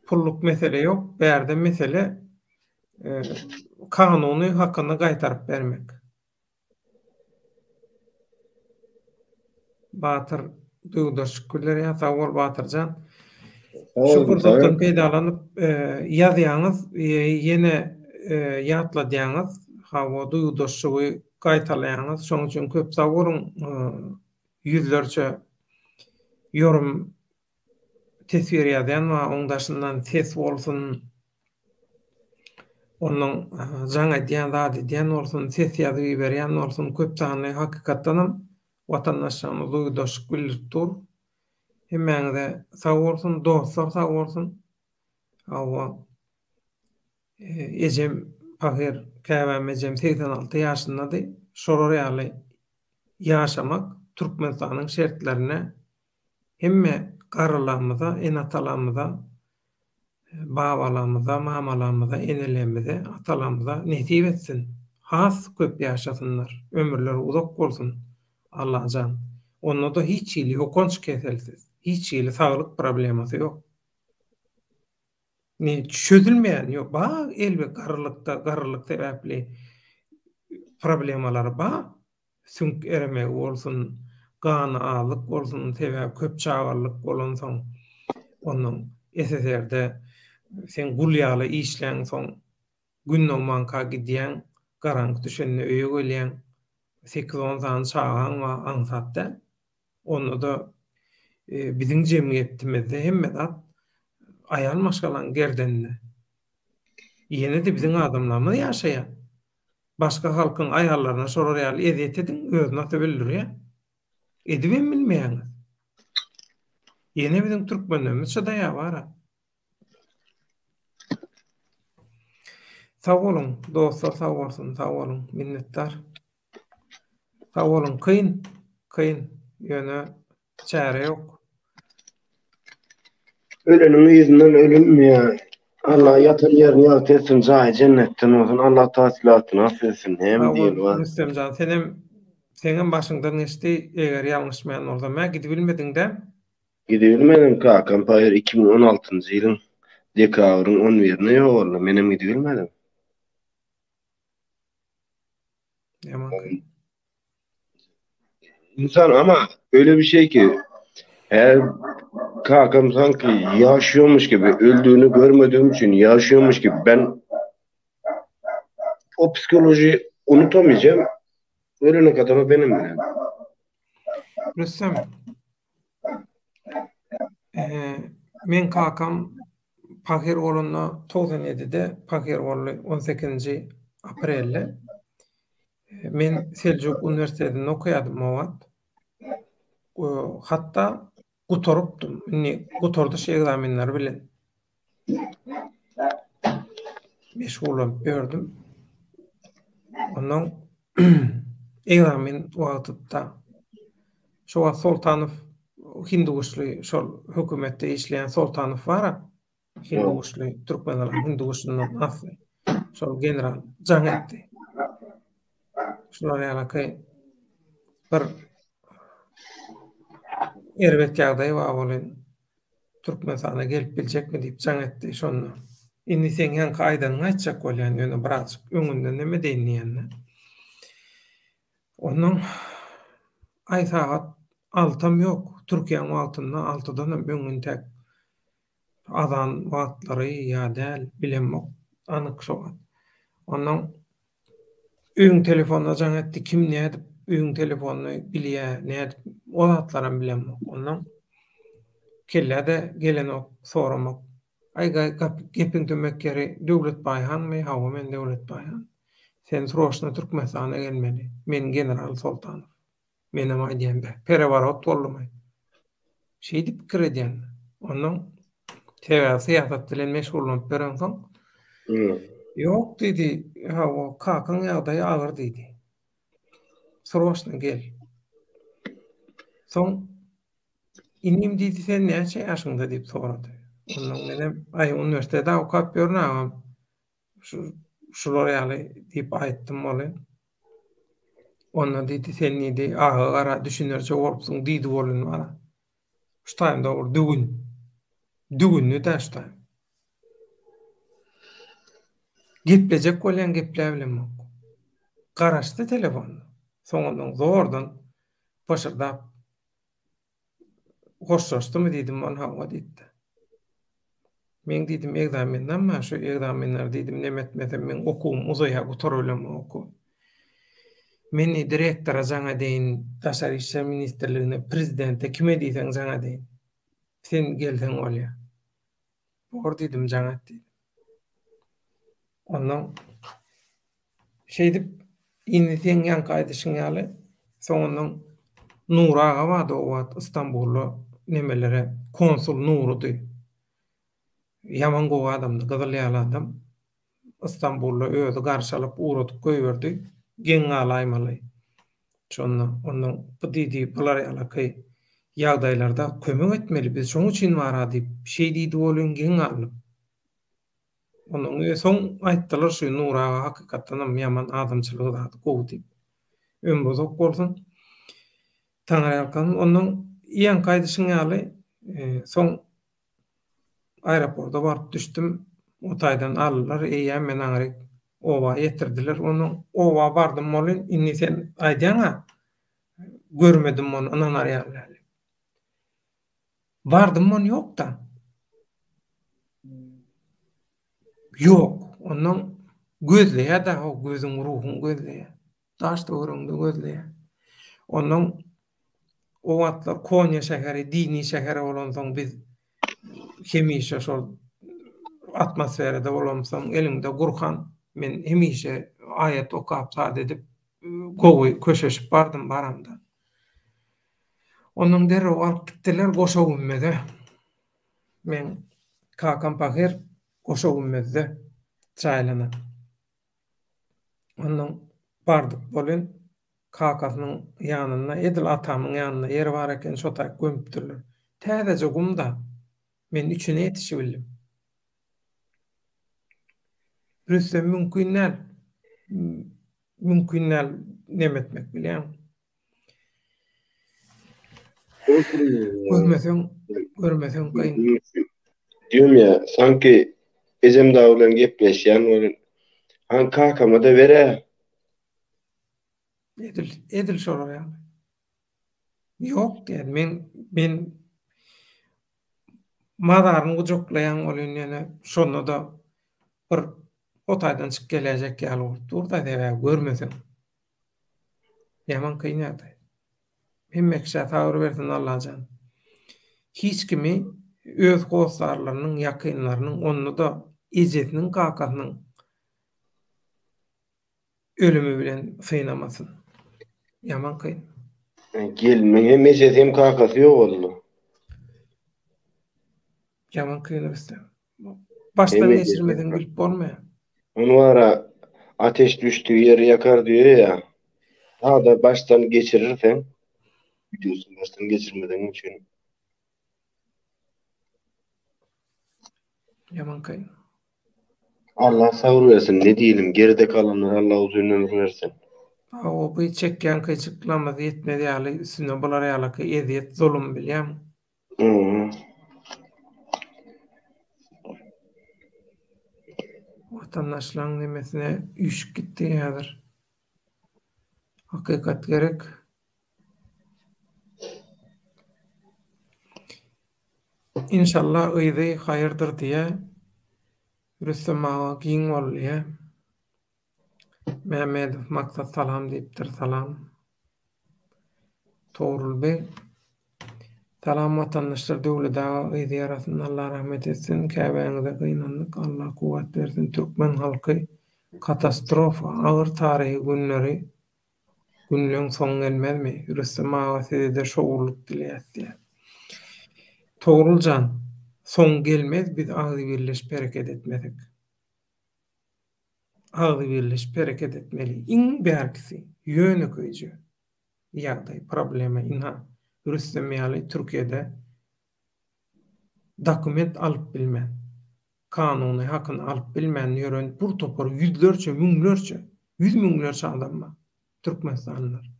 Pulluk mesele ýok, bärde mesele kanuny hakyny gaýtaryp bermek. Batyr duýgudaşlyk bildirýär. Sag bol Batyrjan. Şu pursatdan peýdalanyp ýazýaňyz, ýene ýatladýaňyz, hawa duýgudaşlygy gaýtalaýaňyz. Şonuň üçin köp sag boluň. Ýüzlerçe ýorum teswir ýazýan bar, oň daşyndan ses bolsun, onnoň jaň edýän, zat edýän bolsun, ses ýazyp iberýän bolsun, köp sanly hakykatdanam watandaşlarymyz duýgudaşlyk bildirip dur. Hemmäňize sag bolsun, dostlar sag bolsun. Hawa, ejem pahyr, käbäm ejem 86 ýaşyndady. Şolar ýaly ýaşamak Türkmenistanyň şertlerinde Hemme garrylarymyza, ene-atalarymyza, babalarymyza, mamalarymyza, enelerimize, atalarymyza nesip etsin. Has köp ýaşasynlar. Ömürleri uzak bolsun. Allajan. Onda-da hiç hili ýokanç keselsiz, hiç hili saglyk problemasy ýok. Ne çözülmeýän ýok. Bar elbet garrylykda, garrylyk sebäpli problemalary bar. Süňk eremegi bolsun, gany azlyk bolsun, sebäbi köp çagalylyk bolansoň, onnoň SSR-de sen gul ýaly işläňsoň, gün dogmanka gidýäň, garaňky düşende öýe gelýäň, sekiz-on sany çagaň bar, aňsat däl. Onda-da biziň jemgyýetimizde hemme zat aýal maşgalaň gerdeninde. Ýene-de biziň adamlarymyz ýaşaýar. Başga halkyň aýallaryna şolar ýaly ezýet ediň, özüni atyp öldürýär. Edibem bilmeýäňiz. Ýene biziň türkmenlerimiz çydaýar bara. Sag boluň, dostlar sag bolsun, sag boluň, minnetdar. Sag boluň, kyn, kyn, ýöne Çäre ýok. Öleniň yzyndan ölünmeýär. Allah ýatan ýerini ýagty etsin, jaýy jennetden bolsun, Allah tasilatyny affetsin. Näme diýeli bar. Rüstemjan senem seňem başyňdan geçdi eger ýalňyşmaýan bolsam hä gidibilmediňdä? Gidibilmedim kakam paýyr 2016-njy ýylyň dekabryň on birine ýogaldy menem gidibilmedim. Ýaman kyn. İnsan ama öyle bir şey ki her kakam sanki yaşıyormuş gibi öldüğünü görmediğim için yaşıyormuş gibi ben o psikolojiyi unutamayacağım. Ölene kadar o benim yani. Rüstem, e, men kakam pahyr bolanda 97-de pahyr boldy 18-nji aprelde. Men Seljuk uniwersitetinde okaýardym o wagt. Hatda gutarypdym. Indi gutardyş ekzamenleri bilen meşgullanyp ýördüm. Ondan ekzamen wagtynda şo wagt Soltanow Hinduguşly şol hökümetde işleýän Soltanow bar-a. Hinduguşly türkmenleriň Hinduguşyndan asly. Şol general jaň etdi. Şular ýalaky bir erbet ýagdaý bar welin Türkmenistana gelip biljekmi diýip jaň etdi şonda. Indi seň ýaňky aýdanyňy aýtjak bolýan ýöne birazjyk öňünden neme deýin diýende. Ondan aý sagat altam ýok. Türkiýäň wagtynda altydanam öňüntäk Azan wagtlary ýa däl bilemok anyk şo wagt. Onnoň öýüň telefonyna jaň etdi kim nädip öýüň telefonyny bilýä nädip o zatlaram bilemok. Onnoň kellä-de gelenok soramak. Aý gepiň tömek ýeri Döwlet Baýhanmy? Hawa men Döwlet Baýhan. Sen sroçno Türkmenistana gelmeli. Men general Soltanow. Menem aýdýan beh, pereworot boldumy? Şeýdip pikir edýän. Onnoň sebäbi syýasat bilen meşgullanyp ýörensoň, Ýok diýdi, hawa, kakaň ýagdaýy agyr diýdi. Sroçno gel. Soň inim diýdi, sen näçe ýaşyňda diýip sorady. Onnoň menem, aý uniwersitetde okap ýörün agam. Şu şular ýaly diýip aýtdym ony. Onda diýdi, sen diýdi, aga gara düşünerçe bolupsyň diýdi bolun bana. Şu taýynda bir düwün. Düwünli dä şu taýyn. Geplejek bolýan gepläbilemok. Garaşdy telefonda. Soňundan zordan pyşyrdap Hoşlaşdymy diýdim, ol hawa diýipdi. Meň diýdim egzamenem bar, şu egzamenleri diýdim neme etmesem meň okuwym uzaýar, gutarybilemok okuw. Men diýdi rektora jaň edeýin, Daşary işler ministrligine, prezidente kime diýseň jaň edeýin. Sen gelseň bolýar. Bor diýdim, jaň et diýdim. Ondan şeýdip indi seň ýaňky aýdyşyň ýaly soňundan Nury aga bardy o wagt Istanbulda nemelere konsul Nurudy. Ýaman gowy adamdy, gyzyl ýaly adam. Istanbulda özi garşy alyp ugradyp goýberdi. Geň galaýmaly. Şonda ondan bu diýdi bular ýalaky ýagdaýlarda kömek etmeli biz şoň üçin bara diýip şeý diýdi welin geň galdym. Ondan soň aýtdylar şu Nury aga hakykatdanam ýaman adamçylygy zady gowy diýip. Ömri uzak bolsun. Taňryýalkasyn. Ondan ýaňky aýdyşyň ýaly soň aeroporta baryp düşdüm. O taýdan aldylar. Eýýäm meni aňryk oba ýetirdiler. Ondan oba bardym welin indi sen aýdýaň-a görmedim ony ynanar ýaly däl diýip. Bardym ony ýok-da. Ýok. Ondan gözleýär-dä o gözüň, ruhuň gözleýär. Daş-töweregiňde gözleýär. Ondan o wagtlar Konýa şäheri dini şäher bolansoň biz hemişe şol atmosferada bolamsoň eliňde Gurhan men hemişe aýat okap zat edip gowy köşeşip bardym baramda. Ondan derrew alyp gitdiler Goşa gümmeze. Meň kakam pahyr Goşa gümmezde jaýlanan. Ondan bardyk welin, kakasynyň ýanynda, edil atamyň ýanynda ýeri bar eken, şo taýyk gömüpdirler. Täzeje gum-da. Men üçüne ýetişibildim. Rüstem mümkin däl. Mümkin däl neme etmek bilýäňmi? Görmeseň, görmeseň kyn. Diýdim ýa, sanki ejem dagy bilen gepleşýän welin, han kakama-da ber-ä. Edil, edil şolar ýaly. Ýok diýen, men, men mazaryny gujaklaýan welin ýöne şonda-da bir o taýdan çykyp geläýjek ýaly bolup dur-da, sebäbi görmeseň. Ýaman kyn ýagdaý. Hemme kişä sabyr bersin Allajan. Hiç kimi öz hossarlarynyň, ýakynlarynyň, onda-da ejesiniň, kakasynyň ölümi bilen synamasyn. Ýaman kyn. Gelniň hem ejesi hem kakasy ýogaldy. Ýaman kyn Rüstem. Başdan geçirmeseň bilip bolmaýar. Ony bara ateş düşdügi ýeri ýakar diýýär ýa. Sada başdan geçirirseň, bilýärsiň başdan geçirmedigiň üçin. Ýaman kyn. Allah sabyr bersin, ne diýelim, geride kalanlara Allah uzyn ömür bersin. Hawa bu çekýän kynçylyklarymyz ýetmez ýaly üstüne bular ýalaky ezýet zulum bilýäňmi. Watandaşlaryň nemesine üýşüp gitdi häzir. Hakykat gerek. Inşallah yzy haýyrdyr diýä. Rüstem aga giň bol diýä. Mämmedow Maksat salam diýipdir salam. Togrul beg. Salam watandaşlar Döwlet aga yzy ýarasyn Allah rahmet etsin käbäňize gynandyk Allah kuwwat bersin türkmen halky katastrofa agyr taryhy günleri günleň soňy gelmezmi Rüstem aga sizede şowlulyk dileýäs diýýär. Togrul jan soňy gelmez biz agzybirleşip hereket etmesek. Agzybirleşip hereket etmeli iň bärkisi ýönekeýje ýagdaý, problema, ynha, Rüstem ýaly Türkiýede dokument alyp bilmän, kanuny hakyny alyp bilmän ýören bir topar ýüzlerçe, müňlerçe, ýüz müňlerçe adam bar, türkmenistanlylar.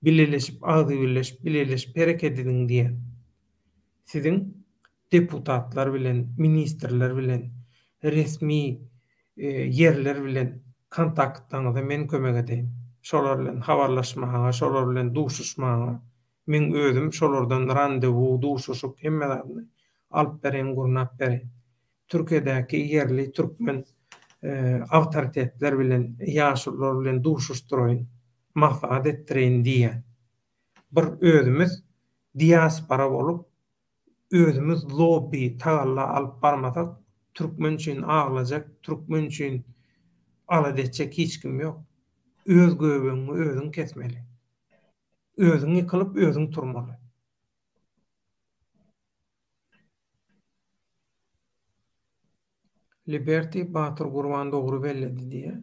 Bileleşip, agzybirleşip, bileleşip hereket ediň diýen. Siziň deputatlar bilen, ministrler bilen, resmi ýerler bilen kontaktlaryňyza men kömek edeýin. Şolar bilen habarlaşmaga, şolar bilen duşuşmaga meň özüm şolardan randewu, duşuşyk hemme zadyny alyp bereýin, gurnap bereýin. Türkiýedäki ýerli türkmen awtoritetler bilen, ýaşulular bilen duşuşdyraýyn, maslahat etdireýin diýýän. Bir özümiz diaspora bolup özümiz lobby tagalla alyp barmasak türkmen üçin aglajak türkmen üçin alada etjek hiç kim ýok. Öz göbegiňi özüň kesmeli. Özüň ýykylyp özüň turmaly. Liberty Batyr Gurban dogry belledi diýýär.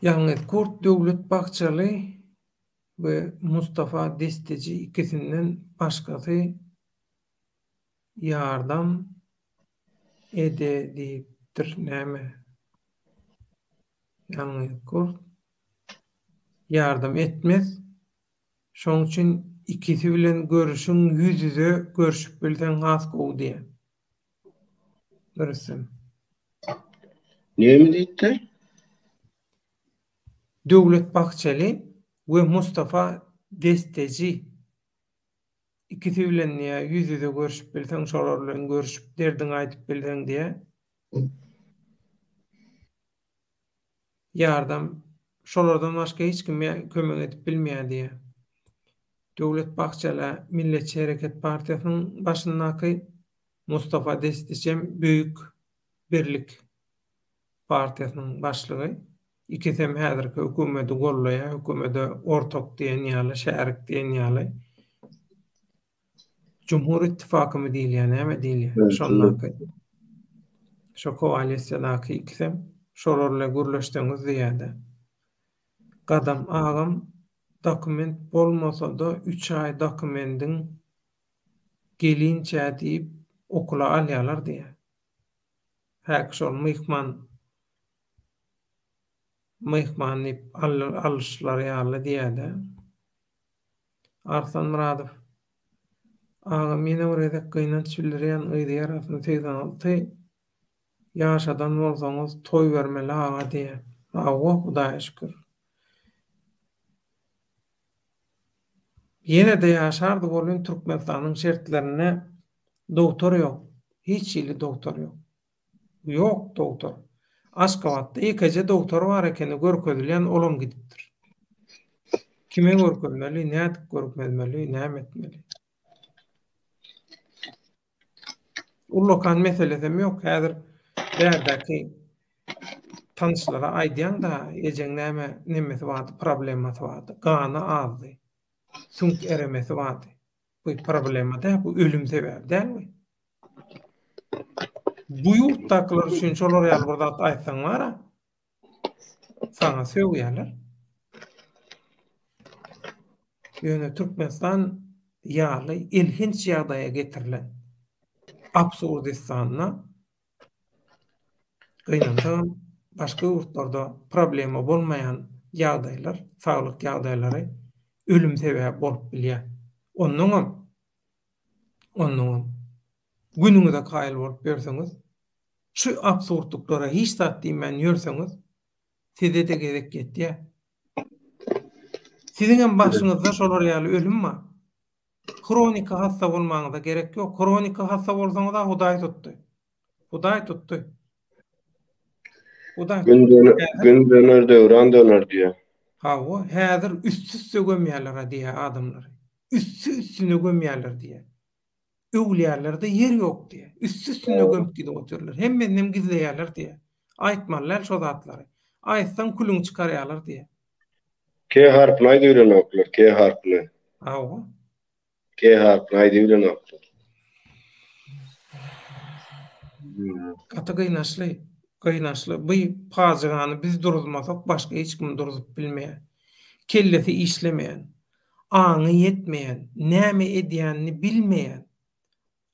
Ýalňyz Kurt Döwlet Bahçeli we Mustafa Desteji ikisinden başgasy ýardam ede diýipdir näme? Ýalňyz Kurt ýardam etmez. Şoň üçin ikisi bilen görüşiň ýüz-ýüze görşüp bilseň has gowy diýýär. Rüstem. Näme diýipdir? Döwlet Bahçeli we Mustafa Desteji ikisi bilen diýýär, ýüz-ýüze görşüp bilseň, şolar bilen görşüp, derdiňi aýdyp bilseň diýýär. Ýardam şolardan başga hiç kim kömek edip bilmeýär diýýär. Döwlet Bahçelä Milletçi hereket partiýasynyň başyndaky Mustafa Destiçem Beýik birlik partiýasynyň başlygy. Ikisem häzirki hökümeti gollaýar, hökümete ortak diýen ýaly, şärik diýen ýaly. Jumhur ittifakymy diýilýär, näme diýilýär? Şondaky. Şo koalisiýadaky ikisem şolar bilen gürleşseňiz diýýärdi. Gadam agam dokument bolmasada üç aý dokumendiň gelinçä diýip okula alýalar diýýär. Häki şol myhman myhman diýip alyşlary ýaly diýýärdi. Arslan Myradow. Agam ýene bir gezek gynanç bildirýän yzy ýarasyny 86 ýaşadan bolsaňyz toý bermeli aga diýýä. Hawa hudaýa şükür. Ýene-de ýaşardy welin Türkmenistanyň şertlerinde dogtor ýok. Hiç hili dogtor ýok. Ýok dogtor. Aşgabatda ýekeje dogtor bar ekeni görkezilýän olam gidipdir. Kime görkezmeli, nädip görkezmeli, näme etmeli? Ullakan meselesem ýok. Häzir bärdäki tanyşlara aýdýaň-da, ejeň näme nemesi bardy, problemasy bardy. Gany azdy. Süňk eremesi bardy. Bu problema däl, bu ölüm sebäbi dälmi? Bu ýurtdakylar üçin şolar ýaly bir zat aýtsaň bara, saňa sögýärler. Ýöne Türkmenistan ýaly elhenç ýagdaýa getirilen Absurdistanda gynansagam başga ýurtlarda problema bolmaýan ýagdaýlar, saglyk ýagdaýlary ölüm sebäbi bolup bilýär. Onnoňam Onnoňam günüňize kaýyl bolup ýörseňiz, şu absurdlyklara hiç zat diýmän ýörseňiz, size-de gezek ýetýär. Siziňem başyňyzda şolar ýaly ölüm bar. Hroniki hassa bolmagyňyza gerek ýok. Hroniki hassa bolsaňyz-a Hudaý tutdy. Hudaý tutdy. Hudaý Gün döner, gün döner, döwran döner diýýär. Hawa, häzir üsti-üste gömýärler-ä diýýär adamlary. Üsti-üstüne gömýärler diýýär. Öwlüýälerde ýer ýok diýýär. Üsti-üstüne gömüp gidip otyrlar. Hemmesinem gizleýärler diýýär. Aýtmaly däl şo zatlary. Aýtsaň külüňi çykarýarlar diýýär. K harpyny aýdybilenoklar, K harpyny. Hawa. K harpyny aýdybilenoklar. Gaty gynaçly, gynaçly. Bu pajygany biz duruzmasak başga hiç kim duruzyp bilmeýär. Kellesi işlemeýän, aňy ýetmeýän, näme edýänini bilmeýän,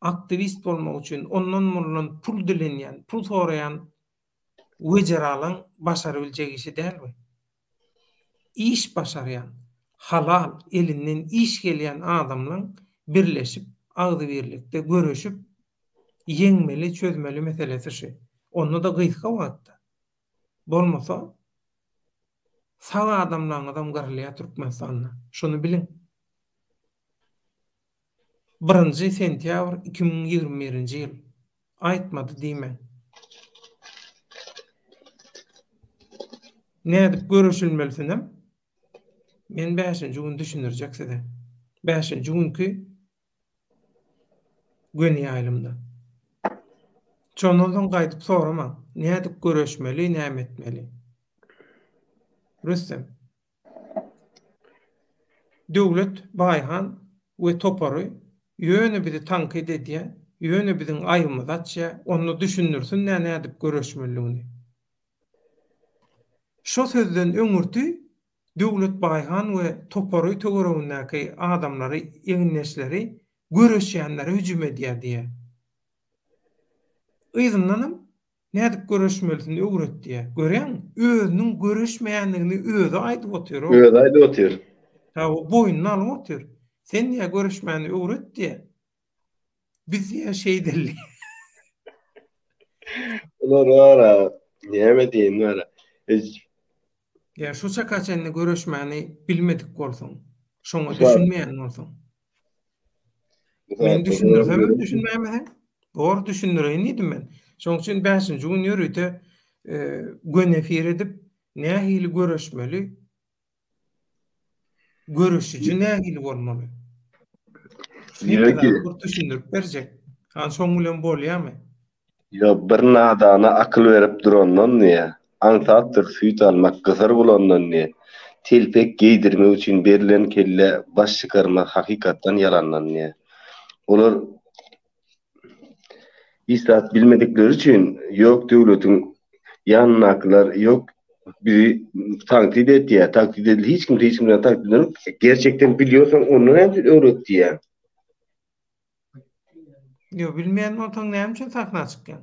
aktiwist bolmak üçin ondan-mundan pul dilenýän, pul soraýan wejeralaň başarybiljek işi däl bu. Iş başarýan, halal, elinden iş gelýän adamlaň birleşip, agzybirlikde göreşip ýeňmeli, çözmeli meselesi şu. Onda-da gysga wagtda. Bolmasa sag adamlaňyzam gyrylýar Türkmenistanda. Şuny biliň. Birinji sentýabr 2021-nji ýyl. Aýtmady diýmäň. Nädip göreşilmelisinem men bäşinji gün düşündirjek size. Bäşinji günki göni ýaýlymda. Şondan soň gaýdyp soramaň. Nädip göreşmeli, näme etmeli? Rüstem. Döwlet Baýhan we topary ýöne bizi tankyt edýä, ýöne biziň aýbymyzy açýa, onda düşündirsin-dä nädip göreşmelidigini. Şo sözden öňürti Döwlet Baýhan we topary töweregindäki adamlary, egindeşleri göreşýänlere hüjüm edýär diýýär. Yzyndanam Nädip göreşmelisini öwret diýýär. Görýäňmi? Özüniň göreşmeýändigini özi aýdyp otyr-ow. Özi aýdyp otyr. Hawa, boýnuna alyp otyr. Sen diýýär, göreşmäni öwret diýýär. Biz diýýär, şeýdeli. Olar bar-a, näme diýeýin bar-a. Ýa şu çaka çenli göreşmäni bilmedik bolsaň, şoňa düşünmeýän bolsaň. Men düşündirsemem düşünmäýmeseň, dogry düşündireýin diýdim men. Şonuň üçin bäşinji gün ýörite göni efir edip, nähili göreşmeli, göreşiji nähili bolmaly? Şeýle bir düşündirip berjek. Hany şoň bilen bolýarmy? Ýok, bir nadana akyl berip durandan diýýä, aňsatdyr süýt almak gysyr gulandan diýýä, telpek geýdirmek üçin berlen kelle baş çykarmaz hakykatdan ýalandan diýýä. Olar hiç zat bilmedikleri üçin ýok döwletiň ýanyndakylar ýok bizi tankyt etýä, tankyt edil hiç kimse hiç kimden tankyt edenok, gerçekden bilýorsaň onda näme üçin öwret diýýä. Ýok, bilmeýän bolsaň näme üçin sahna çykýaň?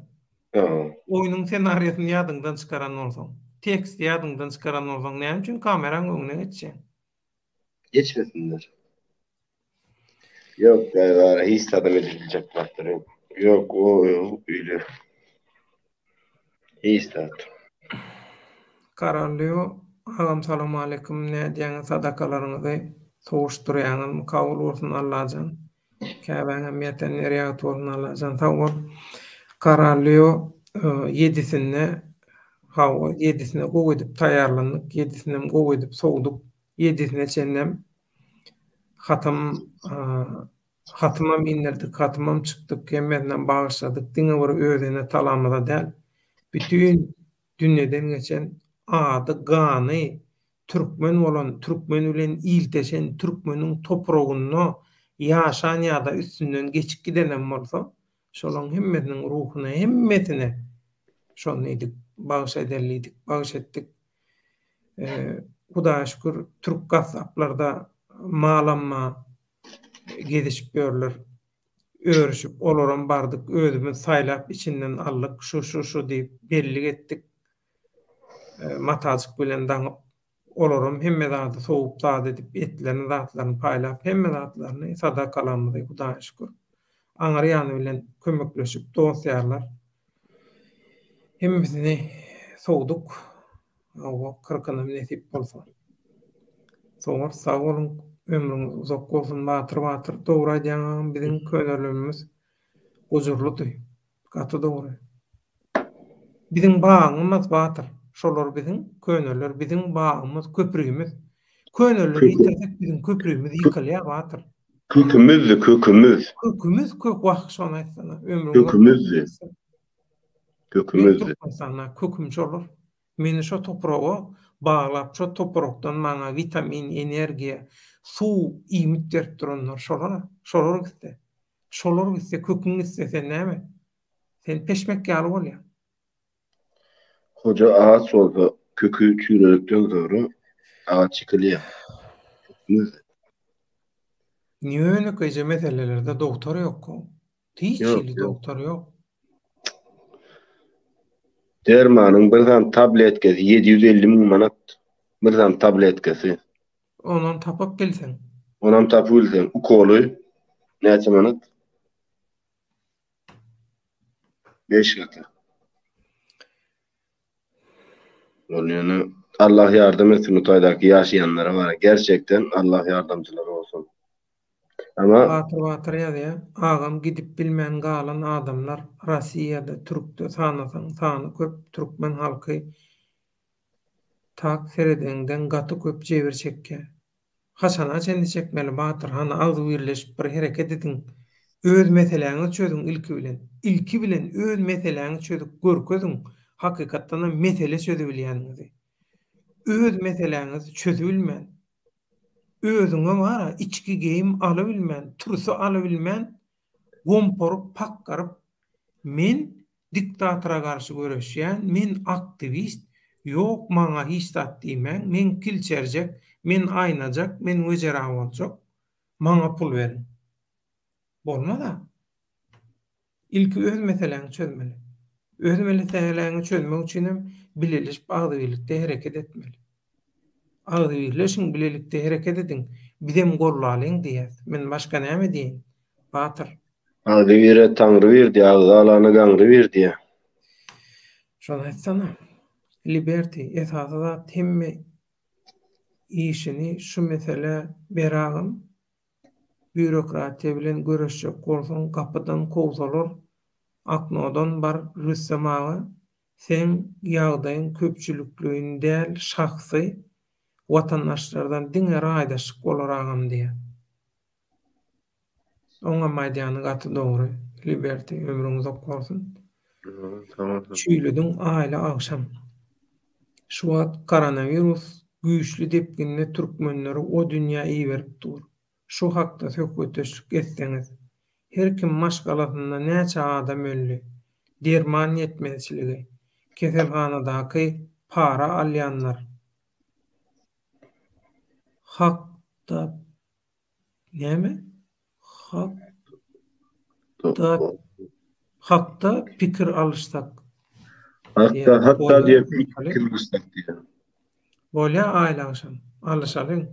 Oýnuň ssenariýasyny ýadyňdan çykaran bolsaň, teksti ýadyňdan çykaran bolsaň näme üçin kameraň öňüne geçýäň? Geçmesinler. Ýok, gaýgy hiç zadam edip biljek zatlar ýok. Ýok, o öýle. Hiç zat. Karalýo agam salowmaleýkim nädýäňiz sadakalaryňyzy sowuşdyrýaňyzmy kabul bolsun Allajan käbäňem ýatan ýeri ýagty bolsun Allajan sag bol Karalýo ýedisinde hawa ýedisine gowy edip taýýarlandyk ýedisinem gowy edip sowduk ýedisine çenlem hatam Hatymam indirdik, hatymam çykdyk, hemmesinem bagyşladyk, diňe bir öz ene talamyza däl, bütin dünýeden geçen ady, gany türkmen bolan, türkmen bilen ilteşen, türkmeniň topragynda ýaşan ýa-da üstünden geçip gidenem bolsa, şolaň hemmesiniň ruhuna, hemmesine şony diýdik, bagyş edeli diýdik, bagyş etdik. Hudaýa şükür, türk gassaplarda malam bar, gezişip ýörler. Örüşip, olaram bardyk, özümiz saýlap içinden aldyk, şu, şu, şu diýip bellik etdik. Matajyk bilen daňyp, olaram hemme zady sowup zat edip, etlerini, zatlaryny paýlap, hemme zatlaryny sadakalamyzy Hudaýa şükür. Aňry ýany bilen kömekleşip, dost-ýarlar hemmesini sowduk. Hawa, kyrkynam nesip bolsa. Sowar, sag boluň, ömrüňiz uzak bolsun Batyr Batyr, dogry aýdýaň agam biziň könelerimiz gujurlydy. Gaty dogry. Biziň bagyňymyz Batyr. Şolar biziň, köneler biziň bagymyz, köprümiz. Köneleri ýitirsek biziň köprümiz ýykylýar Batyr. Kökümizdi, kökümiz. Kökümiz, kök, wah, şony aýtsana. Ömrüň Kökümizdi. Kökümizdi. Türkmenistanda köküm şolar. Meni şo topraga baglap, şo toprakdan maňa witamin, energiýa, suw, iýmit berip duranlar şolar. Şolar gitse. Şolar gitse, köküň gitse sen näme? Sen peşmek ýaly bolýaň. Goja agaç bolsa köki çüýredikden soňra agaç ýykylýar. Kökümizdi. Ýönekeýje meselelerde dogtor ýok-ow. Hiç hili dogtor ýok. Dermanyň bir sany tabletkasy 750 müň manat. Bir sany tabletkasy. Onam tapyp bilseň. Onam tapyp bilseň. Ukoly näçe manat? 5 gaty. Ol ýöne Allah ýardam etsin bu taýdaky ýaşaýanlara bara. Gerçekten Allah ýardamçylary bolsun. Ama Batyr Batyr ýazýar, Agam gidip bilmän galan adamlar Rossiýada türkde sanasaň sany köp türkmen halky tak seredeňden gaty köp jebir çekýär. Haçana çenli çekmeli Batyr hany agzybirleşip bir hereket ediň öz meseläňizi çözüň ilki bilen ilki bilen öz meseläňizi çözüp görkeziň hakykatdanam mesele çözübilýäniňizi öz meseläňizi çözübilmän Özüňe bar-a, içki geýim alybilmän, trusy alybilmän, gomparyp, pakgaryp, men diktatora garşy göreşýän, men aktiwist, ýok, maňa hiç zat diýmäň, men kilçerjek, men aýnajak, men wejera boljak, maňa pul beriň. Bolmaz-a. Ilki öz meseläňi çözmeli. Öz meseläňi çözmek üçinem bileleşip agzybirlikde hereket etmeli. Agzybirleşiň bilelikde hereket ediň bizem gollalyň diýýäs. Men başga näme diýeýin Batyr. Agzybire Taňry bir diýýär, agzy alana gaňry bir diýýär. Şony aýtsana. Liberty, esasy zat hemme işini şu meselä ber agam. Býurokratiýa bilen göreşjek bolsaň gapydan kowsalar oknodan bar Rüstem aga seň ýagdaýyň köpçülikleýin däl şahsy watandaşlardan diňe raýdaşlyk bolar agam diýýär. Oňam aýdýany gaty dogry Liberty ömrüň uzak bolsun. Çüýlediň aýly agşam. Şu wagt koronawirus güýçli depginde türkmenleri o dünýä iberip dur. Şu hakda söhbetdeşlik etseňiz. Her kim maşgalasynda näçe adam öldi. Derman ýetmezçiligi. Keselhanadaky para alýanlar hakda Näme? Hakda hakda pikir alyşsak. Hakda hatda diýip pikir alyşsak diýýär. Bolýar aýly agşam. Alyşalyň.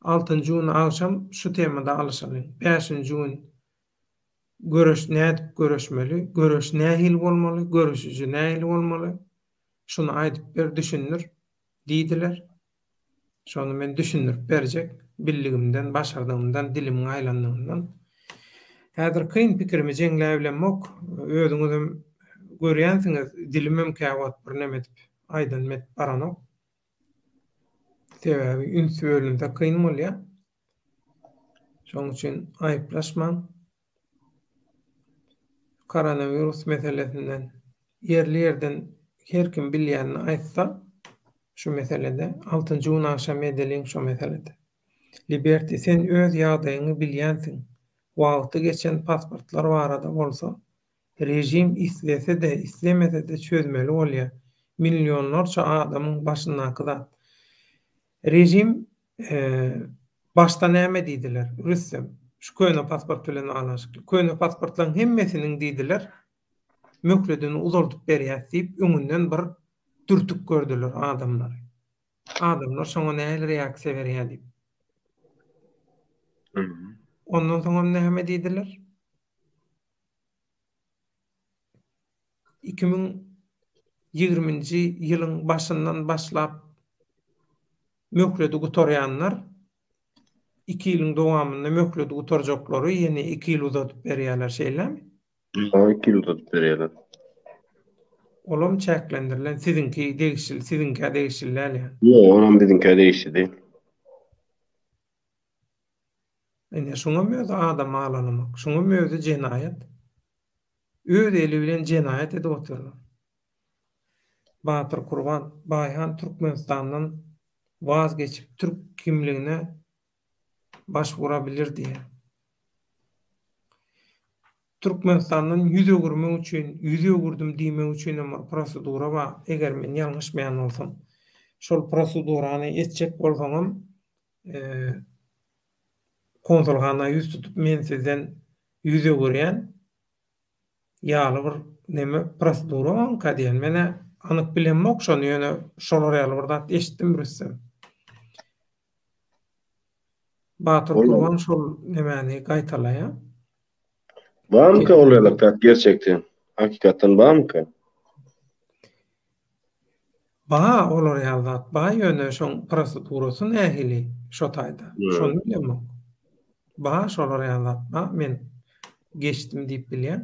Altynjy gün agşam şu temada alyşalyň. Bäşinji gün göreş nädip göreşmeli, göreş nähili bolmaly, göreşiji nähili bolmaly? Şuny aýdyp ber, düşündir diýdiler. Şony men düşündirip berjek, bildigimden, başardygymdan, dilimiň aýlandygyndan. Häzir kyn pikirimi jeňläbilemok. Özüňizem görýänsiňiz, dilimem käwagt bir neme edip, aýdanym edip baranok. Sebäbi üns bölünse kyn bolýar. Şonuň üçin aýyplaşmaň. Koronawirus meselesinden ýerli-ýerden her kim bilýänini aýtsa şu meselede, altynjy gün agşam edeliň şo meselede. Liberty sen öz ýagdaýyňy bilýänsiň. Wagty geçen pasportlar barada bolsa režim islese-de islemese-de çözmeli bolýar. Millionlarça adamyň başyndaky zat. Režim başda näme diýdiler? Rüstem, şu köne pasport bilen baglanyşykly. Köne pasportlaryň hemmesiniň diýdiler, möhledini uzaldyp berýäs diýip, öňünden bir dürtük gördüler adamlary. Adamlar şoňa nähili reaksiýa berýär diýip. Ondan soňam näme diýdiler? 2020-nji ýylyň başyndan başlap möhledi gutarýanlar iki ýylyň dowamynda möhledi gutarjaklary ýene iki ýyl uzadyp berýärler, şeýlemi? Hawa, iki ýyl uzadyp berýärler. Olam çäklendirilen siziňki degişli, siziňkä degişli däl ýa. Ýok, olam biziňkä degişli däl. Ine şuňam özi adam alalamak, şuňam özi jenaýat. Öz eli bilen jenaýat edip otyrlar. Batyr Kurban, Baýhan Türkmenistandan waz geçip türk kimligine baş urabilir diýýär. Türkmenistandan ýüz öwürmek üçin, ýüz öwürdim diýmek üçinem bir prosedura bar, eger men ýalňyşmaýan bolsam. Şol prosedurany etjek bolsaňam, konsulhana ýüz tutup men sizden ýüz öwürýän ýaly bir neme prosedura barmyka diýen. Men-ä anyk bilemok şony, ýöne şolar ýaly bir zat eşitdim Rüstem. Batyr Gurban şol nemäni gaýtalaýar. Barmyka ol ýaly zat gerçekden? Hakykatdan barmyka? Ba olar ýaly zat ba ýöne şoň prosedurasy nähili şo taýda şony bilemok. Ba şolar ýaly zat ba men geçdim diýip bilýän.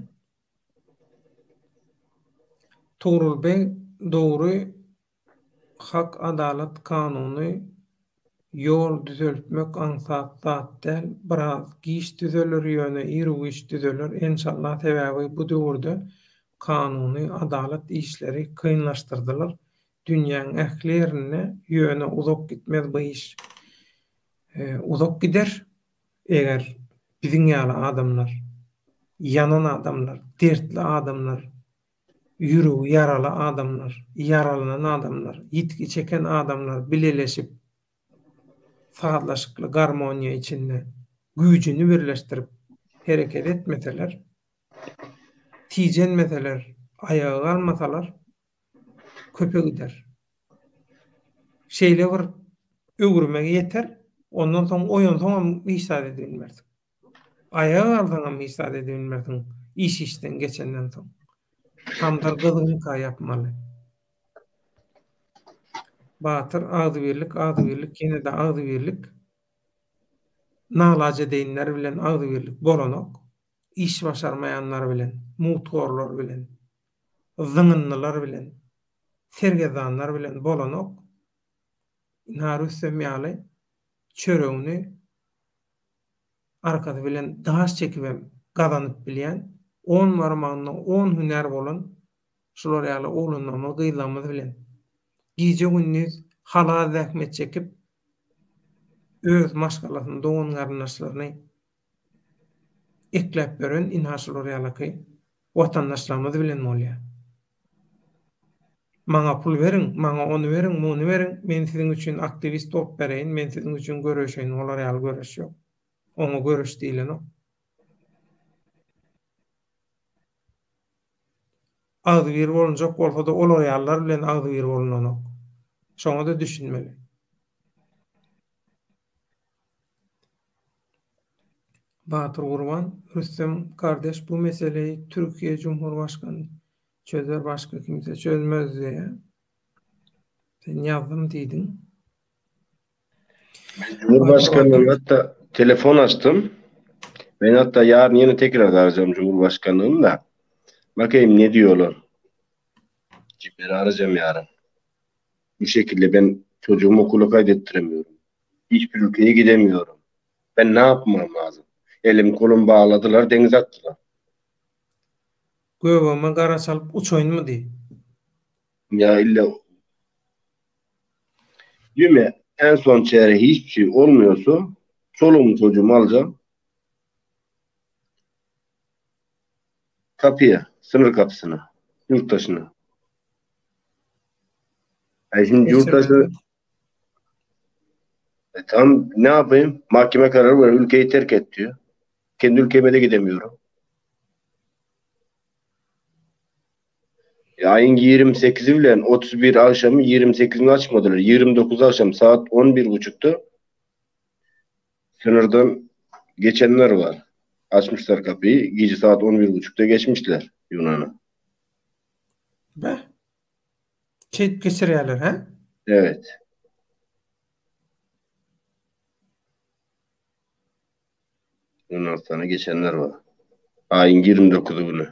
Tugrul beg dogry Hak adalat kanuny ýol düzeltmek aňsat zat däl biraz giç düzeler ýöne iru-giç düzeler enşalla sebäbi bu döwürde kanuny adalat işleri kynlaşdyrdylar dünýäň ähli ýerinde ýöne uzak gitmez bu iş uzak gider eger biziň ýaly adamlar ýanan adamlar dertli adamlar Ýüregi ýaraly adamlar, ýaralanan adamlar, ýitgi çeken adamlar bileleşip, sazlaşykly garmoniýa içinde güýjüni birleşdirip hereket etmeseler, tijenmeseler, aýaga galmasalar, köpe gider. Şeýle bir öwrüme ýeter, ondan soň oýansaňam hiç zat edibilmersiň. Aýaga galsaňam hiç zat edibilmersiň, iş işden geçenden soň. Tamdyr gyzgynka ýapmaly. Batyr, agzybirlik, agzybirlik, ýene-de agzybirlik. Nalajedeýinler bilen agzybirlik bolanok. Iş başarmaýanlar bilen, mugthorlar bilen, zyňyndylar bilen, sergezdanlar bilen bolanok. Ynha Rüstem ýaly çöregini arkasy bilen daş çekibem gazanyp bilýän, on barmagynda on hünär bolan şular ýaly oglanlarymyz, gyzlarymyz bilen gije-gündiz halal zähmet çekip, öz maşgalasyny, dogan-garyndaşlaryny ekläp ýören ynha şular ýalaky watandaşlarymyz bilen bolýar. Maňa pul beriň, maňa ony beriň, muny beriň, men siziň üçin aktiwist bolup bereýin, men siziň üçin göreşeýin, olar ýaly göreş ýok. Oňa göreş diýlenok. Agzybir bolunjak bolsa-da olar ýalylar bilen agzybir bolunanok. Şoňa-da düşünmeli. Batyr Gurban, Rüstem kardeş bu meseleyi Türkiye Cumhurbaşkanı çözer başka kimse çözmez diýýär. Sen ýazdym diýdiň. Men Cumhurbaşkanlığına hatta telefon açtym. Ben hatta yarın yine tekrar arayacağım Cumhurbaşkanlığını da. Bakayım ne diyorlar. Kimleri arayacağım yarın. Bu şekilde ben çocuğumu okula kaydettiremiyorum. Hiçbir ülkeye gidemiyorum. Ben ne yapmam lazım? Elim kolum bağladylar, denize atdylar. Göbegime gara çalyp uçaýynmy diý. Ya illa Diyorum ya en son çare hiçbir şey olmuyorsa çoluğumu çocuğumu alacağım. Kapıya, sınır kapısına, yurttaşına. E şimdi yurttaşı e tamam ne yapayım? Mahkeme kararı var. Ülkeyi terk et diyor. Kendi ülkeme de gidemiyorum. E, ayın 28'i bilen 31 akşamı 28'ini açmadılar. 29 akşam saat 11.30'da sınırdan geçenler var. Açmışlar kapıyı. Gece saat 11.30'da geçmişler Yunan'a. Be. Şeýdip geçirýärler, hä? Evet. Yunanistana geçenler bar. Aýyň 29-y güni.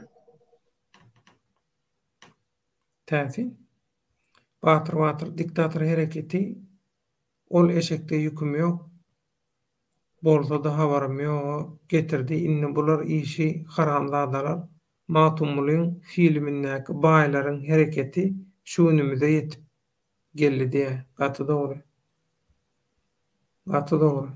Täsin. Batyr Batyr diktator hereketi ol eşekde ýüküm ýok bolsada habarym ýoga getirdi indi bular işi haramzadalar Magtymgulyň filimindäki baýlaryň hereketi şu günümize ýetip geldi diýä gaty dogry gaty dogry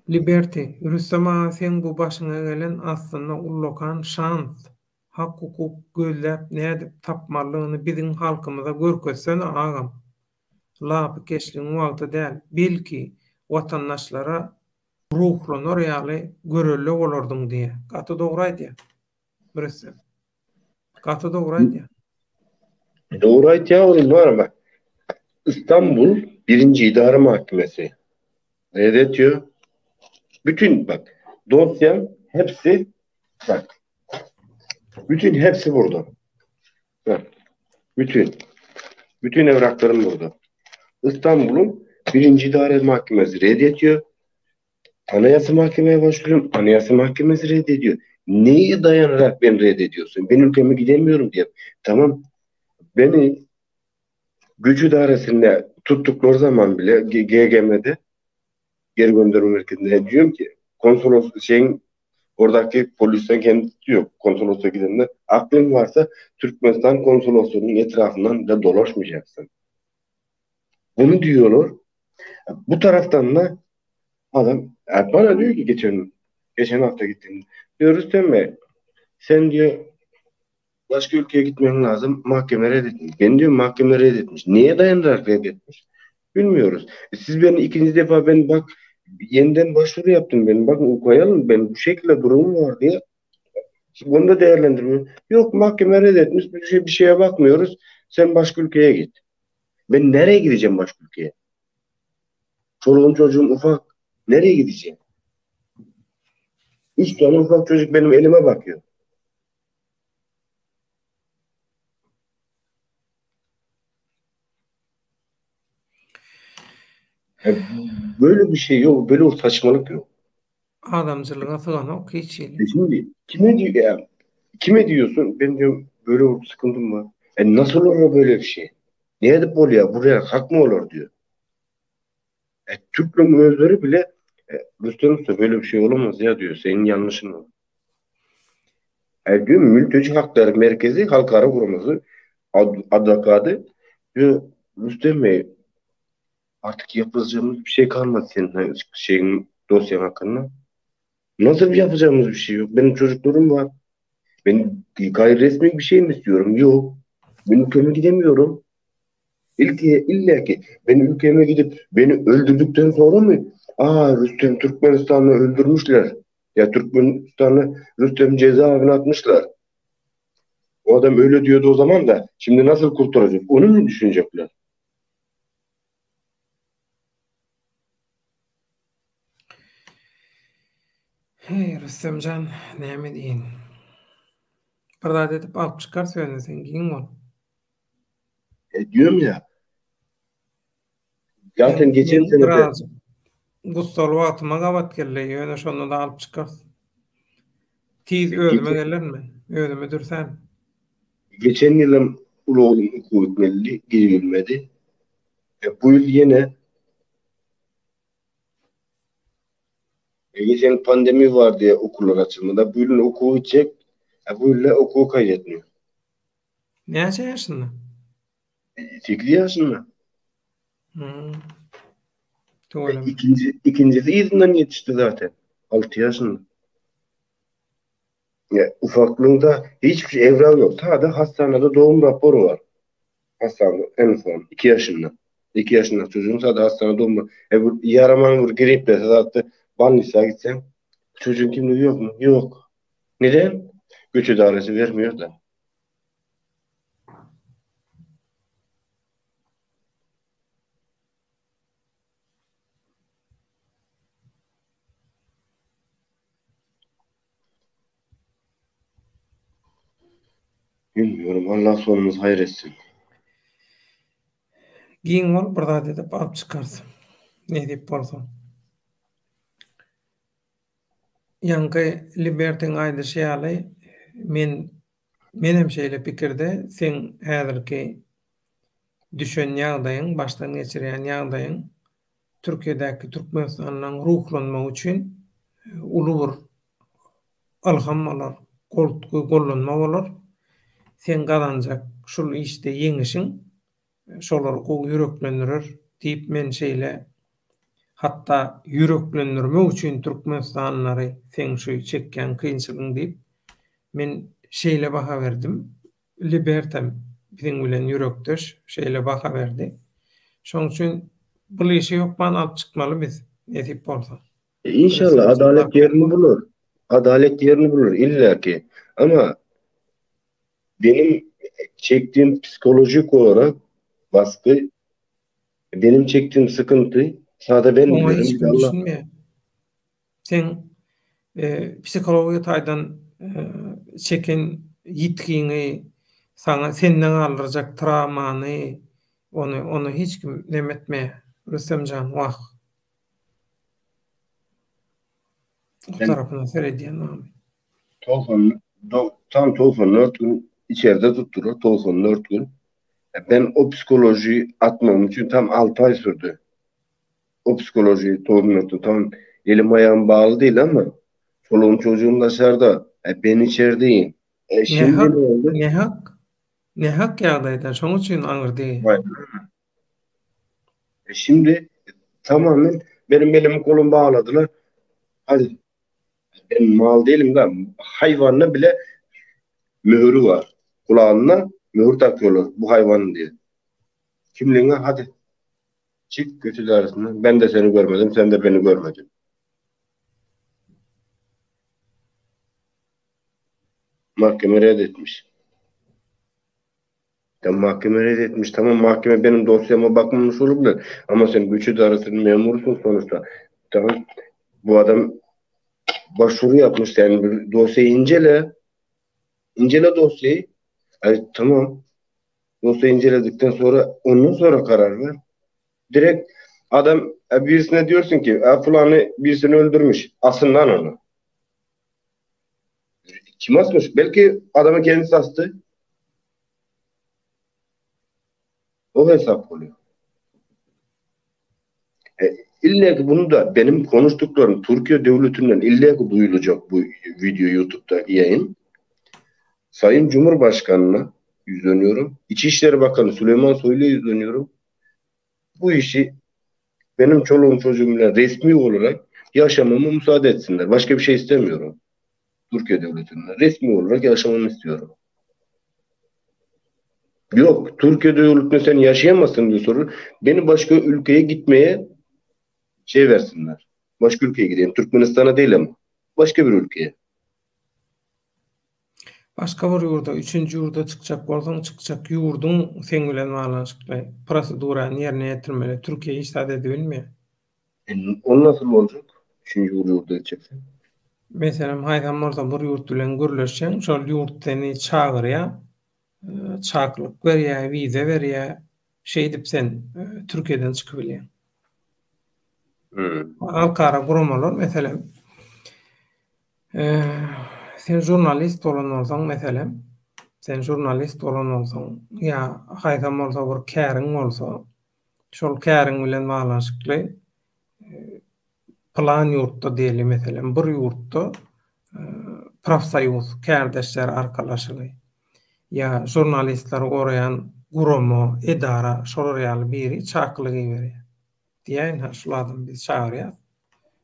Liberty Rüstem aga seň bu başyňa gelen aslynda ullakan şans Hak-hukuk gözläp nädip tapmalydygyny biziň halkymyza görkezsene agam. Lapykeçligiň wagty däl, belki, watandaşlara ruhlanar ýaly görelde bolardyň diýýär. Gaty dogry aýdýar. Rüstem. Gaty dogry aýdýar. Dogry aýtýar onuň bar bak. Istanbul birinji idare mahkemesi reddediyor. Bütün bak dosyan hepsi bak Bütün hepsi burada. Bak. Bütün. Bütün evraklarım burada. İstanbul'un birinci idare mahkemesi reddediyor. Anayasa Mahkemeye başvuruyorum. Anayasa Mahkemesi reddediyor. Neyi dayanarak beni reddediyorsun? Ben ülkeme gidemiyorum diye. Tamam. Beni güç idaresinde tuttukları zaman bile GGM'de geri gönderme merkezinde diyorum ki konsolos şeyin oradaki polisten kendisi diyor konsolosa gidende aklın varsa Türkmenistan konsolosluğunun etrafından da dolaşmayacaksın. Bunu diyorlar. Bu taraftan da adam bana diyor ki geçen geçen hafta gittim. Diyor Rüstem Bey sen diyor başka ülkeye gitmen lazım. Mahkeme reddetmiş. Ben diyorum mahkeme reddetmiş. Niye dayanarak reddetmiş? Bilmiyoruz. E siz beni ikinci defa ben bak yeniden başvuru yaptım ben. Bakın okuyalım ben bu şekilde durumum var diye. Bunu da değerlendirmiyor. Yok mahkeme reddetmiş. Bir, şey, bir şeye bakmıyoruz. Sen başka ülkeye git. Ben nereye gideceğim başka ülkeye? Çoluğum çocuğum ufak. Nereye gideceğim? Üç tane ufak çocuk benim elime bakıyor. Böyle bir şey yok. Böyle bir saçmalık yok. Adamçylyga syganok hiç hili. E şimdi kime diyor ya, kime diyorsun? Ben diyorum böyle bir sıkıntım var. E nasıl olur böyle bir şey? Ne edip oluyor? Buraya hak mı olur diyor. E, Türk'ün özleri bile e, Rüstem Usta böyle bir şey olamaz ya diyor. Senin yanlışın var. E, diyor Mülteci Hakları Merkezi Halkara Kurumu ad, advokadı diyor Rüstem Bey artık yapacağımız bir şey kalmadı senin şeyin dosyan hakkında. Nasıl bir yapacağımız bir şey yok. Benim çocuklarım var. Ben gayri resmi bir şey mi istiyorum? Yok. Ben ülkeme gidemiyorum. İlk, illa ki ben ülkeme gidip beni öldürdükten sonra mı? Aa Rüstem Türkmenistan'ı öldürmüşler. Ya Türkmenistan'ı Rüstem cezaevine atmışlar. O adam öyle diyordu o zaman da şimdi nasıl kurtaracak? Onu mu düşünecekler? Heý, Rüstemjan, näme diýeýin. Bir zat edip alyp çykarys ýöne sen giň bol. E, diyorum ya. Zaten geçen sene de Birazjyk gussaly wagtyma gabat geldi, ýöne şonda-da alyp çykarys. Tiz özüme gelerin men, özümi dürsän. Geçen ýylam uly oglum okuwa gitmelidi, gidibilmedi. E, bu ýyl ýene e, geçen ýyl pandemi bar diye okullar açylmady. Bu ýyl okuwa gitjek, e, bu ýyl-de okuwa kaýetmiýär. Näçe ýaşynda? 8 ýaşynda. Hmm. Tüweleme. İkinci, ikincisi yzyndan ýetişdi zaten. 6 ýaşynda. Ya, ufaklığında hiçbir şey evrak yok. Sadece hastanede doğum raporu var. Hastanede en son 2 yaşında. 2 yaşında çocuğun sadece hastanede doğum raporu. E bu yaraman bir grip dese zaten Bannis'a gitsen çocuğun kimliği yok mu? Yok. Neden? Göç idaresi vermiyor da. Bilmiyorum. Allah sonumuz hayır etsin. Giň bol bir zat edip alyp çykarys. Nesip bolsa. Ýaňky Libertiň aýdyşy ýaly men. Menem şeýle pikirde, seň häzirki düşen ýagdaýyň, başdan geçirýän ýagdaýyň Türkiýedäki türkmenistanlylaryň ruhlanmagy üçin uly bir ylham bolar, goltgy, gollanma bolar. Seň gazanjak şul işde ýeňişiň şolary gowy ýüreklendirer diýip men şeýle hatda ýüreklendirmek üçin türkmenistanlylary seň şu çekýän kynçylygyň diýip men şeýle baha berdim. Libertem biziň bilen ýürekdeş şeýle baha berdi. Şoň üçin bul işi hökman alyp çykmaly biz nesip bolsa. Inşallah adalet ýerini bulur. Adalet ýerini bulur illaki. Ama benim çektiğim psikolojik olarak baskı, benim çektiğim sıkıntı sada ben Oňa hiç kim düşünmeýär. Seň psihologiýa taýdan çeken ýitgiňi, saňa sende galdyrjak trawmany, ony ony hiç kim neme etmeýär. Rüstemjan, wah. O tarapyna seredýän maňa. 90 tam 94 gün içeride tutdular 94 gün. Ben o psikolojiyi atmam üçin tam 6 ay sürdü. O psikolojiyi 94 tam elim ayağım bağlı değil ama çoluğum çocuğum dışarıda. E, ben içerideyim. E, şimdi Nähak, ne oldu? nähak, nähak ýagdaýda, şoň üçin agyr degýär. E şimdi tamamen benim elimi kolumu bağladılar. Hadi ben mal değilim da hayvanla bile mühürü var. Kulağına mühür takıyorlar bu hayvanın diye. Kimliğine hadi çık götür arasından. Ben de seni görmedim, sen de beni görmedin. Mahkeme reddetmiş. Ya mahkeme reddetmiş. Tamam mahkeme benim dosyama bakmamış olabilir. Ama sen güç idaresinin memurusun sonuçta. Tamam. Bu adam başvuru yapmış. Yani bir dosyayı incele. İncele dosyayı. Ay, tamam. Dosyayı inceledikten sonra ondan sonra karar ver. Direkt adam e, birisine diyorsun ki e, falanı birisini öldürmüş. Asın lan onu. Kim asmış? Belki adamın kendisi astı. O hesap oluyor. E, illa ki bunu da benim konuştuklarım Türkiye devletinden illa ki duyulacak bu video YouTube'da yayın. Sayın Cumhurbaşkanı'na yüzleniyorum. İçişleri Bakanı Süleyman Soylu'ya yüzleniyorum. Bu işi benim çoluğum çocuğumla resmi olarak yaşamama müsaade etsinler. Başka bir şey istemiyorum. Türkiye devletinden resmi olarak yaşamamı istiyorum. Yok, Türkiye devletinde sen yaşayamazsın diye sorur. Beni başka ülkeye gitmeye şey versinler. Başka ülkeye gideyim. Türkmenistan'a değil ama. Başka bir ülkeye. Başga bir ýurda, üçünji ýurda çykjak bolsaň, çykjak ýurduň seň bilen baglanyşykly prosedurany ýerine ýetirmeli. Türkiýe hiç zat edibilmeýär. E, o nasıl olacak? Üçünji bir ýurda gitjeksen. Meselem, haýsam bolsa bir ýurt bilen gürleşseň, şol ýurt seni çagyrýar, çakylyk berýär, wiza berýär. Şeýdip sen Türkiýeden çykybilýäň. Hmm. Halkara guramalar, meselem, sen žurnalist bolan bolsaň, meselem, sen žurnalist bolan bolsaň ýa haýsam bolsa bir käriň bolsa, şol käriň bilen baglanyşykly pylan ýurtda diýeli, meselem, bir ýurtda profsoýuz, kärdeşler arkalaşygy ýa žurnalistleri goraýan gurama, edara, şolar ýaly biri çakylyk iberýär. Diýýär, ynha, şul adamy biz çagyrýas.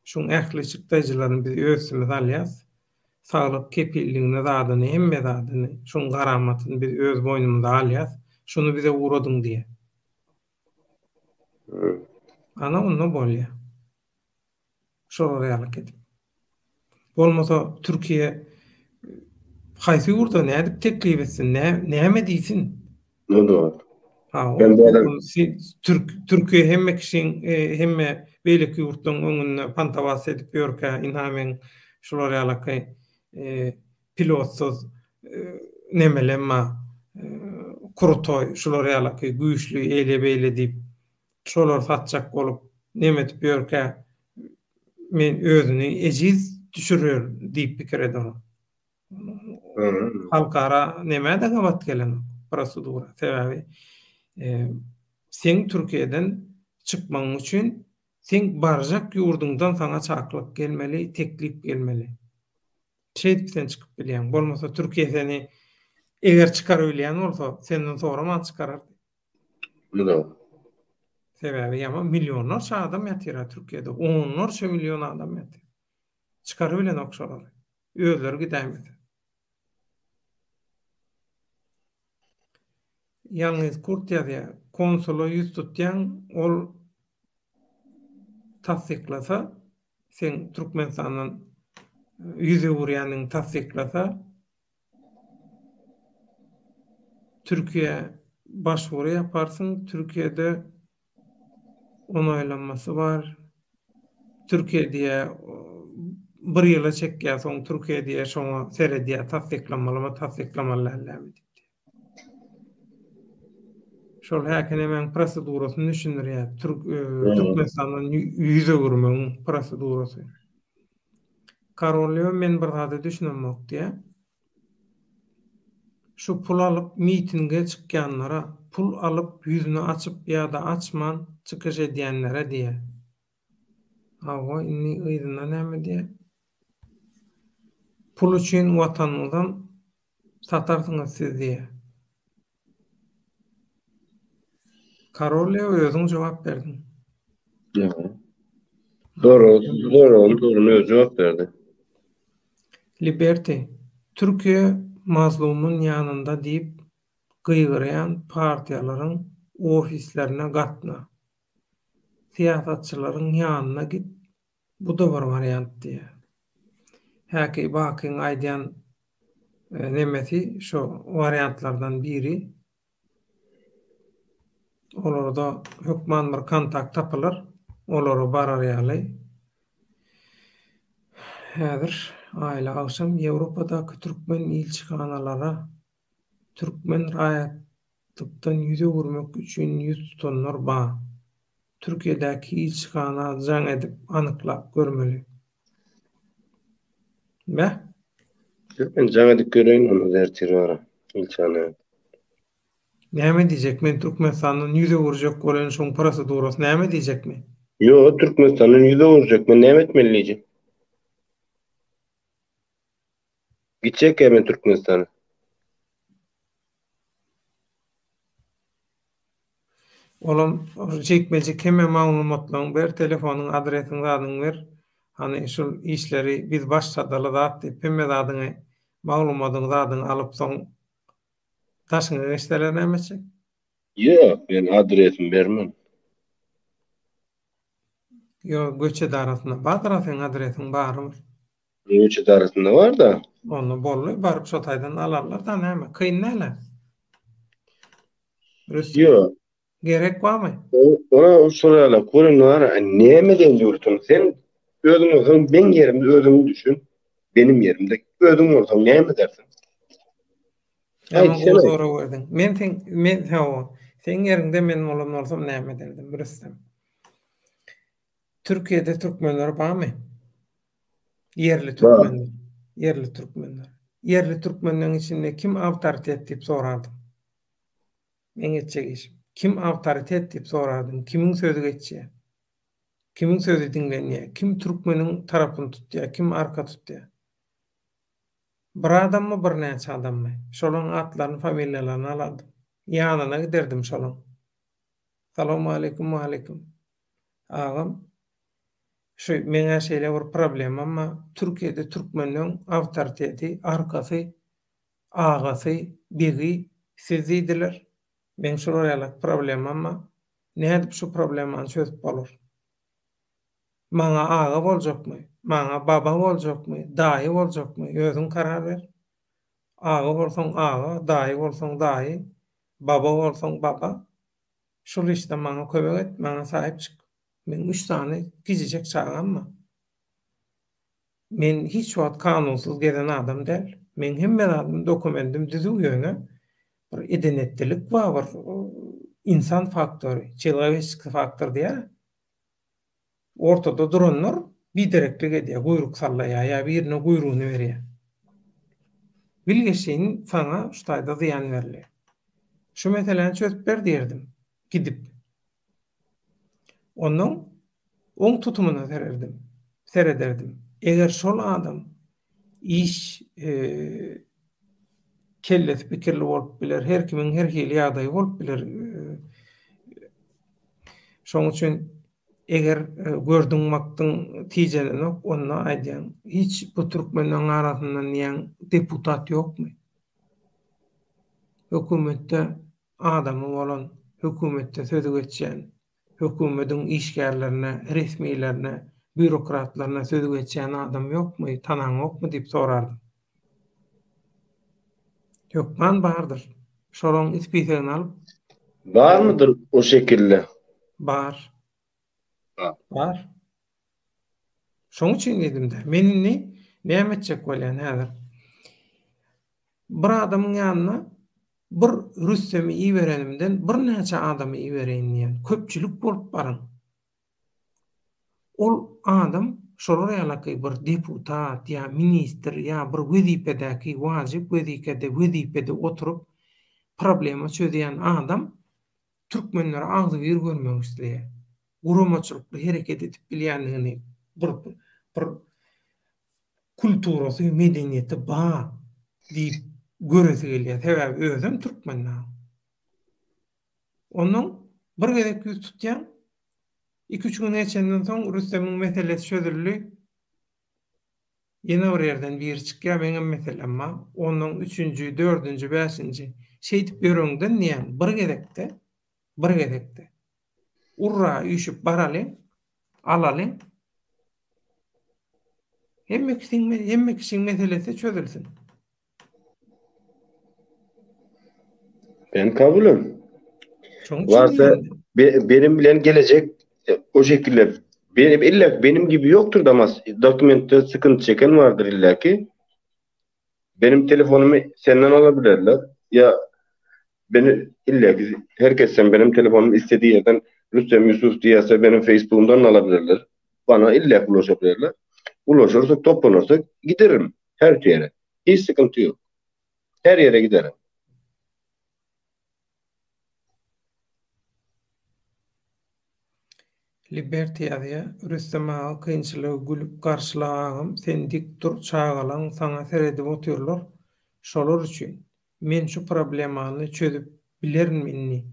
Şuň ähli çykdaýjylaryny biz öz üstümize alýas. Saglyk kepilligini, zadyny, hemme zadyny, şuň garamatyny biz öz boýnumyza alýas. Şuny bize ugradyň diýýär. Ana, onda bolýar. Şolar ýalyk edip. Bolmasa Türkiýe haýsy ýurda nädip teklip etsin, näme diýsin? Ne dogry. Ha, ben bu adam Türk Türkiýe hemme kişiň e, hemme beýleki ýurtlaryň öňünde pantawas edip ýörkä, ynha men şular ýalaky e, pilotsyz e, nemelemma e, krutoý şular ýalaky güýçli eýle beýle diýip şolary satjak bolup neme edip ýörkä men özüni ejiz düşürer diýip pikir eder. Halkara nämä-de gabat gelenok prosedura. Sebäbi seň Türkiýeden çykmagyň üçin seň barjak ýurduňdan saňa çakylyk gelmeli, teklip gelmeli. Şeýdip sen çykyp bilýäň. Bolmasa Türkiýe seni eger çykarabilýän bolsa, senden soraman çykarardy. Dogry. Sebäbi ýaman millionlarça adam ýatyr-a Türkiýede. Onlarça million adam ýatyr. Çykarybilenok şolary. Özleri gidäýmese. Ýalňyz Kurt ýazýar. Konsula ýüz tutýaň, ol tassyklasa, seň Türkmenistandan ýüz öwürýäniňi tassyklasa, Türkiýä başwury ýaparsyň, Türkiýede onaýlanmasy bar. Türkiýe diýä bir ýyla çekýär, soň Türkiýe diýä şoňa seredýär, tassyklamalymy, tassyklamaly dälmi diýip. Şol häkinemäň prosedurasyny düşündirýär. Türk Türkmenistandan ýüz öwürmegiň prosedurasy. Karolýo men bir zada düşünemok diýýär. Şu pul alyp mitinge çykýanlara, pul alyp ýüzüni açyp ýa-da açman çykyş edýänlere diýýär. Hawa indi yzynda näme diýýär? Pul üçin watanyňyzam satarsyňyz siz diýýär. Karolýa özüň jogap berdiň. Dogry, dogry, dogry, öz jogap berdi. Liberty, Türkiýe mazlumyň ýanynda diýip gygyrýan partiýalaryň ofislerine gatna. Syýasatçylaryň ýanyna git, bu-da bir wariant diýýär. Häki Bakyň aýdýan nemesi şo wariantlardan biri. Olarda hökman bir kontakt tapylar, olara barar ýaly. Häzir aýly agşam Ýewropadaky türkmen ilçihanalara türkmen raýatlykdan ýüz öwürmek üçin ýüz tutanlar bar. Türkiýedäki ilçihana jaň edip anyklap görmeli. Beh. Men jaň edip göreýin onda ertir bara ilçihana. Näme diýjek men Türkmenistandan ýüz öwürjek bolan şoň prosedurasy näme diýjekmi? Ýok Türkmenistandan ýüz öwürjek men näme etmeli diýjek. Gitjekkä men Türkmenistana. Olam jikme-jik hemme maglumatlaryňy ber, telefonyň adresiň zadyňy ber. Hany şul işleri biz başladaly zat diýip hemme zadyňy maglumadyň zadyňy alyp soň daşyňa geçseler näme etjek? Ýok, men adresimi bermen. Ýok, göç edarasynda bardyr-a seň adresiň barybir. Göç edarasynda bar-da. Onda boldy, baryp şo taýdan alarlar-da näme, kyn däl-ä. Rüstem. Ýok. Gerek barmy? Ora şol ýaly görün bar, näme diýen ýurtun sen özüň bolsaň meň ýerimde özüňi düşün, benim ýerimde özüň bolsaň näme edersiň? Ýaman gowy sorag berdiň. Men seň men hawa, seň ýeriňde men bolan bolsam näme ederdim, Rüstem? Türkiýede türkmenler barmy? Ýerli türkmenler. Ýerli türkmenler. Ýerli türkmenleň içinde kim awtoritet diýip sorardym. Meň etjek işim. Kim awtoritet diýip sorardym. Kimiň sözi geçýär? Kimiň sözi diňlenýär? Kim türkmeniň tarapyny tutýar? Kim arka tutýar? Bir adammy, birnäçe adammy? Şolaň atlaryny, familiýalaryny alardym. Ýanyna giderdim şolaň. Salowmaleýkim, waleýkim. Agam, şu meň-ä şeýle bir problemam bar. Türkiýede türkmenleň awtoriteti, arkasy, agasy, begi siz diýdiler. Meň şular ýalak problemam bar. Nädip şu problemany çözüp bolar? Maňa aga boljakmy? Maňa baba boljakmy? Daýy boljakmy? Özüň karar ber. Aga bolsaň aga, daýy bolsaň daýy, baba bolsaň baba. Şul işde maňa kömek et, maňa saýyp çyk. Meň üç sany kiçijek çagam bar. Men hiç wagt kanunsyz gezen adam däl. Meň hemme zadym, dokumentim düzüw ýöne bir eden-etdilik bar, bir insan faktory, çelowesçiski faktor diýýär. Ortada duranlar bidereklik edýär, guýruk sallaýar ýa birine guýrugyny berýär. Bilgeşleýin saňa şu taýda zyýan berilýär. Şu meseläni çözüp ber diýerdim. Gidip. Onnoň oň tutumyna sererdim, serederdim. Eger şol adam iş kellesi pikirli bolup biler, her kimiň her hili ýagdaýy bolup biler. Şoň üçin eger gördüň bakdyň tijelenok onda aýdýaň hiç bu türkmenleň arasyndan diýýäň deputat ýokmy? Hökümetde adamy bolan, hökümetde sözi geçýän, hökümediň işgärlerine, resmilerine, býurokratlaryna sözi geçýän adam ýokmy, tanaňokmy diýip sorardym. Hökman bardyr. Şolaň ispisegini alyp. Barmydyr o şekilde? Bar. Bar. Şoň üçin diýdim-dä. Men indi näme etjek bolýan häzir? Bir adamyň ýanyna bir Rüstemi iberenimden birnäçe adamy ibereýin diýýän. Köpçülik bolup baryň. Ol adam şolar ýalaky bir deputat ýa ministr ýa bir wezipedäki wajyp wezikede wezipede oturyp problema çözýän adam türkmenleri agzybir görmek isleýär. Guramaçylykly hereket edip bilýändigini bir bir kulturasy, medeniýeti bar diýip göresi gelýär. Sebäbi özem türkmen da. Onnoň bir gezek ýüz tutýaň, iki-üç gün geçenden soň Rüstemiň meselesi çözüldi. Ýene bir ýerden biri çykýar, meňem meselem bar. Onnoň üçünji, dördünji, bäşinji. Şeýdip ýöreňden diýýän, bir gezekde, bir gezekde. Urra üýşüp baralyň, alalyň. Hemme kişiň, hemme kişiň meselesi çözülsin. Ben kabulüm. Varsa be, benim bilen gelecek e, o şekilde benim illa benim gibi yoktur da mas dokumentte sıkıntı çeken vardır illaki. Benim telefonumu senden alabilirler. Ya beni illa ki herkesten benim telefonumu istediği yerden Rüstem Yusuf diyese benim Facebook'umdan alabilirler. Bana illa ulaşabilirler. Ulaşırsak, toplanırsak giderim her yere. Hiç sıkıntı yok. Her yere giderim. Liberty ýazýa, Rüstem aga kynçylygy gülüp garşyla agam sen dik dur çagalaň saňa seredip otyrlar şolar üçin men şu problemany çözüp bilerin indi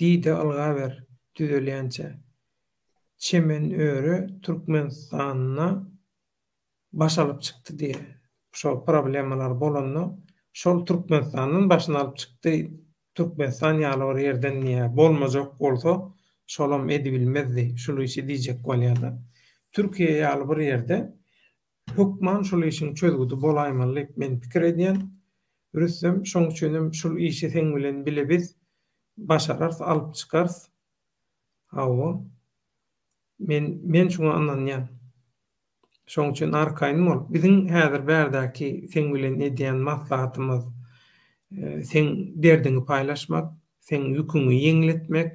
diýde ylgaber düzelýänçä Çemen öre Türkmenistanda baş alyp çykdy diýe şol problemalar bolanda şol Türkmenistandan başyny alyp çykdy Türkmenistan ýaly bir ýerden diýä bolmajak bolsa şolam edibilmezdi şul işi diýjek bolýada Türkiýe ýaly bir ýerde hökman şul işiň çözgüdi bolaýmaly diýip men pikir edýän Rüstem şoň üçinem şul işi seň bilen bile biz başararys alyp çykarys hawa Men men şuňa ynanýan. Şoň üçin arkaýyn bol. Biziň häzir bärdäki seň bilen edýän maslahatymyz seň derdiňi paýlaşmak, seň ýüküňi ýeňletmek,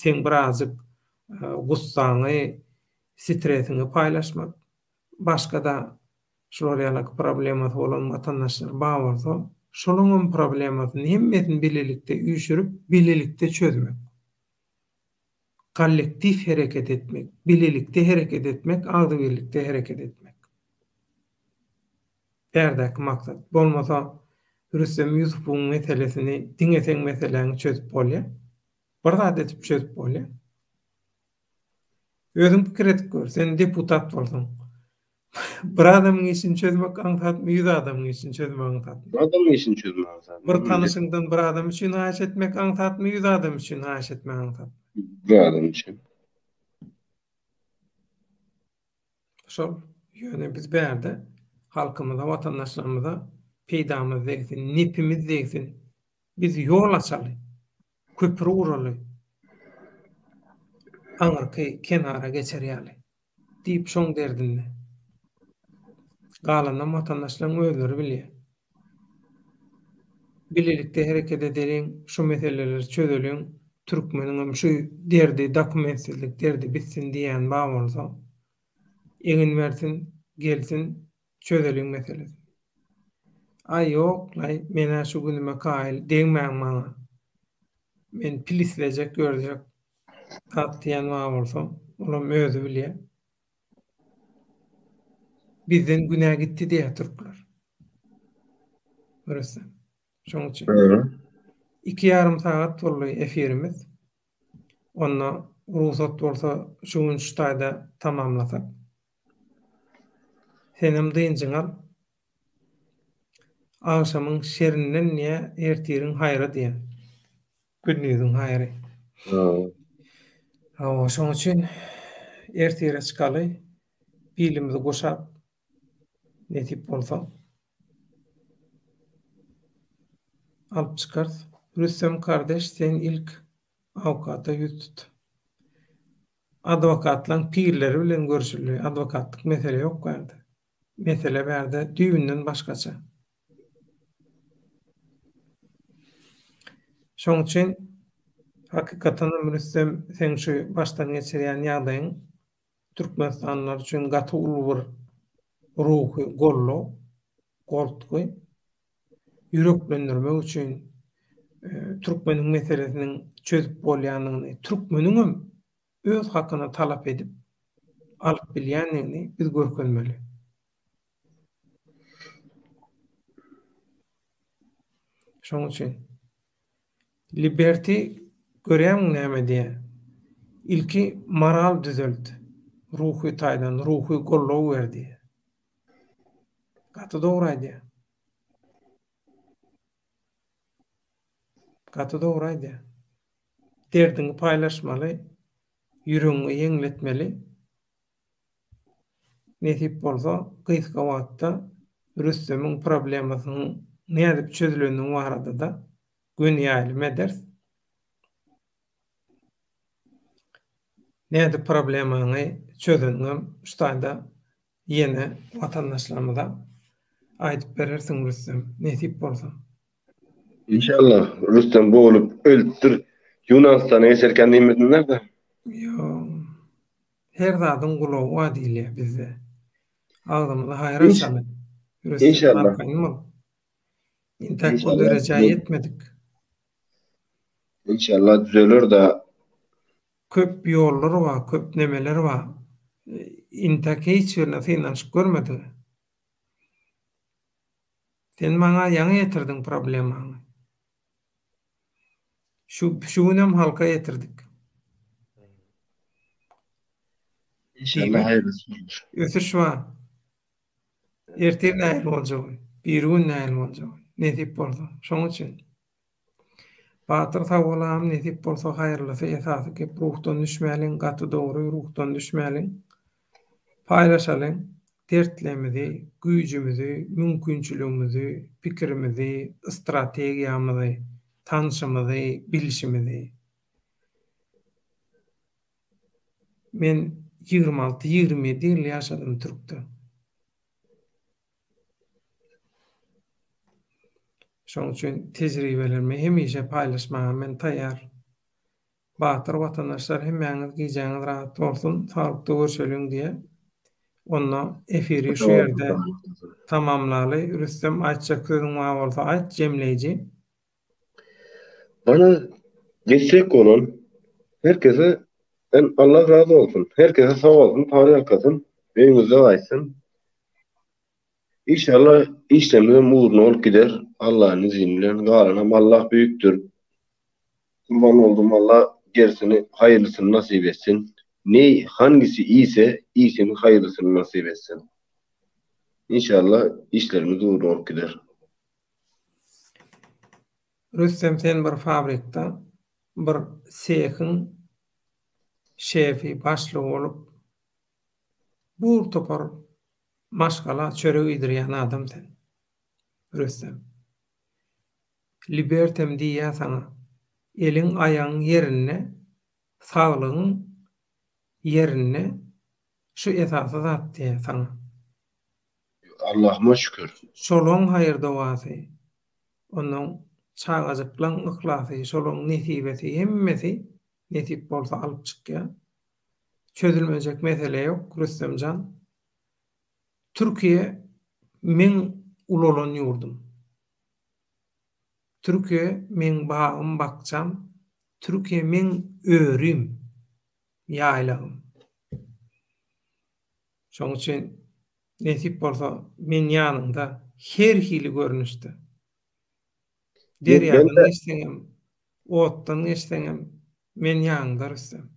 seň birazjyk gussaňy, stresiňi paýlaşmak. Başga-da şular ýalaky problemasy bolan watandaşlar bar bolsa, şolaňam problemasyny hemmesini bilelikde üýşürip, bilelikde çözmek. Kollektiw hereket etmek, bilelikde hereket etmek, agzybirlikde hereket etmek. Bärdäki maksat. Bolmasa Rüstem Ýusupowyň meselesini diňe seň meseläňi çözüp bolýar. Bir zat edip çözüp bolýar. Özüň pikir edip gör, sen deputat bolsaň. Bir adamyň işini çözmek aňsatmy, 100 adamyň işini çözmek aňsatmy? Bir adamyň işini çözmek aňsatmy. Bir tanyşyňdan bir adam üçin haýyş etmek aňsatmy, 100 adam üçin haýyş etmek aňsatmy? Bir adam üçin. Şol, ýöne biz bärde halkymyza, watandaşlarymyza peýdamyz degsin, nepimiz degsin. Biz ýol açaly, köpri guraly, aňyrky kenara geçer ýaly. Diýip şoň derdinde. Galanam watandaşlaryň özleri bilýär. Bilelikde hereket edeliň, şu meseleleri çözeliň, türkmeniňem şu derdi, dokumentsizlik derdi bitsin diýýän bar bolsa, egin bersin, gelsin, çözeliň meselesini. Aý ýok-laý, men-ä şu günüme kaýyl, degmäň maňa. Men pil islejek ýörjek zat diýen bar bolsa, olam özi bilýär. Bizden günä gitdi diýýär türkler. Rüstem. Şoň üçin. Iki ýarym sagat boldy efirimiz. Onda rugsat bolsa şu gün şu taýda tamamlasak. Senem dynjyňy al. Agşamyň şerinden diýä, ertiriň haýry diýä. Gündiziň haýry. Hawa, şoň üçin ertire çykaly, bilimizi guşap, nesip bolsa, alyp çykarys. Rüstem kardeş sen ilk awkata ýüz tut. Adwokatlaň pirleri bilen görüşildi, adwokatlyk mesele ýok bärde. Mesele bärde düýbünden başgaça. Şoň üçin hakykatanam Rüstem seň şu başdan geçirýän ýagdaýyň türkmenistanlylar üçin gaty uly bir ruhy goldaw, goltgy, ýüreklendirmek üçin türkmeniň meselesiniň çözüp bolýandygyny, türkmeniňem öz hakyny talap edip alyp bilýändigini biz görkezmeli. Şoň üçin Liberty görýämiň näme diýýär? Ilki moral düzelt, ruhy taýdan ruhy goldaw ber diýýär. Gaty dogry aýdýar. Gaty dogry aýdýar. Derdiňi paýlaşmaly, ýüregiňi ýeňletmeli. Nesip bolsa, gysga wagtda Rüstemiň problemasynyň nädip çözülendigi barada-da göni ýaýlym ederis. Nädip problemaňy çözeniňem şu taýda ýene watandaşlarymyza aýdyp berersiň Rüstem, nesip bolsa. Inşallah Rüstem bolup ölüpdir. Ýunanystana geçerken diýmesinler-de. Ýok. Her zadyň gulagy bar diýilýär bizde. Agzymyzy haýyr açaly. Rüstem Inşallah. arkaýyn bol. Intäk o Inşallah. derejä ýetmedik. Inşallah düzeler-de. Köp ýollar bar, köp nemeler bar. Intäk hiç birine synanyşyp görmedik. Sen maňa ýaňy ýetirdiň problemaňy. Şu şu günem halka ýetirdik. Inşallah Diýmek, haýyrlysy bolur. ösüş bar. Ertir nähili boljagy, birigün nähili boljagy, nesip bolsa. Şoň üçin. Batyr sag bol agam nesip bolsa haýyrlysy esasy gep ruhdan düşmäliň gaty dogry ruhdan düşmäliň paýlaşalyň dertlerimizi güýjümizi mümkinçiligimizi pikirimizi strategiýamyzy tanşymyzy bilşimizi men 26 27 ýyl ýaşadym türkde. Şonuň üçin tejribelerimi hemişe paýlaşmaga men taýýar. Batyr watandaşlar hemmäňiz gijäňiz rahat bolsun, saglykda görşeliň diýe. Onda efiri şu ýerde tamamlaly. Rüstem aýtjak sözüň bar bolsa aýt, jemleýji. Bana destek bolan herkese Allah razy bolsun. Herkese sag bolsun, taňry ýalkasyn, öýüňizde gaýtsyn. Inşallah işlerimizem ugruna bolup gider Allahyn izini bilen galanam Allah büyükdir Gurban oldum Allah gerisini haýyrlysyny nasyp etsin ne hangisi iyse iyisini haýyrlysyny nasyp etsin Inşallah işlerimiz ugruna bolup gider. Rüstem sen bir fabrikde bir sehiň şefi başlygy bolup bur topar Maşgala çörek iýdirýän adam sen. Rüstem. Libertem diýýä saňa. Eliň aýagyň ýerinde, saglygyň ýerinde şu esasy zat diýýä saňa. Allahyma şükür. Şolaň haýyr dogasy, onnoň çagajyklaň yhlasy, şolaň nesibesi hemmesi nesip bolsa alyp çykýa. Çözülmejek mesele ýok Rüstemjan. Türkiýe meň ulalan ýurdum. Türkiýe meň bagym bakjam, Türkiýe meň örüm, ýaýlagym. Şoň üçin nesip bolsa men ýanyňda her hili görnüşde. Derýadan geçseňem, otdan geçseňem men ýanyňda Rüstem.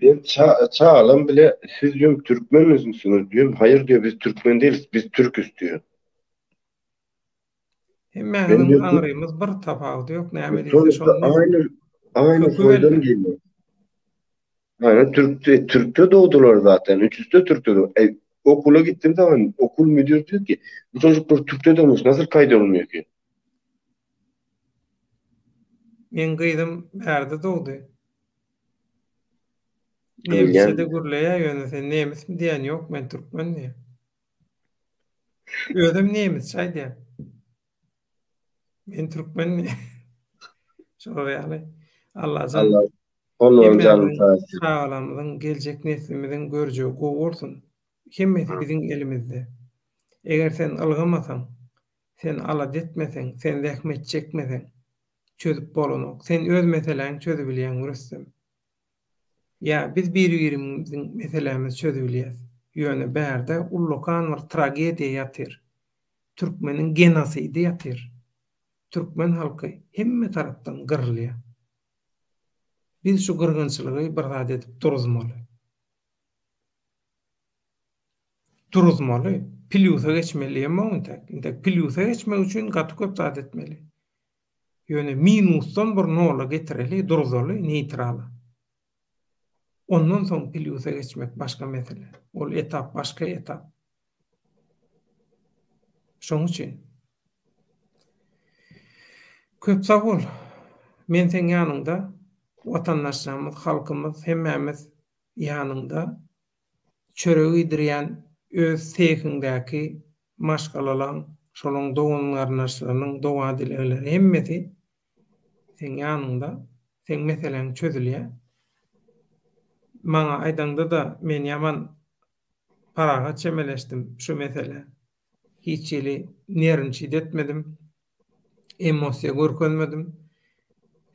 Ben çagalam bile siz diýem türkmen misiniz diýem, haýyr diýýär biz türkmen dälis biz türküs diýýär. Hemmämiziň aňrymyz bir tapawudy ýok näme diýse şony. Aýny aýny soýdan gelýär. Aýny türkde türkde dogdular zaten. Üçüsi-de türkde dogdy. E, okula gitdim zaman okul müdür diyor ki bu çocuklar türkde doğmuş nasıl kaydolmuyor ki? Meň gyzym bärde dogdy. Nemisçe-de gürleýär ýöne sen nemismi diýýän ýok men türkmen diýýär. Özem nemisçe aýdýar. Men türkmen Şolar ýaly. Allajan Allah olaryň janyny sag etsin. Çagalarymyzyň, geljek neslimiziň görjegi gowy bolsun. Hemmesi biziň elimizde. Eger sen ylgamasaň, sen alada etmeseň, sen zähmet çekmeseň, çözüp bolanok. Sen öz meseläňi çözübilýäň Rüstem. Ýa biz bir-birimiziň meselämizi çözübilýäs. Ýöne bärde ullakan bir tragediýa ýatyr. Türkmeniň genosidi ýatyr. Türkmen halky hemme tarapdan gyrylýar. Biz şu gyrgynçylygy bir zat edip duruzmaly. Duruzmaly. Plýusa geçmeli diýemok intäk. Intäk plýusa geçmek üçin gaty köp zat etmeli. Ýöne minusdan bir nola getireli, durzaly neýtrala. Ondan soň plýusa geçmek başga mesele. Ol etap başga etap. Şoň üçin. Köp sag bol. Men seň ýanyňda, watandaşlarymyz, halkymyz, hemmämiz ýanyňda. Çörek iýdirýän öz sehiňdäki maşgalalaň, şolaň dogan-garyndaşlarynyň doga-dilegleri hemmesi seň ýanyňda, seň meseläň çözülýär. Maňa aýdaňda-da men ýaman parahat çemeleşdim şu meselä. Hiç hili nerwniçit etmedim, emosiýa görkezmedim.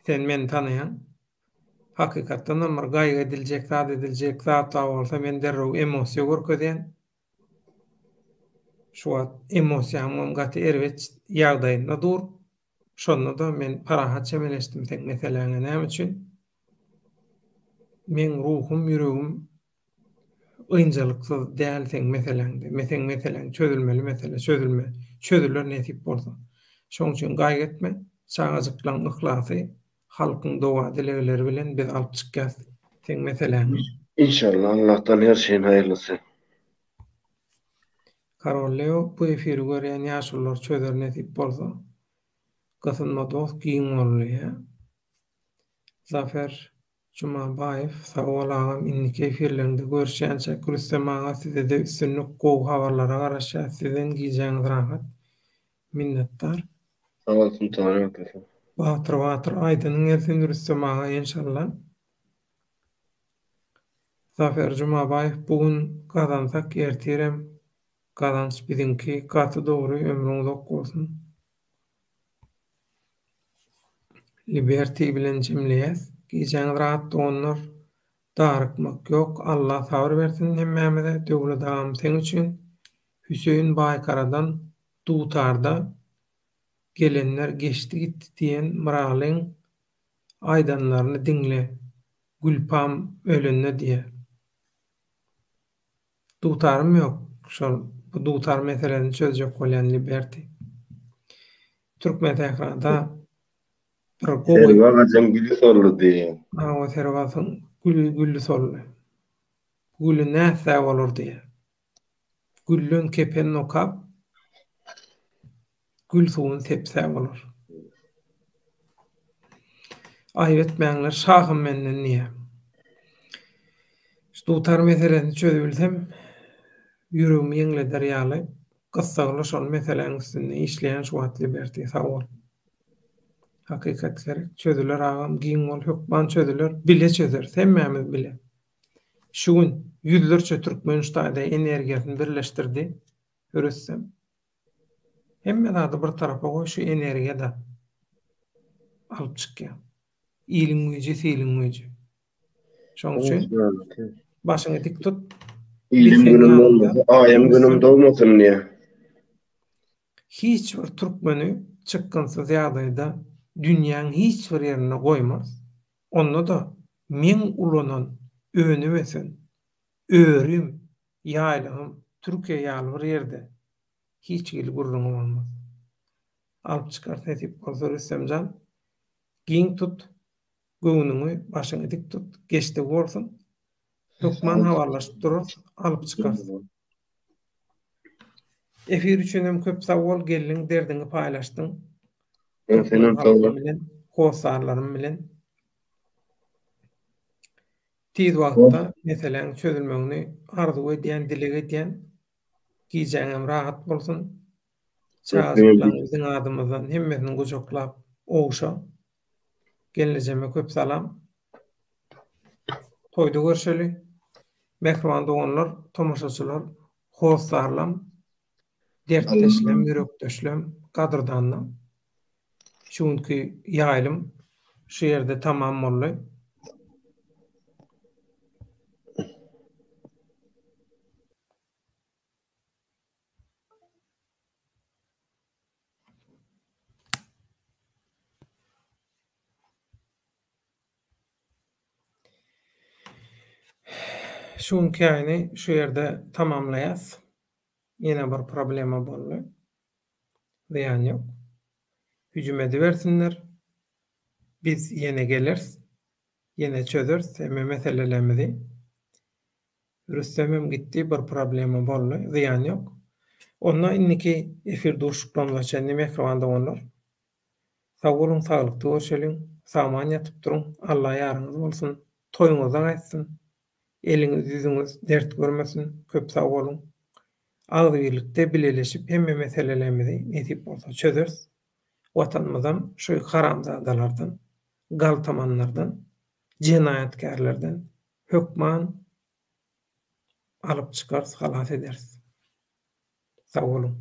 Sen meni tanaýaň. Hakykatdanam bir gaýgy ediljek zat ediljek zat bar bolsa men derrew emosiýa görkezýän. Şu wagt emosiýamam gaty erbet ýagdaýynda dur. Şonda-da men parahat çemeleşdim seň meseläňe. Näme üçin? Meň ruhum, ýüregim ynjalyksyz däl seň meseläňde. Seň meseläň çözülmeli mesele, çözülme, çözüler nesip bolsa. Şoň üçin gaýgy etme. Çagajyklaň yhlasy, halkyň doga-dilegleri bilen biz alyp çykýas seň meseläňi. Inşallah Allahdan her şeyin haýyrlysy. Karol Leo bu efiri görýän ýaşulular çözer nesip bolsa. Gysynma dost giň bol diýýä. Zafer Jumabaýew sag bol agam indiki efirleriňde görüşýänçäk Rüstem aga sizede üstünlik gowy habarlara garaşýas sizden gijäňiz rahat minnetdar. Sag bol Sultan aka. Batyr batyr aýdynyň gelsin Rüstem aga enşalla. Zafer Jumabaýew bu gün gazansak ertirem gazanç biziňki gaty dogry ömrüň uzak bolsun. Liberty bilen jemleýäs. Gijäňiz rahat doganlar. Darykmak ýok. Alla sabyr bersin hemmämize. Döwlet agam seň üçin. Hüseýin Baýkaradan dutarda Gelenler geçdi gitdi diýen Myralyň aýdanlaryny diňle. Gülpam ölende diýä. Dutarym ýok şol bu dutar meselesini çözjek bolýan Liberty. Türkmensährada bir gowy. Serwi agajyň güli soldy diýýär. Hawa serwi agajyň güli güli soldy. Güli nätse bolar diýýär. Gülden kepen okap, gül suwuny sepse bolar. Aýyp etmäňler, şahym menden diýýär. Şu dutar meselesini çözübilsem, ýüregimi ýeňleder ýaly, gyssagly şol meseläň üstünde işleýän şu wagt Liberty, sag bol. Hakykat gerek, çözüler agam, giň bol, hökman çözüler, bile çözeris, hemmämiz bile. Şu gün ýüzlerçe türkmen şu taýda energiýasyny birleşdirdi, Rüstem. Hemme zady bir tarapa goý, şu energiýa-da. Alyp çykýar. Iliň güýji, siliň güýji. Şonuň üçin başyňy dik tut. Ilim günüm bolmasa, aýym günüm dogmasyn diýýär. Hiç bir türkmeni çykgynsyz ýagdaýda dünýäň hiç bir ýerinde goýmarys. Onda-da meň ulanan, önüp-ösen örüm, ýaýlagym Türkiýe ýaly bir ýerde hiç hili gürrüňi bolmaz. Alyp çykarys nesip bolsa Rüstemjan. Giň tut göwnüňi, başyňy dik tut, geçdigi bolsun. Hökman habarlaşyp durarys, alyp çykarys. Efir üçin hem köp sag bol, geldiň, derdiňi paýlaşdyň. Türkmen halkym bilen, hossarlarym bilen. Tiz wagtda meseläň çözülmegini arzuw edýän, dileg edýän. Gijäňem rahat bolsun. Çagajyklaň biziň adymyzdan hemmesini gujaklap ogşa. Gelnejeme köp salam. Toýda görşeli. Mähriban doganlar, tomaşaçylar, hossarlam, dertdeşlem, ýürekdeşlem, gadyrdanlam. Şu günki ýaýlym şu ýerde tamam boldy. Şu günki ýaýyny şu ýerde tamamlaýas. Ýene bir problema boldy. Zyýan ýok. Hüjüm edibersinler. Biz ýene geleris. Ýene çözeris hemme meselelerimizi. Rüstemem gitdi, bir problema boldy, zyýan ýok. Onda indiki efir duşuşyklarymyza çenli mähriban doganlar. Sag boluň, saglykda görşeliň, sagman ýatyp duruň, Alla ýaryňyz bolsun, toýuňyzda gaýtsyn, eliňiz ýüzüňiz dert görmesin, köp sag boluň. Agzybirlikde bileleşip hemme meselelerimizi nesip bolsa çözeris. Watanymyzam şu haramzadalardan, galtamanlardan, jenaýatkärlerden hökman alyp çykarys, halas ederis. Sag boluň.